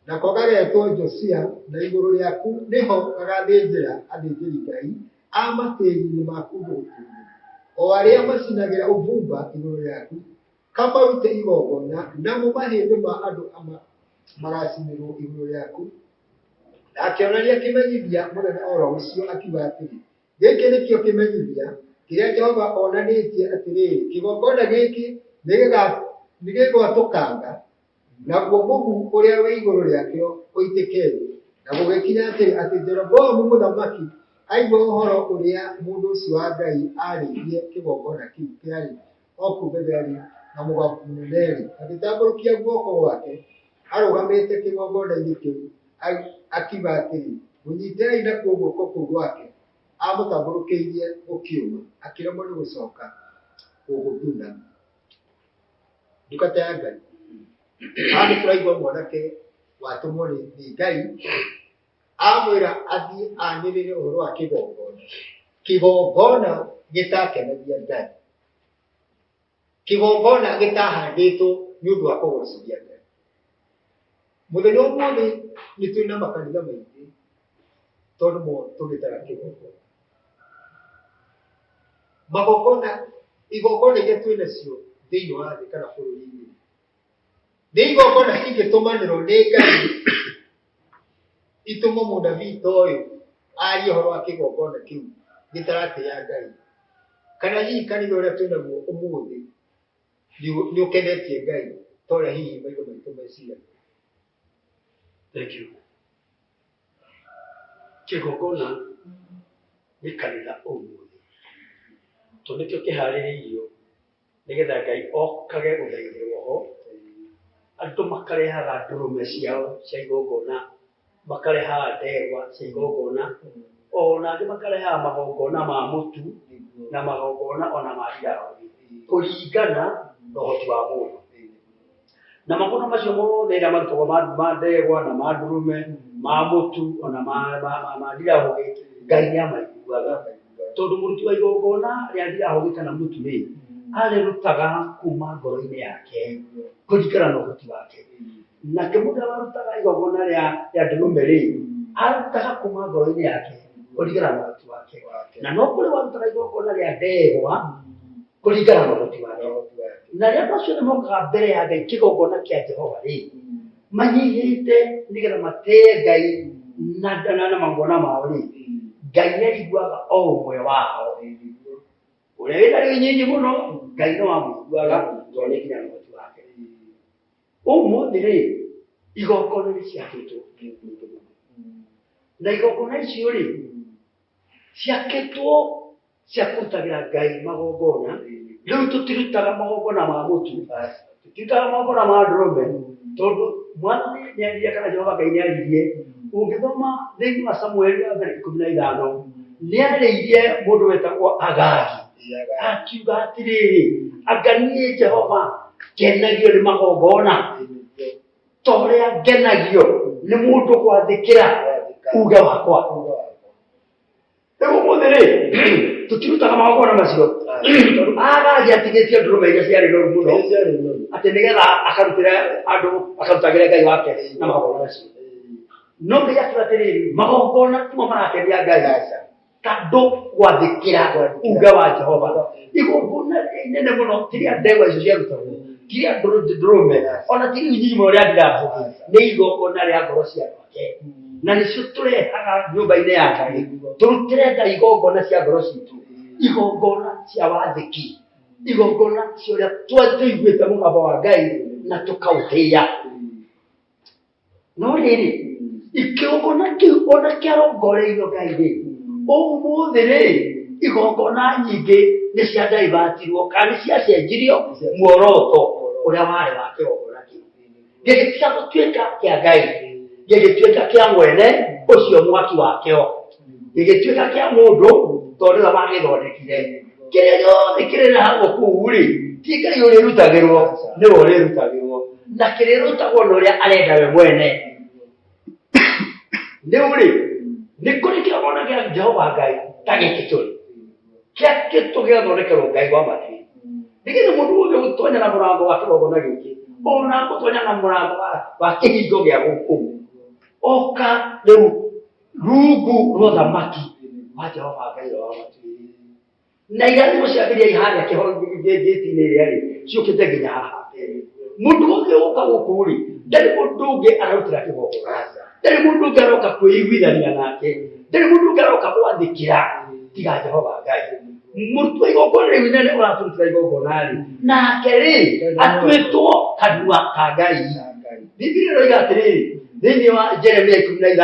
nako gagetwo Josia, na igũrũ rĩaku nĩho gagathĩnjĩra athĩnjĩri-Ngai a matĩri-inĩ ma kũndũ gũtũũgĩru, o arĩa macinagĩra ũbumba igũrũ rĩaku, kamarute igongona, namo mahĩndĩ ma andũ magacinĩrwo igũrũ rĩaku. Na akĩonania kĩmenyithia mũthenya o ro ũcio, akiuga atĩrĩ, gĩkĩ nĩkĩo kĩmenyithia kĩrĩa Jehova onanĩtie atĩrĩrĩ, kĩgongona gĩkĩ nĩgĩgwatũkanga, naguo mũhu ũrĩa wĩ igũrũ rĩakĩo ũitĩke thĩ. Na gũgĩkinya atĩrĩ, atĩ Jeroboamu mũthamaki aigua ũhoro ũrĩa mũndũ ũcio wa Ngai aarĩirie kĩgongona kĩu kĩarĩ o kũu Betheli na mũgambo mũnene-rĩ, agĩtambũrũkia guoko gwake arũgamĩte kĩgongona-inĩ kĩu, akiuga atĩrĩ, mũnyitei nakuo guoko kũu gwake amũtambũrũkĩirie gũkĩũma, akĩremwo nĩ gũcoka gũgũthuna. Ndungata ya Ngai. Haha nĩ tũraigua mwanake watũmwo nĩ Ngai amwĩra athiĩ anĩrĩre ũhoro wa kĩgongona. Kĩgongona gĩtakenagia Ngai. Kĩgongona gĩtahandĩtwo nĩ ũndũ wa kũgocithia Ngai. Mũthenya ũmũthĩ nĩ twĩ na makanitha maingĩ tondũ mo tũgĩtaga kĩgongona. Magongona, igongona iria twĩ nacio thĩinĩ wa thĩ kana bũrũri-inĩ nĩ igongona cingĩtũmanĩrwo nĩ Ngai itũmwo mũnabii ta ũyũ arie ũhoro wa kĩgongona kĩu gĩtaratĩĩa Ngai. Kana hihi kanitha ũrĩa twĩ naguo ũmũthĩ nĩ ũkenetie Ngai ta ũrĩa hihi maitho maitũ meciragia. Thank you. Kĩgongona nĩ kanitha ũmũthĩ tondũ nĩkĩo kĩharĩrĩirio nĩgetha Ngai okage gũthaithĩrwo ho. Andũ makarehaga ndũrũme ciao cia igongona, makarehaga ndegwa cia igongona, ona angĩ makarehaga magongona ma mũtu na magongona ona ma irathi kũringana na ũhoti wa mũndũ. Na magongona macio mothe rĩrĩa marutagwo ma ndegwa na ma ndũrũme, ma mũtu ona ma ndirahũgĩ, Ngai nĩ amaiguaga. Tondũ mũruti wa igongona rĩa ndirahũgĩ kana mũtu rĩ, arĩrutaga kuma ngoro-inĩ yake kũringana na ũhoti wake. Nake mũndũ ũrĩa warutaga igongona rĩa ndũrũme rĩ, arutaga kuma ngoro-inĩ yake kũringana na ũhoti wake. Na no kũrĩ warutaga igongona rĩa ndegwa kũringana na ũhoti wake. Na rĩrĩa andũ acio othe mokaga mbere ya Ngai kĩgongona kĩa Jehova rĩ, manyihĩte nĩgetha matĩe Ngai na magongona mao rĩ, Ngai nĩ aiguaga o ũmwe wao. Ũrĩa wĩna wĩnyinyi mũno, Ngai no amũiguaga tondũ nĩ nginya na ũhoti wake. Ũmũthĩ rĩ, igongona nĩ ciakĩtwo nyingĩ mũno. Na igongona icio rĩ, ciakĩtwo cia kũrutagĩra Ngai magongona. Rĩu tũtirutaga magongona ma mũtu, tũtirutaga magongona ma ndũrũme, tondũ Mwathani nĩ aririe kana Jehova Ngai nĩ aririe. Ũngĩthoma thĩinĩ wa Samueli wa mbere 15, nĩ arĩirie mũndũ wetagwo Agagi, akiuga atĩrĩrĩ, anga niĩ Jehova ngenagio nĩ magongona ta ũrĩa ngenagio nĩ mũndũ gwathĩkĩra uge wakwa. Rĩu ũmũthĩ rĩ, tũtirutaga magongona macio tondũ Agagi atigĩtie ndũrũme iria ciarĩ noru mũno atĩ nĩgetha akarutĩre andũ akarutagĩre Ngai wake na magongona macio. No Ngai akiuga atĩrĩrĩ, magongona timo marakenia Ngai tondũ gwathĩkĩra uge wa Jehova. Igongona rĩrĩa inene mũno ti rĩa ndegwa icio ciarutagwo, ti rĩa ndũrũme, ona ti rĩu nyinyi mũno rĩa ndirahũgĩ, nĩ igongona rĩa ngoro cia andũ ake. Na nĩcio tũrehaga nyũmba-inĩ ya Ngai, tũrutĩre Ngai igongona cia ngoro citũ, igongona cia wathĩki, igongona cia ũrĩa tũiguĩte mũgambo wa Ngai na tũkaũtĩĩa. No rĩrĩ, ikĩgongona kĩu ona kĩarongoreirio Ngai rĩ, ũmũthĩ rĩ, igongona nyingĩ nĩ ciadaivatirwo kana nĩ ciacenjirio muoroto ũrĩa warĩ wa kĩgongona kĩu. Gĩgĩtiga gũtuĩka kĩa Ngai, gĩgĩtuĩka kĩa mwene ũcio mwaki wakĩo, gĩgĩtuĩka kĩa mũndũ tondũ nĩwe wagĩthondekire. Kĩrĩa gĩothe kĩrĩrehagwo kũu rĩ, ti Ngai ũrĩrutagĩrwo, nĩwe ũrĩrutagĩrwo. Na kĩrĩrutagwo na ũrĩa arenda we mwene. Rĩu rĩ, nĩ kũrĩ kĩgongona kĩa Jehova Ngai ta gĩkĩ tũrĩ. Kĩakĩtwo gĩgathondekerwo Ngai wa matuĩ. Nĩgetha mũndũ wothe ũgũtonya na mũrango wa kĩgongona gĩkĩ, ona gũtonya na mũrango wa kĩhingo gĩa gũkũ, oka rĩu rungu rwa ũthamaki wa Jehova Ngai wa matuĩ. Na irathimo ciambĩrĩria iharĩa ngĩti-inĩ ĩrĩa rĩ, ciũkĩte nginya haha mbere. Mũndũ wothe ũgũka gũkũ rĩ, ndarĩ mũndũ ũngĩ ararutĩra kĩgongona. Ndarĩ mũndũ ũngĩ aroka kwĩiguithania nake. Ndarĩ mũndũ ũngĩ aroka gwathĩkĩra tiga Jehova Ngai. Mũruti wa igongona rĩu inene ũratũrutĩra igongona rĩ, nake rĩ, atuĩtwo kanua ka Ngai. Bibilia ĩroiga atĩrĩrĩ, thĩinĩ wa Jeremia 15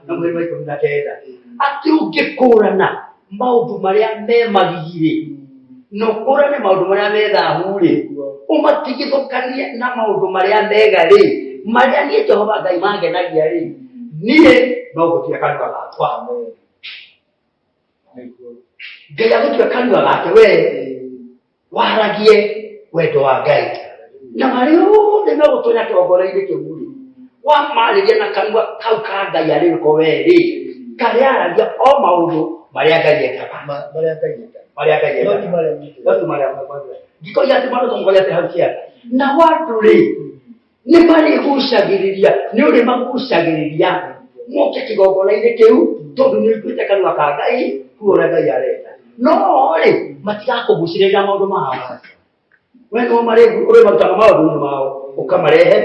na mweri wa 19, atĩ ũngĩkũrana maũndũ marĩa me magigi-rĩ, na ũkũrane maũndũ marĩa me thahu-rĩ, ũmatigithũkanie na maũndũ marĩa mega-rĩ, marĩa niĩ Jehova Ngai mangenagia-rĩ, niĩ no ngũtua kanua gakwa. Ngai agũtua kanua gake we waragie wendo wa Ngai. Na marĩa othe megũtonya kĩgongona-inĩ kĩu rĩ, wamarĩria na kanua kau ka Ngai arĩ ko we rĩ, karĩaragia o maũndũ marĩa Ngai ekaga. Marĩa Ngai ekaga. Marĩa Ngai No ti ekaga. marĩa mũndũ No ti marĩa mũndũ. Ngikoiga atĩ maũndũ tũkoiga atĩ hau kĩanda. Nao andũ rĩ, nĩ marĩgucagĩrĩria, nĩ ũrĩmagucagĩrĩria moke kĩgongona-inĩ kĩu tondũ nĩ ũiguĩte kanua ka Ngai kuga ũrĩa Ngai arenda. No rĩ, matigakũgucĩrĩria maũndũ mao. We no ũrĩmarutaga maũndũ-inĩ mao, ũkamarehe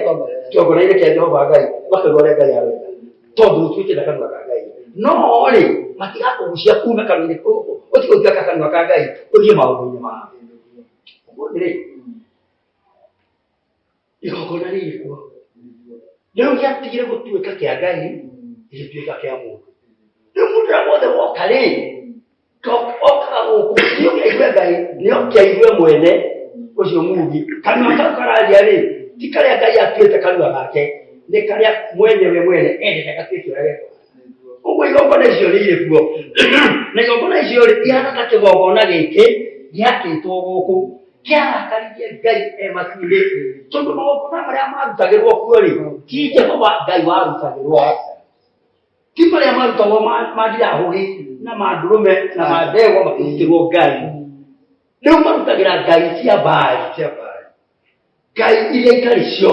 kĩgongona-inĩ kĩa Jehova Ngai, ũgakĩigua ũrĩa Ngai arenda. Tondũ ũtuĩte na kanua ka Ngai. No rĩ, matigakũgucia ume kanua-inĩ, ũtige gũtuĩka kanua ka Ngai, ũthiĩ maũndũ-inĩ mao. Ũmũthĩ rĩ, igongona rĩrĩ kuo. Rĩu gĩatigire gũtuĩka kĩa Ngai, gĩgĩtuĩka kĩa mũndũ. Rĩu mũndũ ũrĩa wothe woka rĩ, okaga gũkũ, ti oke aigue Ngai, nĩ oke aigue mwene ũcio mugi. Kanua kau kararia rĩ, ti karĩa Ngai atuĩte kanua gake, nĩ karĩa mwenyewe mwene endete gatuĩke ũrĩa gekwaria. Ũguo igongona icio nĩ irĩ kuo. Na igongona icio rĩ, ihana ta kĩgongona gĩkĩ gĩakĩtwo gũkũ. Kĩarakaririe Ngai e matu-inĩ, tondũ magongona marĩa marutagĩrwo kuo rĩ, ti Jehova Ngai warutagĩrwo, ti marĩa marutagwo ma ndirahũgĩ na ma ndũrũme na ma ndegwa makĩrutĩrwo Ngai. Rĩu marutagĩra ngai cia Baali, ngai iria itarĩ cio,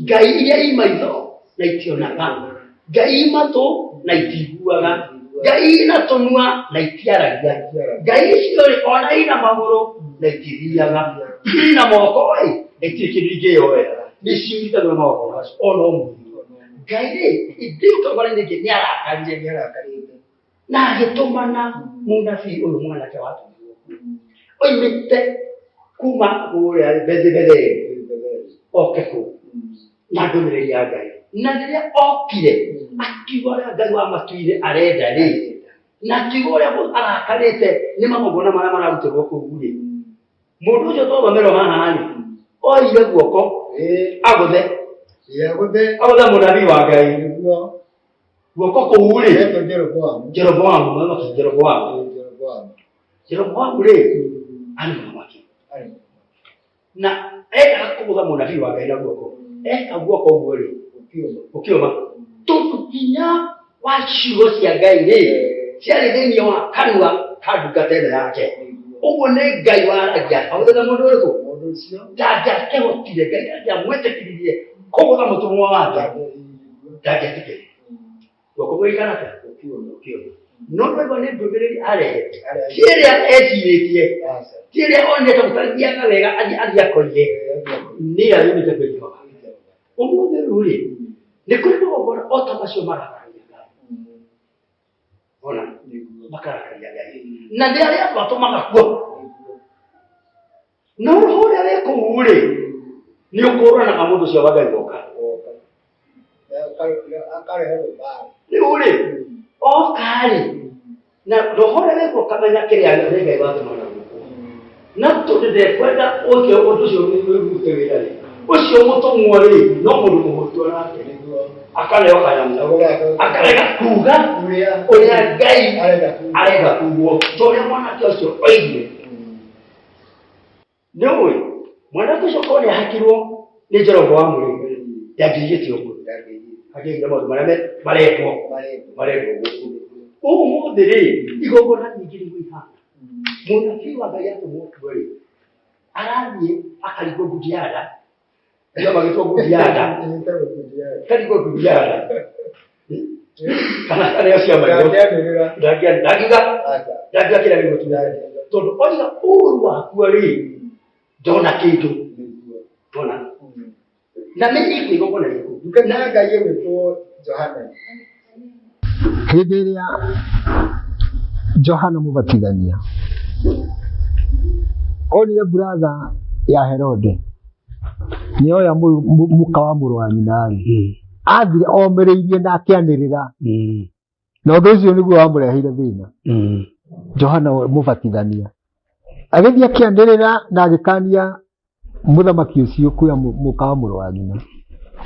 ngai iria i maitho na itionaga, ngai i matũ na itiguaga, ngai ina tũnua na itiaragia, ngai icio rĩ ona ina magũrũ na itithiaga, ina moko ĩ na itirĩ kĩndũ ingĩyoera, nĩcio irutagĩrwo magongona macio ona ũmũthĩ. Ngai rĩ ithuĩ tongora-inĩ nĩ arakarire na agĩtũmana mũnabii ũyũ mwanake watũmirwo oimĩte kuma kũrĩa Bethibetheli oke kũu na ndũmĩrĩri ya Ngai. Na rĩrĩa okire akiuga ũrĩa Ngai wa matu-inĩ arenda rĩ, na akiuga ũrĩa arakarĩte nĩ magongona marĩa mararutĩrwo kũu rĩ, mũndũ ũcio twathomerwo haha rĩ, oire guoko agũthe agũthe mũnabii wa Ngai guoko kũu rĩ, Jeroboamu, mũthamaki Jeroboamu, Jeroboamu rĩ arĩ mũthamaki na endaga kũgũtha mũnabii wa Ngai na guoko, eka guoko ũguo rĩ gũkĩũma, tondũ hinya wa ciugo cia Ngai rĩ ciarĩ thĩinĩ wa kanua ka ndungata ĩno yake. Ũguo nĩ Ngai waragia agũthĩte mũndũ ũrĩkũ ndangĩakĩhotire, Ngai ndangĩamwĩtĩkĩririe kũgũtha mũtũmwo wake, ndangĩetĩkĩririe guoko gũgĩikara atĩa? Gũkĩũma. No ndwaigua nĩ ndũmĩrĩri arehete, ti ĩrĩa ecirĩtie, ti ĩrĩa onete gũtathiaga wega athiĩ akoige, nĩ ĩrĩa yumĩte kwĩ Jehova. Ũmũthĩ rĩu rĩ, nĩ kũrĩ magongona o ta macio marakaria Ngai, ona makarakaria Ngai, na nĩ arĩa andũ atũmaga kuo, no roho ũrĩa wĩ kũu rĩ nĩ ũkũranaga mũndũ ũcio wa Ngai woka. Rĩu rĩ oka rĩ, na roho ũrĩa wĩ kuo ũkamenya kĩrĩa nĩ Ngai watũmana gũkũ, na tondũ ndekwenda ũcio ũndũ ũcio wĩrute wĩra rĩ, ũcio mũtũmwo rĩ no mũndũ mũhũtu onake akaneo kanyamũ akarega kuga ũrĩa Ngai arenda kugwo, ta ũrĩa mwanake ũcio oigire. Nĩ ũĩ mwanake ũcio korwo nĩ ahakirwo nĩ Jeroboamu rĩ, ndangĩigĩte ũguo, angĩigire maũndũ marĩa marendwo marendwo gũkũ ũmũthĩ rĩ, igongona nyingĩ nĩguo ihana. Mũnabii wa Ngai atũmwo kuo rĩ, arathiĩ akarigwo ngudiada, ndio magĩtwo ngudiada, karigwo ngudiada kana arĩa cia maitho, ndangiuga ndangiuga kĩrĩa gĩgũtuga, tondũ oiga ũru wakuo rĩ, ndona kĩndũ ndona na nĩ ikũ igongona rĩrĩkũ. Ndungata ya Ngai ĩgwĩtwo Johana. Hĩndĩ ĩrĩa Johana Mũbatithania onire buratha ya Herode nĩoya mũka wa mũrũ wa nyina-rĩ, athire omĩrĩirie na akĩanĩrĩra, na ũndũ ũcio nĩguo wamũreheire thĩna. Johana Mũbatithania agĩthiĩ akĩanĩrĩra na agĩkania mũthamaki ũcio kuoya mũka wa mũrũ wa nyina.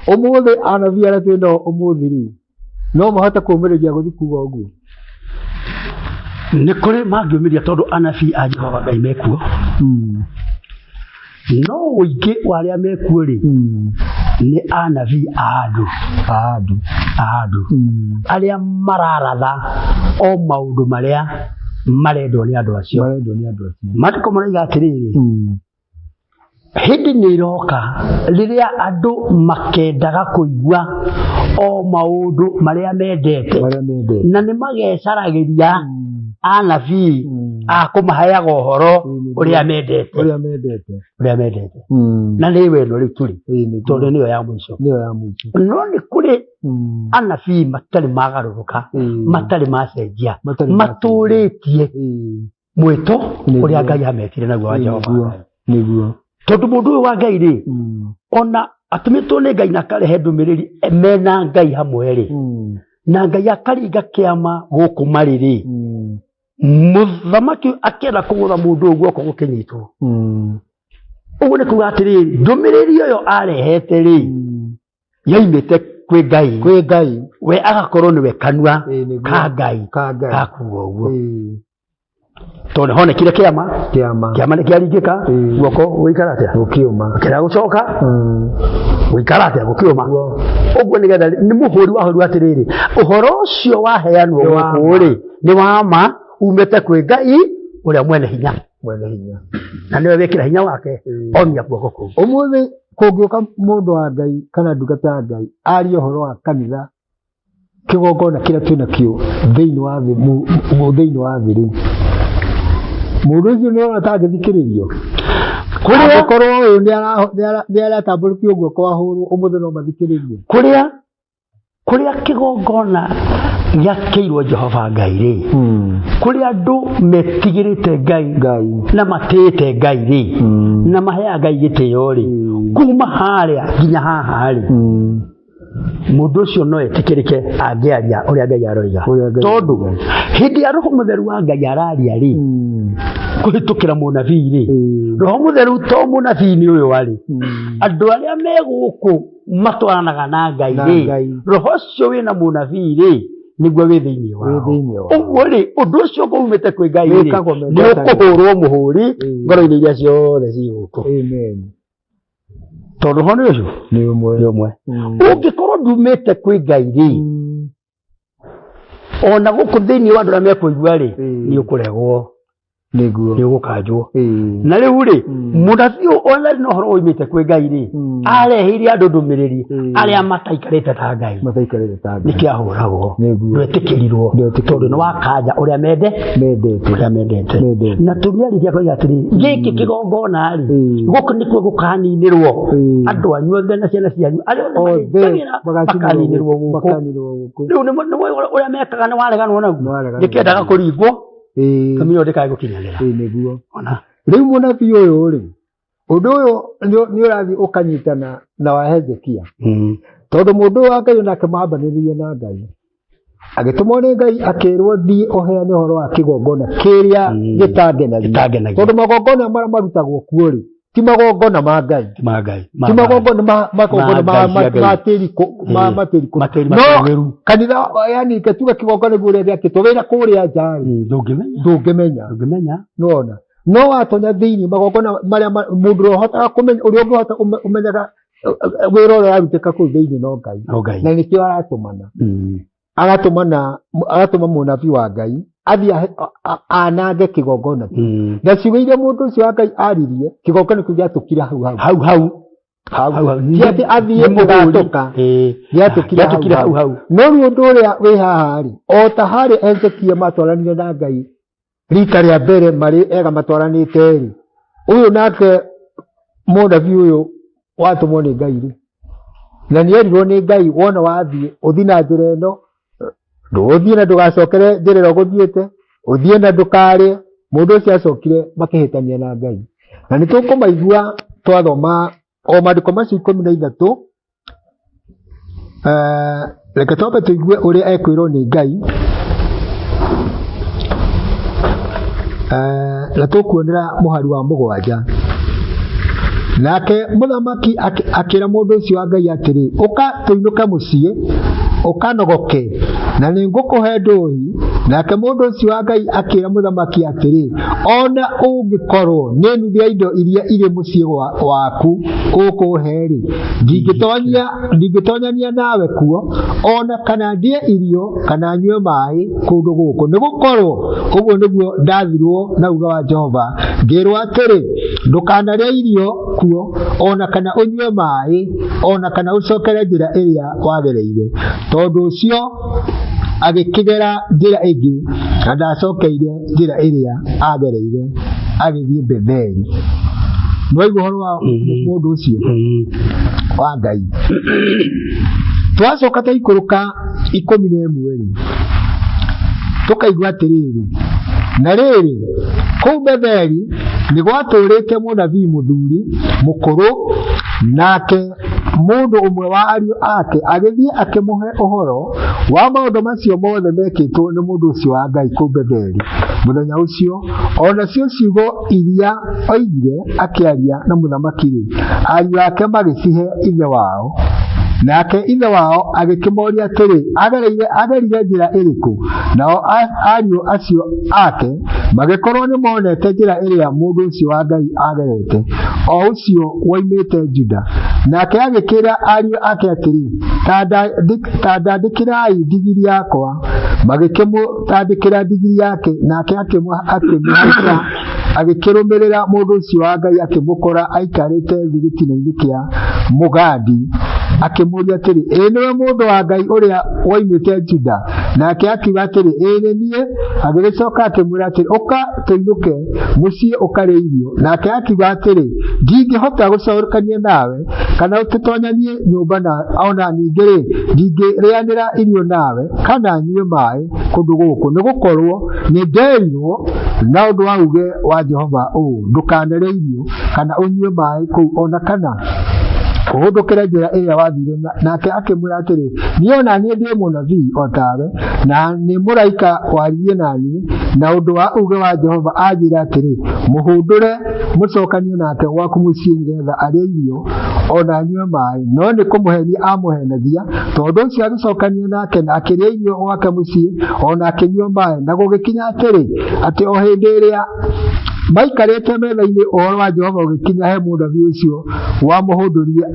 Ũmũthĩ anabii arĩa twĩ nao ũmũthĩ rĩ, no mahote kũũmĩrĩria gũthiĩ kuga ũguo? Nĩ kũrĩ mangĩũmĩria tondũ anabii a Jehova Ngai mekuo, no ũingĩ wa arĩa mekuo rĩ, nĩ anabii a andũ, a andũ, a andũ arĩa mararatha o maũndũ marĩa marendwo nĩ andũ acio, marendwo nĩ andũ acio. Maandĩko maroiga atĩrĩrĩ, hĩndĩ nĩ ĩroka rĩrĩa andũ makendaga kũigua o maũndũ marĩa mendete, marĩa mendete, na nĩ magecaragĩria anabii a kũmaheaga ũhoro ũrĩa mendete, ũrĩa mendete, ũrĩa mendete. Na nĩ we ĩno rĩu tũrĩ, tondũ nĩyo ya mũico, nĩyo ya mũico. No nĩ kũrĩ anabii matarĩ magarũrũka, matarĩ macenjia, Matarĩ matũrĩtie mwĩto ũrĩa Ngai ametire naguo wa Jehova Ngai. Nĩguo. Tondũ mũndũ ũyũ wa Ngai rĩ, ona atũmĩtwo nĩ Ngai na akarehe ndũmĩrĩri mena Ngai hamwe rĩ, na Ngai akaringa kĩama gũkũ marĩ rĩ, mũthamaki akĩenda kũgũtha mũndũ ũyũ guoko gũkĩnyitwo. Ũguo nĩ kuga atĩrĩrĩ, ndũmĩrĩri ĩyo arehete rĩ, yaimĩte kwĩ Ngai, kwĩ Ngai, we agakorwo nĩwe kanua Ĩĩ, nĩguo. ka Ngai ka Ngai ka kuga ũguo. Tondũ honekire kĩama. Kĩama. Kĩama nĩ kĩaringĩka. Ĩĩ. Guoko gũikara atĩa? Gũkĩũma. Kĩrĩa gũcoka Mm. gũikara atĩa gũkĩũma. Nĩguo. Ũguo nĩgetha nĩ mũhũri wahũrirwo atĩrĩrĩ, ũhoro ũcio waheanwo Nĩ wa gũkũ ma. rĩ nĩ wa ma umĩte kwĩ Ngai ũrĩa mwene hinya, Mwene hinya. na nĩwe wĩkĩra hinya wake Ĩĩ. omia guoko kũu. Ũmũthĩ kũngĩũka mũndũ wa Ngai kana ndungata ya Ngai arie ũhoro wa kanitha kĩgongona kĩrĩa twĩ nakĩo thĩinĩ wa thĩ thĩinĩ wa thĩ rĩ, mũndũ ũcio nĩ ona atangĩthikĩrĩrio. Kũrĩa Angĩkorwo ũyũ nĩ aratambũrũkio guoko ahũrwo, ũmũthĩ no mathikĩrĩrie. Kũrĩa kĩgongona gĩakĩirwo Jehova Ngai rĩ, kũrĩa andũ metigĩrĩte Ngai Ngai. na matĩĩte Ngai rĩ, Mm. na maheaga Ngai gĩtĩo rĩ, Mm. kuma harĩa nginya haha rĩ, Mm. mũndũ ũcio no etĩkĩrĩke angĩaria ũrĩa Ngai aroiga. Ũrĩa Ngai Tondũ aroiga. hĩndĩ ya Roho Mũtheru wa Ngai araria rĩ, Mm. kũhĩtũkĩra mũnabii rĩ, Ĩĩ. Roho Mũtheru to mũnabii nĩ ũyũ arĩ, Mm. andũ arĩa me gũkũ matwaranaga na Ngai Na rĩ, Ngai. Roho ũcio wĩna mũnabii rĩ, nĩguo wĩ thĩinĩ Wĩ wao. thĩinĩ wao. Ũguo rĩ, ũndũ ũcio ũmĩte kwĩ Ngai rĩ, Wĩkagwo me nĩ ngwatanĩro. ũkũhũrwo mũhũri Ĩĩ. ngoro-inĩ iria ciothe ciĩ gũkũ. Amen. Tondũ ho nĩ ũcio Nĩ ũmwe. nĩ ũmwe. Mm. Ũngĩkorwo ndumĩte kwĩ Ngai rĩ, Mm. ona gũkũ thĩinĩ wa andũ arĩa mekũigua rĩ, Ĩĩ. nĩ ũkũregwo, Nĩguo. nĩ ũgũkanjwo. Ĩĩ. Na rĩu rĩ, Mm. mũnabii ũyũ ona arĩ na ũhoro woimĩte kwĩ Ngai rĩ, Mm. areheire andũ ndũmĩrĩri Mm. arĩa mataikarĩte ta Ngai. Mataikarĩte ta Ngai. Nĩkĩo ahũragwo. Nĩguo. Ndwetĩkĩrirwo. Ndwetĩkĩrirwo. Tondũ nĩ wakanja ũrĩa mende Mendete. ũrĩa mendete. Mendete. Na tũmĩarĩria koiga atĩrĩrĩ, gĩkĩ kĩgongona rĩ, Mm. gũkũ nĩkuo gũkaninĩrwo. Mm. Andũ anyu othe na ciana cianyu arĩa othe Othe marĩnjagĩra magacinĩrwo makaninĩrwo gũkũ. Makaninĩrwo gũkũ. Rĩu nĩ ũrĩa mekaga nĩ wareganwo naguo. Nĩwareganwo Nĩkĩendaga naguo. kũringwo, Ĩĩ. kamĩro ndĩkae gũkinyanĩra. Ĩĩ, nĩguo. Ona. Rĩu mũnabii ũyũ rĩ, ũndũ ũyũ nĩ ũrathiĩ ũkanyitana na wa Hezekia. Tondũ mũndũ ũyũ wa Ngai onake mambanĩrĩirie na Ngai. Agĩtũmwo nĩ Ngai akĩrwo thiĩ ũheane ũhoro wa kĩgongona kĩrĩa Mm. gĩtangenagia. Gĩtangenagia. Tondũ magongona marĩa marutagwo kuo rĩ, ti magongona ma Ngai. Ma Ngai. Ti magongona ma magongona Ma ma Ngai cia Ngai. ma tĩri ma Ĩĩ. matĩri kũ. Matĩri No matũgĩru. kanitha yani gatuga kĩgongona nĩguo ũrĩa gĩakĩtwo wĩra kũrĩa nja rĩ, Ndũngĩmenya. ndũngĩmenya. Ndũngĩmenya. Nĩwona? No watonya thĩinĩ magongona marĩa mũndũ ũrĩa ũhotaga kũmenya ũrĩa ũngĩhota ũmenyaga wĩra ũrĩa ũrarutĩka kũu thĩinĩ no Ngai. No Ngai. Na nĩkĩo aratũmana. Mm. Agatũmana agatũma mũnabii wa Ngai athiĩ anange kĩgongona kĩu. Mm. Na ciugo iria mũndũ ũcio wa Ngai aririe, kĩgongona kĩu gĩatũkire hau hau. Hau hau. Hau. Hau hau. Ti atĩ athiĩ Nĩ mũhũri. gũgatũka. Ĩĩ. Gĩatũkire hau Gĩatũkire hau. hau hau. No rĩu ũndũ ũrĩa wĩ haha rĩ, o ta harĩa Hezekia matwaranire na Ngai rita rĩa mbere marĩ ega matwaranĩte rĩ, ũyũ nake mũnabii ũyũ watũmwo nĩ Ngai rĩ, na nĩerirwo nĩ Ngai wona wathiĩ ũthiĩ na njĩra ĩno, ndũgũthiĩ na ndũgacokere njĩra ĩrĩa ũgũthiĩte, ũthiĩ na ndũkarĩe. Mũndũ ũcio acokire makĩhĩtania na Ngai. Na nĩtũkũmaigua twathoma o maandĩko macio 13. Reke twambe tũigue ũrĩa ekwĩrwo nĩ Ngai. Na tũkuonera mũhari wa 7. Nake mũthamaki akĩra mũndũ ũcio wa Ngai atĩrĩ, ũka tũinũke mũciĩ, ũkanogoke, na nĩngũkũhe ndũhi. Nake mũndũ ũcio wa Ngai akĩra mũthamaki atĩrĩ, ona ũngĩkorwo nĩ nuthu ya indo iria irĩ mũciĩ waku ũkũhe-rĩ, ndingĩtonyania nawe kuo, ona kana ndĩe irio kana nyue maĩ kũndũ gũkũ, nĩgũkorwo ũguo nĩguo ndathirwo na uga wa Jehova, ngĩrwo atĩrĩ, ndũkanarĩe irio kuo, ona kana ũnyue maĩ, ona kana ũcokere njĩra ĩrĩa wagereire. Tondũ ũcio agĩkĩgera njĩra ĩngĩ, na ndacokeire njĩra ĩrĩa agereire agĩthiĩ Betheli. Nĩwaigua ũhoro wa mũndũ ũcio wa Ngai. Twacoka twaikũrũka 11 rĩ, tũkaigua atĩrĩrĩ, na rĩrĩ, kũu Betheli nĩ gwatũũrĩte mũnabii mũthuri mũkũrũ, nake mũndũ ũmwe wa ariũ ake agĩthiĩ akĩmũhe ũhoro wa maũndũ macio mothe mekĩtwo nĩ mũndũ ũcio wa Ngai kũu Betheli mũthenya ũcio, o nacio ciugo iria oigire akĩaria na mũthamaki-rĩ, ariũ ake magĩcihe ithe wao. Nake ithe wao agĩkĩmoria atĩrĩ, agerire njĩra ĩrĩkũ? Nao ariũ acio ake magĩkorwo nĩmonete njĩra ĩrĩa mũndũ ũcio wa Ngai agerete, o ũcio woimĩte Juda. Nake agĩkĩra ariũ ake atĩrĩ, ta ndandĩkĩrai ndigiri yakwa. Magĩkĩmũtandĩkĩra ndigiri yake, nake akĩmũhaica, agĩkĩrũmĩrĩra mũndũ ũcio wa Ngai, akĩmũkora aikarĩte thĩ gĩtina-inĩ kĩa mũgandi. Akĩmũũria atĩrĩ, ĩ nĩwe mũndũ wa Ngai ũrĩa woimĩte Juda? Nake akiuga atĩrĩ, ĩ nĩ niĩ. Agĩgĩcoka akĩmwĩra atĩrĩ, ũka tũinũke mũciĩ ũkarĩe irio. Nake akiuga atĩrĩ, ndingĩhota gũcokania nawe kana tũtonyanie nyũmba, na ona ningĩ rĩ, ndingĩrĩanĩra irio nawe kana nyue maĩ kũndũ gũkũ, nĩgũkorwo nĩnderirwo na ũndũ wa uge wa Jehova ũũ, ndũkanarĩe irio kana ũnyue maĩ kũu, ona kana ũhũndũkĩre njĩra ĩrĩa wathire. Nake akĩmwĩra atĩrĩ, niĩ ona niĩ ndĩ mũnabii o tawe, na nĩ mũraika waririe na niĩ na ũndũ wa uge wa Jehova anjĩra atĩrĩ, mũhũndũre mũcokanie nake gwaku mũciĩ nĩgetha arĩe irio ona anyue maĩ. No nĩ kũmũhenia amũhenagia. Tondũ ũcio agĩcokania nake na akĩrĩa irio gwake mũciĩ ona akĩnyua maĩ. Na gũgĩkinya atĩrĩ, atĩ o hĩndĩ ĩrĩa maikarĩte metha-inĩ, ũhoro wa Jehova ũgĩkinya he mũnabii ũcio wamũhũndũrire,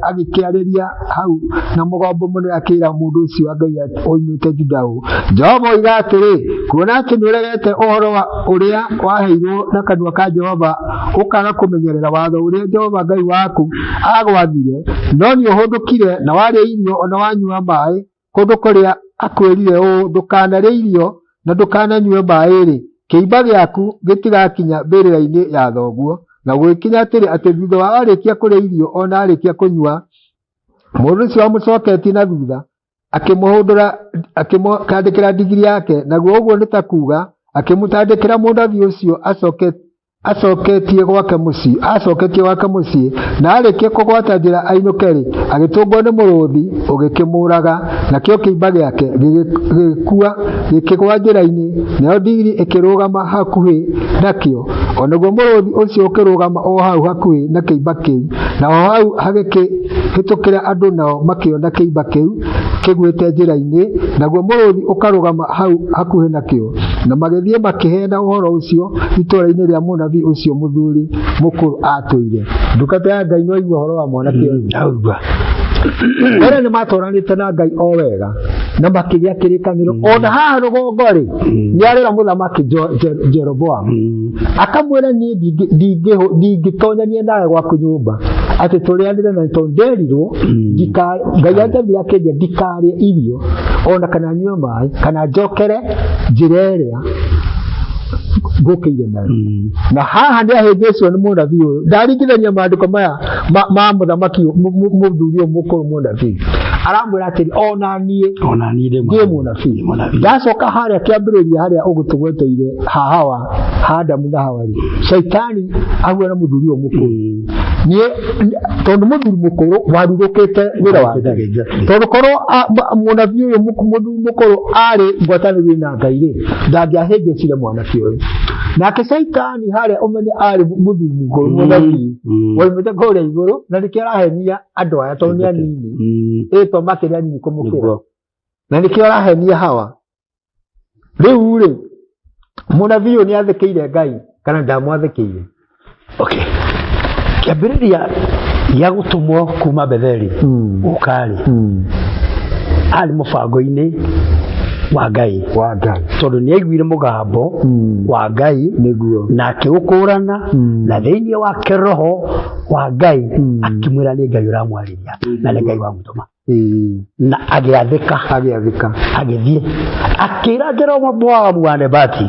agĩkĩarĩria hau na mũgambo mũnene, akĩra mũndũ ũcio wa Ngai oimĩte Juda ũũ, Jehova oiga atĩrĩ, kuona atĩ nĩũregete ũhoro wa ũrĩa waheirwo na kanua ka Jehova, ũkaga kũmenyerera watho ũrĩa Jehova Ngai waku agwathire, no nĩũhũndũkire na warĩa irio ona wanyua maĩ kũndũ kũrĩa akwĩrire ũũ, ndũkanarĩe irio na ndũkananyue maĩ-rĩ, kĩimba gĩaku gĩtigakinya mbĩrĩra-inĩ ya thoguo. Na gũgĩkinya atĩrĩ, atĩ thutha wa arĩkia kũrĩa irio ona arĩkia kũnyua, mũndũ ũcio wamũcoketie na thutha akĩmũhũndũra, akĩmũtandĩkĩra ndigiri yake, naguo ũguo nĩ ta kuga akĩmũtandĩkĩra mũnabii ũcio acoketie gwake mũciĩ, na arĩkia kũgwata njĩra ainũke-rĩ, agĩtũngwo nĩ mũrũthi ũgĩkĩmũraga, nakĩo kĩimba gĩake gĩgĩkua gĩkĩgwa njĩra-inĩ, nayo ndigiri ĩkĩrũgama hakuhĩ nakĩo. O naguo mũrũthi ũcio ũkĩrũgama o hau hakuhĩ na kĩimba kĩu, na o hau hagĩkĩhĩtũkĩra andũ, nao makĩona kĩimba kĩu kĩgwĩte njĩra-inĩ, naguo mũrũthi ũkarũgama hau hakuhĩ nakĩo. Na magĩthiĩ makĩheana ũhoro ũcio itũũra-inĩ rĩa mũnabii ũcio mũthuri mũkũrũ atũire. Ndungata ya Ngai no igua ũhoro wa mwanake ũyũ. Ndaigua. Mbere nĩ matwaranĩte na Ngai o wega na makĩgĩa kĩrĩkanĩro. Ona haha rũgongo rĩ, nĩ arera mũthamaki Jeroboam, akamwĩra niĩ ndingĩtonyania nawe gwaku nyũmba atĩ tũrĩanĩre, na tondũ nderirwo Ngai anjathire akĩnjĩra ndikarĩe irio ona kana nyue maĩ kana njokere njĩra ĩrĩa ngũkĩire nayo. Na haha nĩ ahĩngĩcwo nĩ mũnabii ũyũ. Ndaringithania maandĩko maya ma mũthamaki mũthuri ũyũ mũkũrũ mũnabii, aramwĩra atĩrĩ, ona niĩ Ona niĩ ndĩ mũnabii. Ndacoka harĩa kĩambĩrĩria harĩa ũgũtũgweteire ha Hawa, ha Adamu na Hawa rĩ, Shaitani ahuana mũthuri ũyũ mũkũrũ. Niĩ tondũ mũthuri mũkũrũ warurũkĩte wĩra wa Ngai, tondũ korwo mũnabii ũyũ mũthuri mũkũrũ arĩ ngwatanĩro na Ngai rĩ, ndangĩahĩngĩcire mwanake ũyũ. Nake Shaitani harĩa ũmenye arĩ mũthuri mũkũrũ mũnabii woimĩte kũrĩa igũrũ, na nĩkĩo arahenia andũ aya tondũ nĩ anini, ĩtwa makĩria anini kũmũkĩra, na nĩkĩo arahenia Hawa. Rĩu rĩ, mũnabii ũyũ nĩathĩkĩire Ngai kana ndamwathĩkĩire? Okay. Kĩambĩrĩria gĩa gũtũmwo kuma Betheli gũka-rĩ, arĩ mũbango-inĩ wa Ngai, tondũ nĩ aiguire mũgambo wa Ngai nĩguo, na akĩũkũrana, na thĩinĩ wake roho wa Ngai akĩmwĩra nĩ Ngai ũramwarĩria na nĩ Ngai wamũtũma, na agĩathĩka, agĩthiĩ akĩra Jeroboamu wa Nebati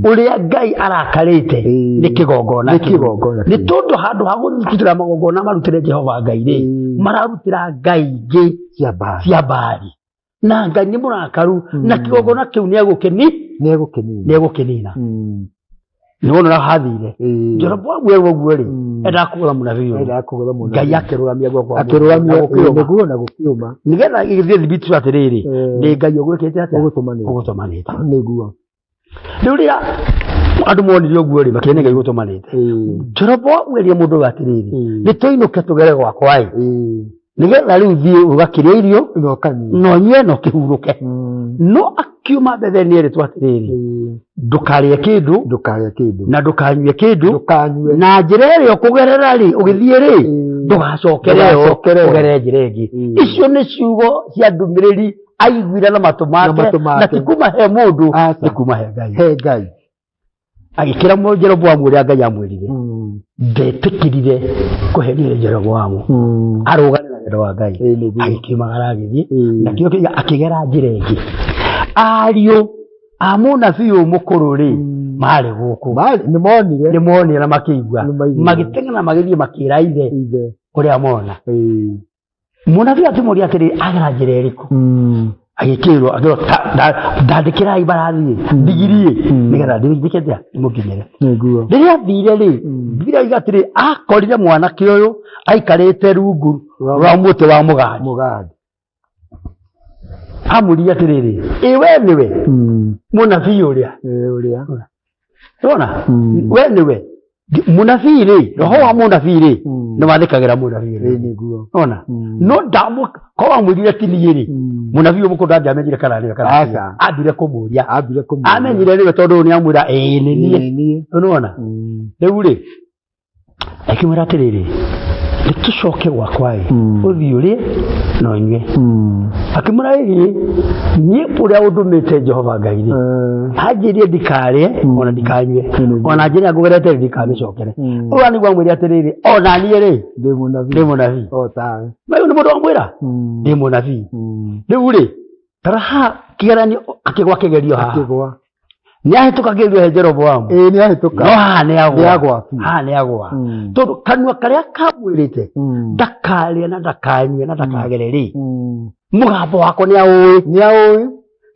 ũrĩa Ngai arakarĩte nĩ kĩgongona kĩu. Nĩ tondũ handũ ha gũthiĩ magongona marutĩre Jehova Ngai rĩ, mararutĩra Ngai ingĩ cia Baali, na Ngai nĩ mũrakaru, na kĩgongona kĩu nĩegũkĩnina. Nĩ wona ũrĩa hathire Jeroboamu erwo ũguo rĩ, endaga kũgũra mũnabii ũyũ, Ngai akĩrũgamia guoko kwa mũndũ na gũkĩũma, nĩgetha gĩthiĩ thibitio atĩrĩrĩ, nĩ Ngai ũgwĩkĩte atĩa, ũgũtũmanĩte. Nĩguo. Rĩu rĩrĩa andũ monire ũguo rĩ, makĩona nĩ Ngai ũgũtũmanĩte. Jeroboamu erire mũndũ ũyũ atĩrĩrĩ, nĩ tũinũke tũgere gwakwa ĩ, Nĩgetha rĩu thiĩ ũgakĩrĩa irio Na ũkanyua. na ũnyue na ũkĩhurũke. Mm. No akiuma Betheli nĩerĩtwo atĩrĩrĩ, Ĩĩ. ndũkarĩe kĩndũ Ndũkarĩe kĩndũ. na ndũkanyue kĩndũ, Ndũkanyue. na njĩra ĩrĩa ũkũgerera rĩ ũgĩthiĩ rĩ Ĩĩ. ndũgacokere ĩyo Ndũgacokere ĩyo. ũgerere njĩra ĩngĩ. Ĩĩ. Icio nĩ ciugo cia ndũmĩrĩri aiguire na matũ Na make, matũ na make. ti kuma he mũndũ, Aca. nĩ kuma he Ngai. He Ngai. Agĩkĩra Jeroboamu ũrĩa Ngai amwĩrire. Mm. Ndetĩkĩrire kũhenio nĩ Jeroboamu, Mm. arũgane na wendo wa Ngai. Ĩĩ nĩguo. Agĩkiumagara agĩthiĩ, Ĩĩ. na kĩo kĩga akĩgera njĩra ĩngĩ. Ariũ a mũnabii ũyũ mũkũrũ rĩ Mm. marĩ gũkũ, Marĩ nĩ monire. nĩ monire na makĩigua, Nĩmaiguire. magĩteng'era magĩthiĩ makĩra ithe Ithe. ũrĩa mona. Ĩĩ. Mũnabii akĩmũria atĩrĩ, agera njĩra ĩrĩkũ? Mm. Agĩkĩrwo, akĩrwo, ndandĩkĩrai mbarathi ndigiri Mm. nĩgetha ndĩke atĩa ndĩmũkinyĩre. Nĩguo. Rĩrĩa athire rĩ, Mm. Bibilia yoiga atĩrĩ, akorire mwanake ũyũ aikarĩte rungu rwa mũtĩ wa mũgandi. Mũgandi. Amũririe atĩrĩrĩ, ĩ we nĩwe Mm. mũnabii ũrĩa? Ĩĩ ũrĩa. Wona? Mm. We nĩwe mũnabii rĩ, roho wa mũnabii rĩ Mm. nĩ wathĩkagĩra mũnabii Ĩĩ rĩ. nĩguo. Wona? Mm. No ndamũ korwo amwĩrire ti niĩ rĩ, Mm. mũnabii ũyũ mũkũrũ ndangĩamenyire kana nĩwe kana ti Aca. niĩ. Ambire kũmũria. Ambire kũmũria. Amenyire nĩwe tondũ ũyũ nĩamwĩra ĩĩ nĩ niĩ. Ĩĩ niĩ. Nĩwona? Mm. Rĩu rĩ, akĩmwĩra atĩrĩrĩ, nĩ tũcoke gwakwa ĩ, Mm. ũthiĩ ũrĩe na ũnyue. Mm. Akĩmwĩra ĩĩ, niĩ ũrĩa ũndũmĩte Jehova Ngai rĩ, Eh. anjĩrie ndikarĩe Mm. ona ndikanyue, Nĩguo. ona njĩra ngũgerete rĩ ndikamĩcokere. Mm. Ũyũ nĩguo amwĩre atĩrĩrĩ, ona niĩ rĩ Ndĩ mũnabii. ndĩ mũnabii. O tawe. Ũyũ nĩ mũndũ wamwĩra Mm. ndĩ mũnabii. Mm. Rĩu rĩ, tara haha kĩgeranio akĩgwa kĩgerio haha. Akĩgwa. Nĩ ahĩtũka kĩgerio he Jeroboamu. Ĩĩ nĩ ahĩtũka. No haha nĩ agwa. Nĩ agwa biũ. Haha nĩ agwa. Mm. Tondũ kanua karĩa kamwĩrĩte Mm. ndakarĩe na ndakanyue na ndakagere rĩ, Mm. mũgambo wakwa nĩ aũĩ. Nĩ aũĩ.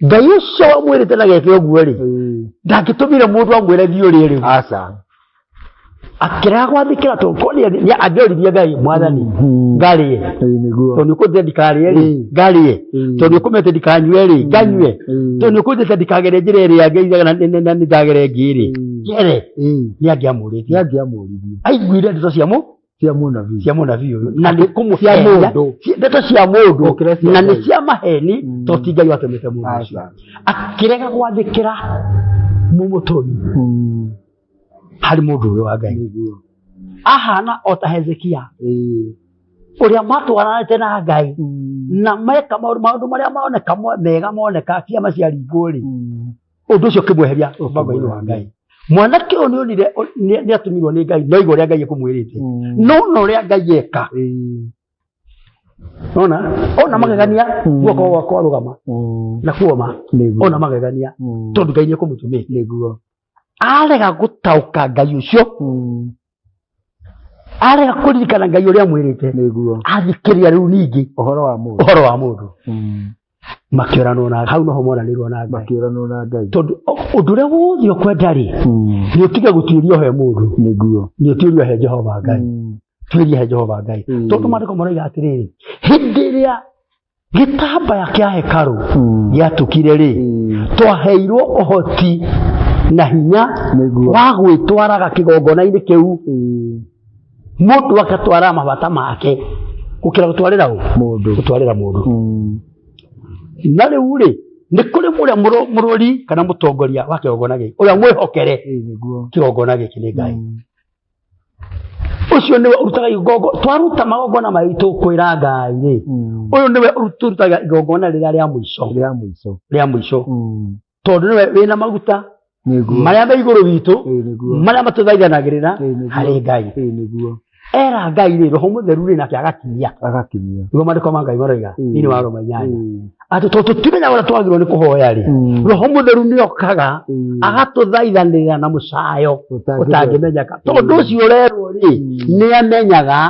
Ngai ũcio wamwĩrĩte na geke ũguo rĩ, Ĩĩ. ndangĩtũmire mũndũ amwĩre thiĩ ũrĩe rĩu. Aca. Akĩrega gwathĩkĩra tondũ korwo nĩ angĩoririe Ngai, Mwathani, Mm. ngarĩe. Ĩĩ nĩguo. Tondũ nĩ ũkũnjĩra ndikarĩe rĩ, Mm. ngarĩe. Mm. Tondũ nĩ ũkũmete ndikanyue rĩ, nganyue. Mm. Tondũ nĩ ũkũnjĩte ndikagere njĩra ĩrĩa ngeigaga na nĩ ndagere ĩngĩ rĩ, Mm. ngere. Ĩĩ. Nĩ angĩamũrĩtie. Nĩ angĩamũririe. Aiguire ndeto cia mũ Cia mũnabii. cia mũnabii ũyũ na nĩ Cia kũmũhenia mũndũ. Ndeto cia mũndũ Gũkĩra cia na nĩ Ngai. cia maheni Mm. tondũ ti Ngai watũmĩte mũndũ ũcio. Aca. Akĩrega gwathĩkĩra mũmũtũmi Mm. harĩ mũndũ ũyũ wa Ngai. Nĩguo. Ahana o ta Hezekia Ĩĩ. ũrĩa matwaranĩte na Ngai Mm. na meka maũndũ marĩa moneka mega moneka ciama ciaringwo rĩ, Mm. ũndũ ũcio ũkĩmweheria mũbango-inĩ wa Ngai. Mwanake ũyũ nĩonire nĩatũmirwo nĩ Ngai no igua ũrĩa Ngai ekũmwĩrĩte. Mm. No na ũrĩa Ngai eka. Ĩĩ. Nona? Ona magegania Mm. guoko gwakwa rũgama Mm. na kuoma. Nĩguo. Ona magegania Mm. tondũ Ngai nĩekũmũtũmĩte. Nĩguo. Arega gũtaũka Ngai ũcio, Mm. arega kũririkana Ngai ũrĩa amwĩrĩte, Nĩguo. athikĩrĩria rĩu ningĩ Ũhoro wa mũndũ. ũhoro wa mũndũ. Mm. Makĩũranwo na hau noho moranĩirwo na Ngai. Makĩũranwo na Ngai. Tondũ ũndũ ũrĩa wothe ũkwenda rĩ, Mm. nĩ ũtige gũtuĩria he mũndũ, Nĩguo. nĩ ũtuĩria he Jehova Ngai. Mm. Tuĩria he Jehova Ngai. Mm. Tondũ maandĩko maroiga atĩrĩrĩ, hĩndĩ ĩrĩa gĩtambaya kĩa hekarũ Mm. gĩatũkire rĩ, Ĩĩ. twaheirwo ũhoti na hinya Nĩguo. wa gwĩtwaraga kĩgongona-inĩ kĩu, Ĩĩ. mũndũ agatwara mabata make gũkĩra gũtwarĩra ũ? Mũndũ. Gũtwarĩra mũndũ. Mm. Na rĩu rĩ, nĩ kũrĩ ũrĩa mũrori kana mũtongoria wa kĩgongona gĩkĩ, ũrĩa mwĩhokere Ĩĩ nĩguo. kĩgongona gĩkĩ nĩ Ngai. Mm. Ũcio nĩwe ũrutaga igongona, twaruta magongona maitũ kwĩra Ngai rĩ, Mm. ũyũ nĩwe tũrutaga igongona rĩrĩa rĩa mũico. Rĩa mũico. Rĩa mũico. Mm. Tondũ nĩwe wĩna maguta Nĩguo. marĩa me igũrũ witũ, Ĩĩ nĩguo. marĩa matũthaithanagĩrĩra Ĩĩ nĩguo. harĩ Ngai. Ĩĩ nĩguo. Era Ngai rĩ, Roho Mũtheru rĩ nake agakinyia. Agakinyia. Nĩguo maandĩko ma Ngai maroiga Mm. thĩinĩ wa Roma 8. Ĩĩ. Atĩ tondũ tũtimenyaga ũrĩa twagĩrĩirwo nĩ kũhoya rĩ, Mm. Roho Mũtheru nĩokaga Mm. agatũthaithanĩrĩra na mũcayo Ũtangĩmenyeka. ũtangĩmenyeka. Tondũ ũcio ũrerwo rĩ, Mm. nĩamenyaga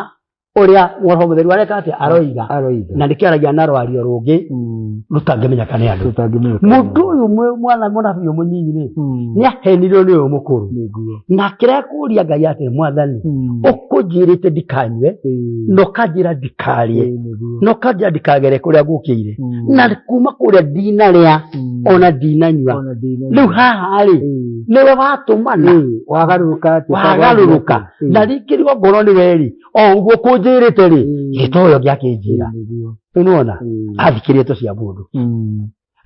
ũrĩa Roho Mũtheru areka atĩa aroiga. Aroiga. Na nĩkĩo aragia na rwario rũngĩ Mm. rũtangĩmenyeka nĩ andũ. Rũtangĩmenyeka. Mũndũ ũyũ mwana mũnabii ũyũ mũnyinyi rĩ, Mm. nĩahenirio nĩ ũyũ mũkũrũ. Nĩguo. Na akĩrega kũũria Ngai atĩrĩ, Mwathani, Mm. ũkũnjĩrĩte ndikanyue, Ĩĩ. na ũkanjĩra ndikarĩe, Ĩĩ nĩguo. na ũkanjĩra ndikagere kũrĩa ngũkĩire, Mm. na kuma kũrĩa ndinarĩa Mm. ona ndinanyua. Ona ndinanyua. Rĩu haha rĩ, Ĩĩ. nĩwe watũmana. Ĩĩ. Wagarũrũka atĩa? Wagarũrũka. Ĩĩ. Na rĩngĩ rĩo ngoro nĩwe rĩ, O ũguo kũnjĩrĩte rĩ, gĩtoyo gĩakĩnjĩra. Nĩwona athikĩrĩrie cia mũndũ.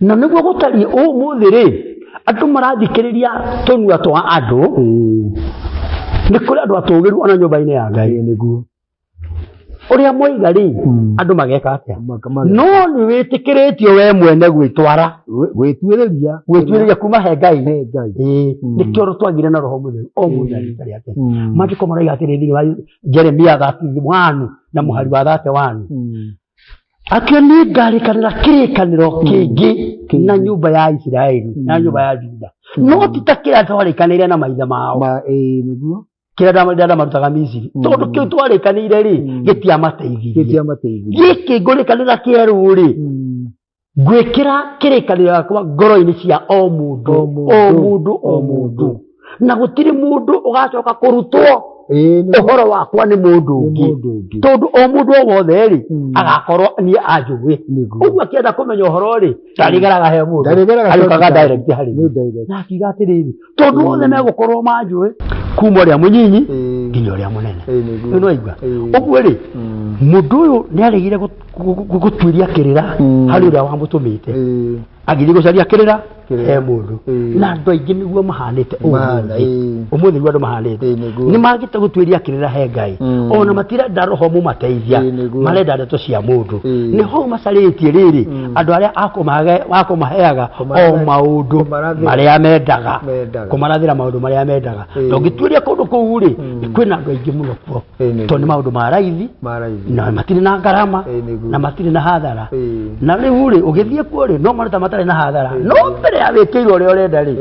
Na nĩguo gũtariĩ ũmũthĩ rĩ, andũ marathikĩrĩria tũnua twa andũ. Nĩ kũrĩ andũ atũgĩru ona nyũmba-inĩ ya Ngai. Nĩguo. Ũrĩa moiga rĩ, andũ mageka atĩa? No nĩ wĩtĩkĩrĩtio we mwene gwĩtwara, Gwĩtuĩrĩria. Gwĩtuĩrĩria kuma he Ngai. He Ngai. Ĩĩ, nĩkĩo twagire na Roho Mũtheru o mũndũ na rĩtwa rĩake. Maandĩko maroiga atĩrĩ thĩinĩ wa Jeremia 31 na mũhari wa 31, atĩ nĩ ngarĩkanĩra kĩrĩkanĩro kĩngĩ na nyũmba ya Isiraeli na nyũmba ya Juda, no ti ta kĩrĩa twarĩkanĩire na maithe mao, Ma ĩĩ nĩguo. Kĩrĩa ndamarutaga Misiri, tondũ kĩu twarĩkanĩire rĩ, gĩtiamateithirie. Gĩtiamateithirie. Gĩkĩ ngũrĩkanĩra kĩerũ rĩ, ngwĩkĩra kĩrĩkanĩro gĩakwa ngoro-inĩ cia o mũndũ, O mũndũ. O mũndũ, o mũndũ, na gũtirĩ mũndũ ũgacoka kũrutwo Ĩĩ nĩguo. ũhoro wakwa nĩ mũndũ Nĩ ũngĩ, mũndũ ũngĩ. tondũ o mũndũ o wothe rĩ, agakorwo niĩ anjũĩ. Nĩguo. Ũguo akĩenda kũmenya ũhoro rĩ, ndarĩgeraga he mũndũ, Ndarĩgeraga arĩũkaga shortcut. direct harĩ Nĩ niĩ. direct. Na akiuga atĩrĩrĩ, tondũ othe megũkorwo manjũĩ kuma ũrĩa mũnyinyi nginya ũrĩa mũnene. Ĩĩ nĩguo. Rĩu nĩwaigua? Ĩĩ. Ũguo rĩ, mũndũ ũyũ nĩ aregire gũtuĩria kĩrĩra harĩ ũrĩa wamũtũmĩte, agĩthiĩ gũcaria kĩrĩra Kĩrĩra. he mũndũ. Na andũ aingĩ nĩguo mahanĩte Mahana, ũmũthĩ. ĩĩ. Ũmũthĩ nĩguo andũ mahanĩte. Ĩĩ, nĩguo. Nĩ magĩte gũtuĩria kĩrĩra he Ngai, ona matirenda roho mũmateithia. Ĩĩ, nĩguo. Marenda ndeto cia mũndũ. Ĩĩ. Nĩ hau macarĩtie rĩrĩ andũ arĩa akũmaheaga o maũndũ kũmarathĩra. Marĩa mendaga. Mendaga. Kũmarathĩra maũndũ marĩa mendaga. Ĩĩ. Na ũngĩtuĩria kũndũ kũu rĩ, kwĩna andũ aingĩ mũno kuo, Ĩĩ, nĩguo. tondũ nĩ maũndũ ma raithi, Ma raithi. na matirĩ na ngarama, Ĩĩ, nĩguo. na matirĩ na hathara. Ĩĩ. Na rĩu rĩ, ũgĩthiĩ kuo rĩ, no maruta matarĩ na hathara, no mbere ya wĩkĩirwo ũrĩa ũrenda rĩ,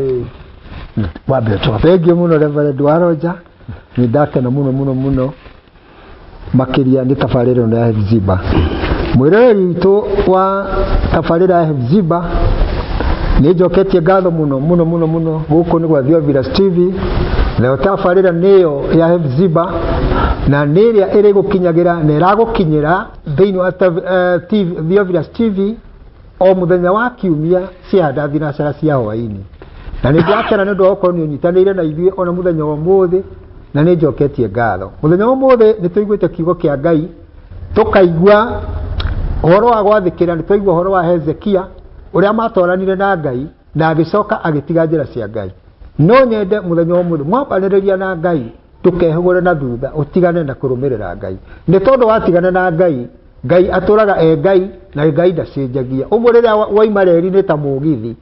wambe ũcoke. Thengiũ mũno, Reverend Waronja, nĩ ndakena mũno mũno mũno makĩria nĩ tabarĩra ĩno ya Hefziba. Mwĩroreri witũ wa tabarĩra ya Hefziba, nĩ njoketie ngatho mũno mũno mũno mũno. Gũkũ nĩ gwa Theophilus TV, nayo tabarĩra nĩyo ya Hefziba, na nĩ ĩrĩa ĩrĩgũkinyagĩra na ĩragũkinyĩra thĩinĩ wa TV, Theophilus TV, o mũthenya wa kiumia cia thinacara cia hwaĩ-inĩ. Na nĩ ndakena nĩ ũndũ wa gũkorwo nĩ ũnyitanĩire na ithuĩ ona mũthenya wa ũmũthĩ, na nĩ njoketie ngatho. Mũthenya wa ũmũthĩ nĩ tũiguĩte kiugo kĩa Ngai, tũkaigua ũhoro wa gwathĩkĩra, nĩ twaigua ũhoro wa Hezekia ũrĩa matwaranire na Ngai na agĩcoka agĩtiga njĩra cia Ngai. No nyende mũthenya wa ũmũthĩ mwambanĩrĩria na Ngai, ndũkehũgũre na thutha ũtigane na kũrũmĩrĩra Ngai, nĩ tondũ watigana na Ngai, Ngai atũraga e Ngai, na Ngai ndacenjagia. Ũguo rĩrĩa waima reri-inĩ ta mũgithi,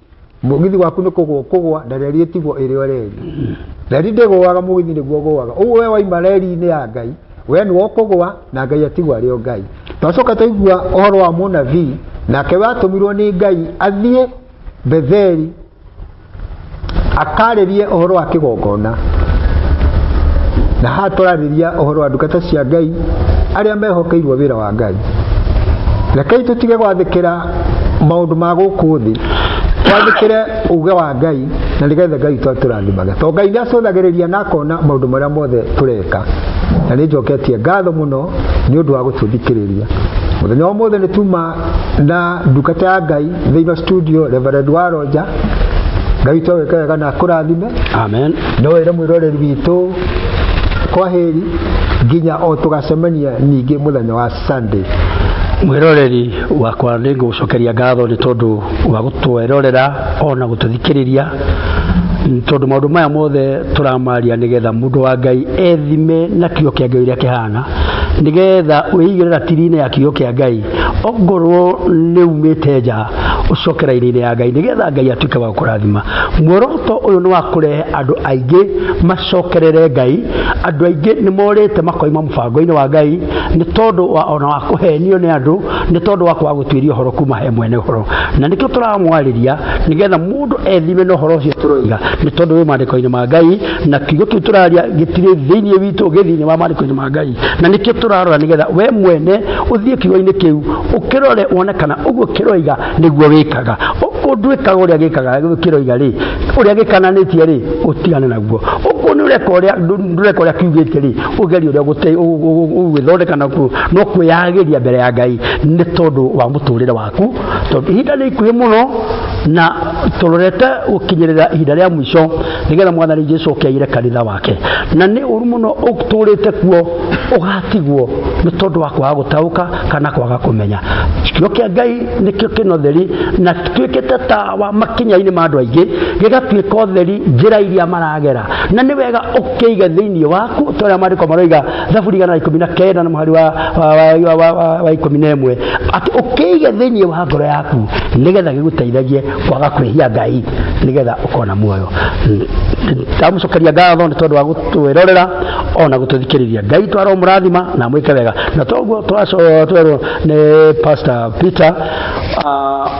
mũgithi waku nĩ kũgwa kũgwa, na reri ĩtigwo ĩrĩ o reri. Reri ndĩgũaga, mũgithi nĩguo ũgũaga. Ũguo we waima reri-inĩ ya Ngai, we nĩwe ũkũgwa, na Ngai atigwo arĩ o Ngai. Twacoka twaigua ũhoro wa mũnabii, nake watũmirwo nĩ Ngai athiĩ Betheli akarĩrie ũhoro wa kĩgongona, na haha tũrarĩria ũhoro wa ndungata cia Ngai arĩa mehokeirwo wĩra wa Ngai. Rekei tũtige gwathĩkĩra maũndũ ma gũkũ thĩ, twathĩkĩre uge wa Ngai, na nĩgetha Ngai witũ atũrathimage, tondũ Ngai nĩ acũthagĩrĩria na akona maũndũ marĩa mothe tũreka. Na nĩ njoketie ngatho mũno nĩ ũndũ wa gũtũthikĩrĩria mũthenya wa ũmũthĩ. Nĩ tuma na ndungata ya Ngai thĩinĩ wa studio, Reverend Waronja. Ngai witũ agwĩke wega na akũrathime. Amen. No wĩre mwĩroreri witũ kwa heri nginya o tũgacemania ningĩ mũthenya wa Sunday. Mwĩroreri wakwa, nĩ ngũgũcokeria ngatho nĩ tondũ wa gũtwerorera ona gũtũthikĩrĩria, tondũ maũndũ maya mothe tũramaria nĩgetha mũndũ wa Ngai ethime na kiugo kĩa Ngai ũrĩa kĩhana, nĩgetha wĩigĩre ratiri-inĩ ya kiugo kĩa Ngai. Ongorwo nĩ umĩte nja, ũcoke raini-inĩ ya Ngai, nĩgetha Ngai atuĩke wa gũkũrathima. Muoroto ũyũ nĩ wa kũrehe andũ aingĩ macokerere Ngai. Andũ aingĩ nĩ morĩte makoima mũbango-inĩ wa Ngai nĩ tondũ wa ona wa kũhenio nĩ andũ, nĩ tondũ wa kwaga gũtuĩria ũhoro kuma he mwene ũhoro. Na nĩkĩo tũramwarĩria, nĩgetha mũndũ ethime na ũhoro ũcio tũroiga, nĩ tondũ wĩ maandĩko-inĩ ma Ngai, na kiugo kĩu tũraria gĩtirĩ thĩinĩ witũ, gĩ thĩinĩ wa maandĩko-inĩ ma Ngai. Na nĩkĩo tũrarora, nĩgetha we mwene ũthiĩ kiugo-inĩ kĩu ũkĩrore wone kana ũguo kĩroiga nĩguo wĩkaga. Ũguo ndwĩkaga ũrĩa gĩkaga kĩroiga rĩ, ũrĩa gĩkananĩtie rĩ, ũtigane naguo. Ũguo nĩ ũreka ũrĩa ndũreka ũrĩa kiugĩte rĩ, ũgerie ũrĩa ũgwĩthondeka nakuo, no kwĩyagĩria mbere ya Ngai nĩ tondũ wa mũtũrĩre waku, tondũ ihinda nĩ ikuhĩ mũno. Na tũrorete gũkinyĩrĩra ihinda rĩa mũico nĩgetha mwathani Jesu oke aire kanitha wake. Na nĩ ũru mũno ũtũrĩte kuo ũgatigwo nĩ tondũ wa kwaga gũtaũka kana kwaga kũmenya. Kiugo kĩa Ngai nĩkĩo kĩna ũtheri na tuĩkĩte tawa makinya-inĩ ma andũ aingĩ, gĩgatuĩka ũtheri njĩra iria maragera. Na nĩ wega ũkĩige thĩinĩ waku ta ũrĩa maandĩko maroiga Thaburi 119 na mũhari wa 11, atĩ ũkĩige thĩinĩ wa ngoro yaku nĩgetha gĩgũteithagie kwaga kwĩhia Ngai nĩgetha ũkona muoyo. Ndamũcokeria ngatho nĩ tondũ wa gũtwĩrorera ona gũtũthikĩrĩria. Ngai twaro mũrathima na mwĩke wega. Na toguo twerwo nĩ Pastor Peter,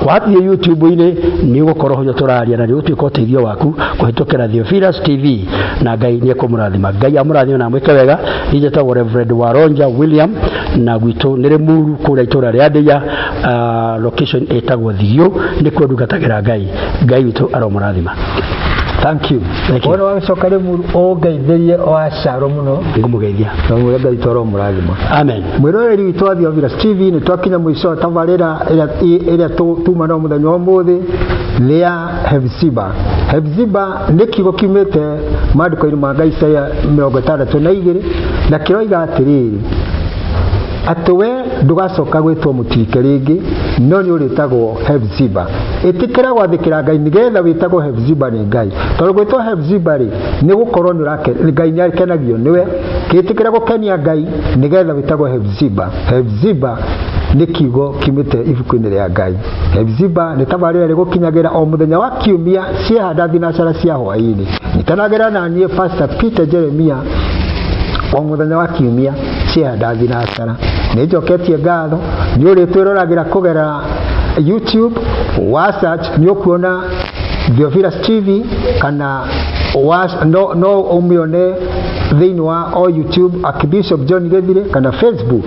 wathiĩ YouTube-inĩ nĩ ũgũkorwo ho tũraria na nĩ ũgũtuĩka ũteithio waku kũhĩtũkĩra Theophilus TV, na Ngai nĩ ekũmũrathima. Ngai amũrathime na amwĩke wega. Niĩ njĩtagwo Reverend Waronja William, na gwitũ nĩ Rĩmuru kũrĩa itũũra rĩa Ndĩia, location ĩtagwo Thigio, nĩkuo ndungatagĩra Ngai. Ngai witũ aromũrathima. Thank you. Thank you. Wona wacoka Rĩmuru ũngeithĩrie wa caro mũno. Ngũmũgeithia. Na mwĩre Ngai witũ aromũrathima. Amen. Mwĩroreri witũ wa Theophilus TV, nĩ twakinya mũico wa tabarĩra ĩrĩa tuma nayo mũthenya wa ũmũthĩ nĩ ya Hefziba. Hefziba nĩ kiugo kiumĩte maandĩko-inĩ ma Ngai Isaia 62, na kĩroiga atĩrĩrĩ, atĩ we ndũgacoka gwĩtwo mũtirike rĩngĩ, no nĩ ũrĩtagwo Hefziba. Ĩtĩkĩra gwathĩkĩra Ngai nĩgetha wĩtagwo Hefziba nĩ Ngai, tondũ gwĩtwo Hefziba rĩ nĩ gũkorwo Ngai nĩ akenagio nĩwe. Kĩtĩkĩra gũkenia Ngai nĩgetha wĩtagwo Hefziba. Hefziba nĩ kiugo kiumĩte ibuku-inĩ rĩa Ngai. Hefziba nĩ tabarĩra rĩgũkinyagĩra o mũthenya wa kiumia ciehanda thinacara cia hwaĩ-inĩ. Nyitanagĩra na niĩ Pastor Peter Jeremia o mũthenya wa kiumia ciehanda thinacara. Nĩ njoketie ngatho nĩ ũrĩtwĩroragĩra kũgerera YouTube, wa search nĩ ũkuona Theophilus TV, kana no ũmĩone thĩinĩ wa o YouTube Archbishop John Gĩthire, kana Facebook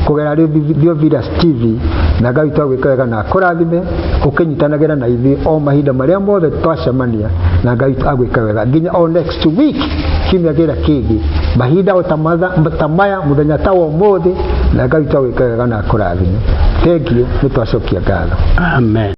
kũgerera Theophilus TV. Na Ngai witũ agwĩke wega na akũrathime ũkĩnyitanagĩra na ithuĩ o mahinda marĩa mothe twacemania, na Ngai witũ agwĩke wega nginya o next week kiumia kĩrĩa kĩngĩ, mahinda o ta maya, mũthenya ta wa ũmũthĩ, na Ngai witũ agwĩke wega na akũrathime. Thank you, nĩ twacokia ngatho. Amen.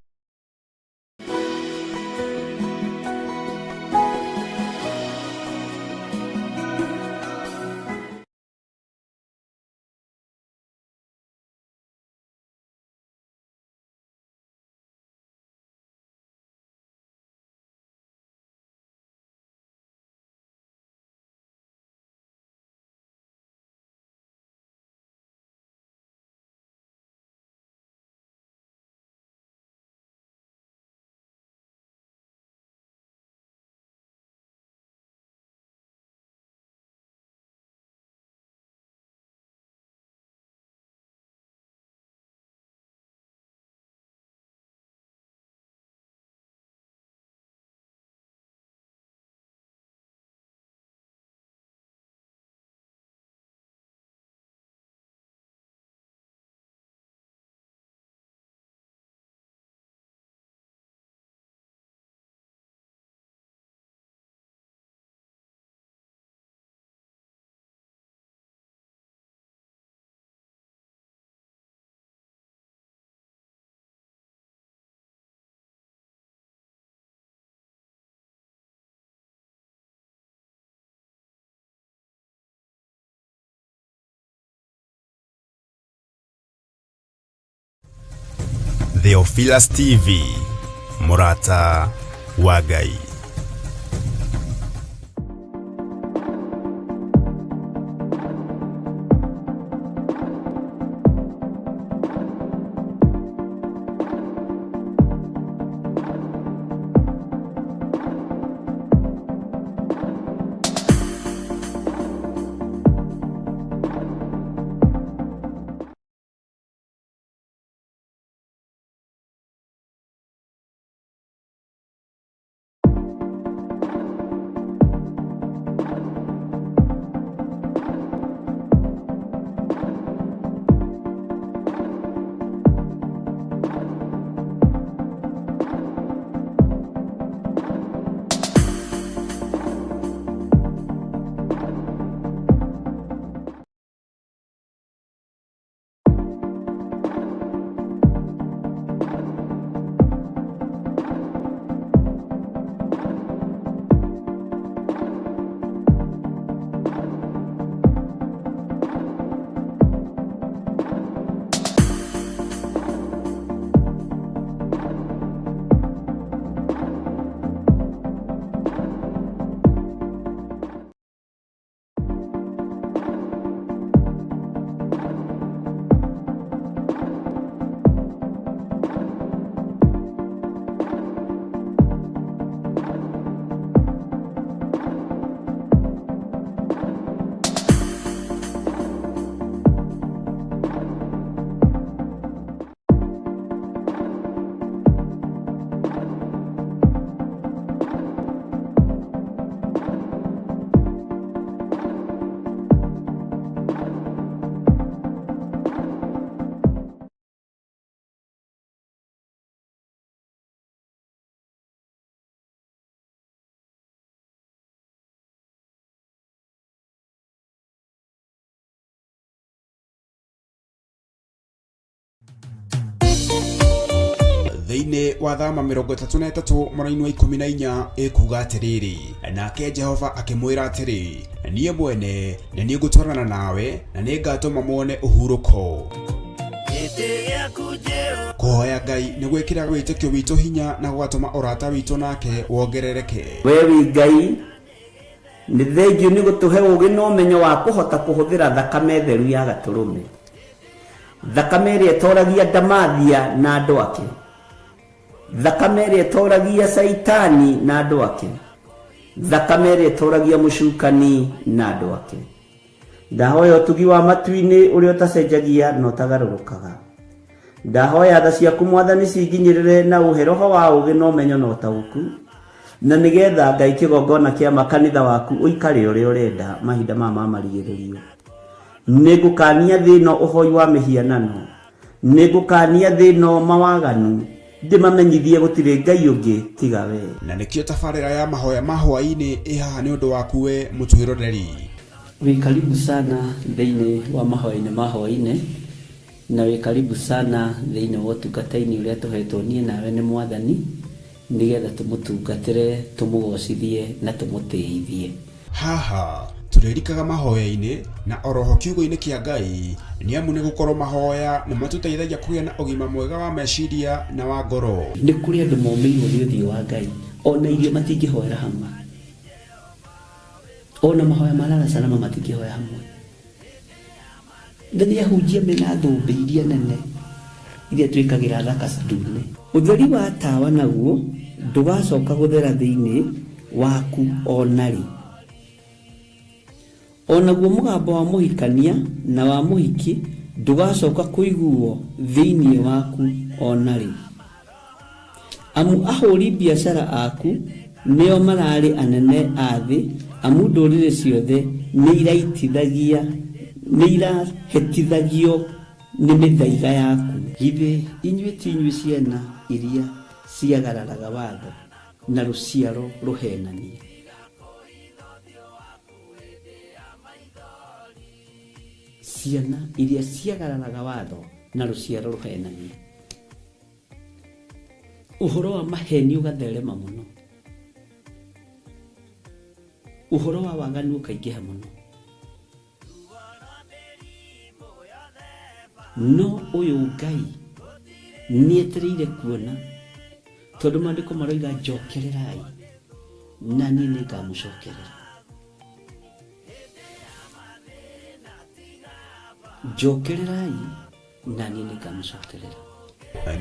Theophilus TV, mũrata wa Ngai. Thĩinĩ wa Thama 33 mũraini wa 14 ĩkuga atĩrĩrĩ, nake Jehova akĩmwĩra atĩrĩ, niĩ mwene nĩ niĩ ngũtwarana nawe na nĩ ngatũma muone ũhurũko. Gĩtĩ gĩaku Jehova. Kũhoya Ngai nĩ gwĩkĩraga wĩtĩkio witũ hinya na gũgatũma ũrata witũ nake wongerereke. We wĩ Ngai, nĩ thengiũ nĩ gũtũhe ũũgĩ na ũmenyo wa kũhota kũhũthĩra thakame theru ya Gatũrũme, thakame ĩrĩa ĩtoragia ndamathia na andũ ake, thakame ĩrĩa ĩtoragia Caitani na andũ ake, thakame ĩrĩa ĩtoragia mũcukani na andũ ake. Ndahoya ũtugi wa matu-inĩ ũrĩa ũtacenjagia na ũtagarũrũkaga. Ndahoya tha ciaku Mwathani cinginyĩrĩre na ũhe roho wa ũũgĩ na ũmenyo na ũtaũku, na nĩgetha Ngai kĩgongona kĩa ma kanitha waku ũikare ũrĩa ũrenda mahinda maya ma marigĩrĩrio. Nĩngũkania thĩ ĩno ũhoi wa mĩhianano, nĩngũkania thĩ ĩno mawaganu, ndĩmamenyithie gũtirĩ Ngai ũngĩ tiga we. Na nĩkĩo tabarĩra ya mahoya ma hwaĩ-inĩ ĩ haha nĩ ũndũ waku we mũtwĩroreri. Wĩ karibu sana thĩinĩ wa mahoya-inĩ ma hwaĩ-inĩ, na wĩ karibu sana thĩinĩ wa ũtungata-inĩ ũrĩa tũhetwo niĩ nawe nĩ Mwathani, nĩgetha tũmũtungatĩre, tũmũgocithie na tũmũtĩithie. Haha tũrĩrikaga mahoya-inĩ na oroho kiugo-inĩ kĩa Ngai, nĩamu nĩ gũkorwo mahoya nĩ matũteithagia kũgĩa na ũgima mwega wa meciria na wa ngoro. Nĩ kũrĩ andũ momĩirwo nĩ ũthiũ wa Ngai, ona irio matingĩhoera hamwe, ona mahoya ma lala salama matingĩhoya hamwe. Na nĩ ahunjia mena thũmbĩ iria nene iria twĩkagĩra thaka ndune. Ũtheri wa tawa naguo ndũgacoka gũthera thĩinĩ waku o na rĩ. O naguo mũgambo wa mũhikania na wa mũhiki ndũgacoka kũiguwo thĩinĩ waku o na rĩ. Amu ahũri biacara aku nĩo mararĩ anene a thĩ, amu ndũrĩrĩ ciothe nĩirahĩtithagio nĩ mĩthaiga yaku. Githĩ inyuĩ ti inyuĩ ciana iria ciagararaga watho, na rũciaro rũheenania? Ciana iria ciagararaga watho, na rũciaro rũheenania. Ũhoro wa maheni ũgatherema mũno, ũhoro wa waganu ũkaingĩha mũno, no ũyũ Ngai nĩetereire kuona, tondũ maandĩko maroiga njokererai na niĩ nĩngamũcokerera. Njokererai na niĩ nĩngamũcokerera.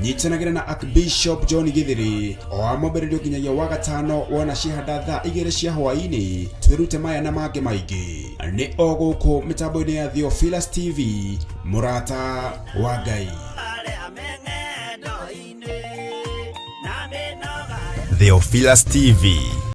Nyitanagĩra na Archbishop John Githiri o wa mwambĩrĩrio nginyagia wa gatano wona ciahanda thaa 2 cia hwaĩ-inĩ, twĩrute maya na mangĩ maingĩ nĩ o gũkũ mĩtambo-inĩ ya Theophilus TV, mũrata wa Ngai. Theophilus TV.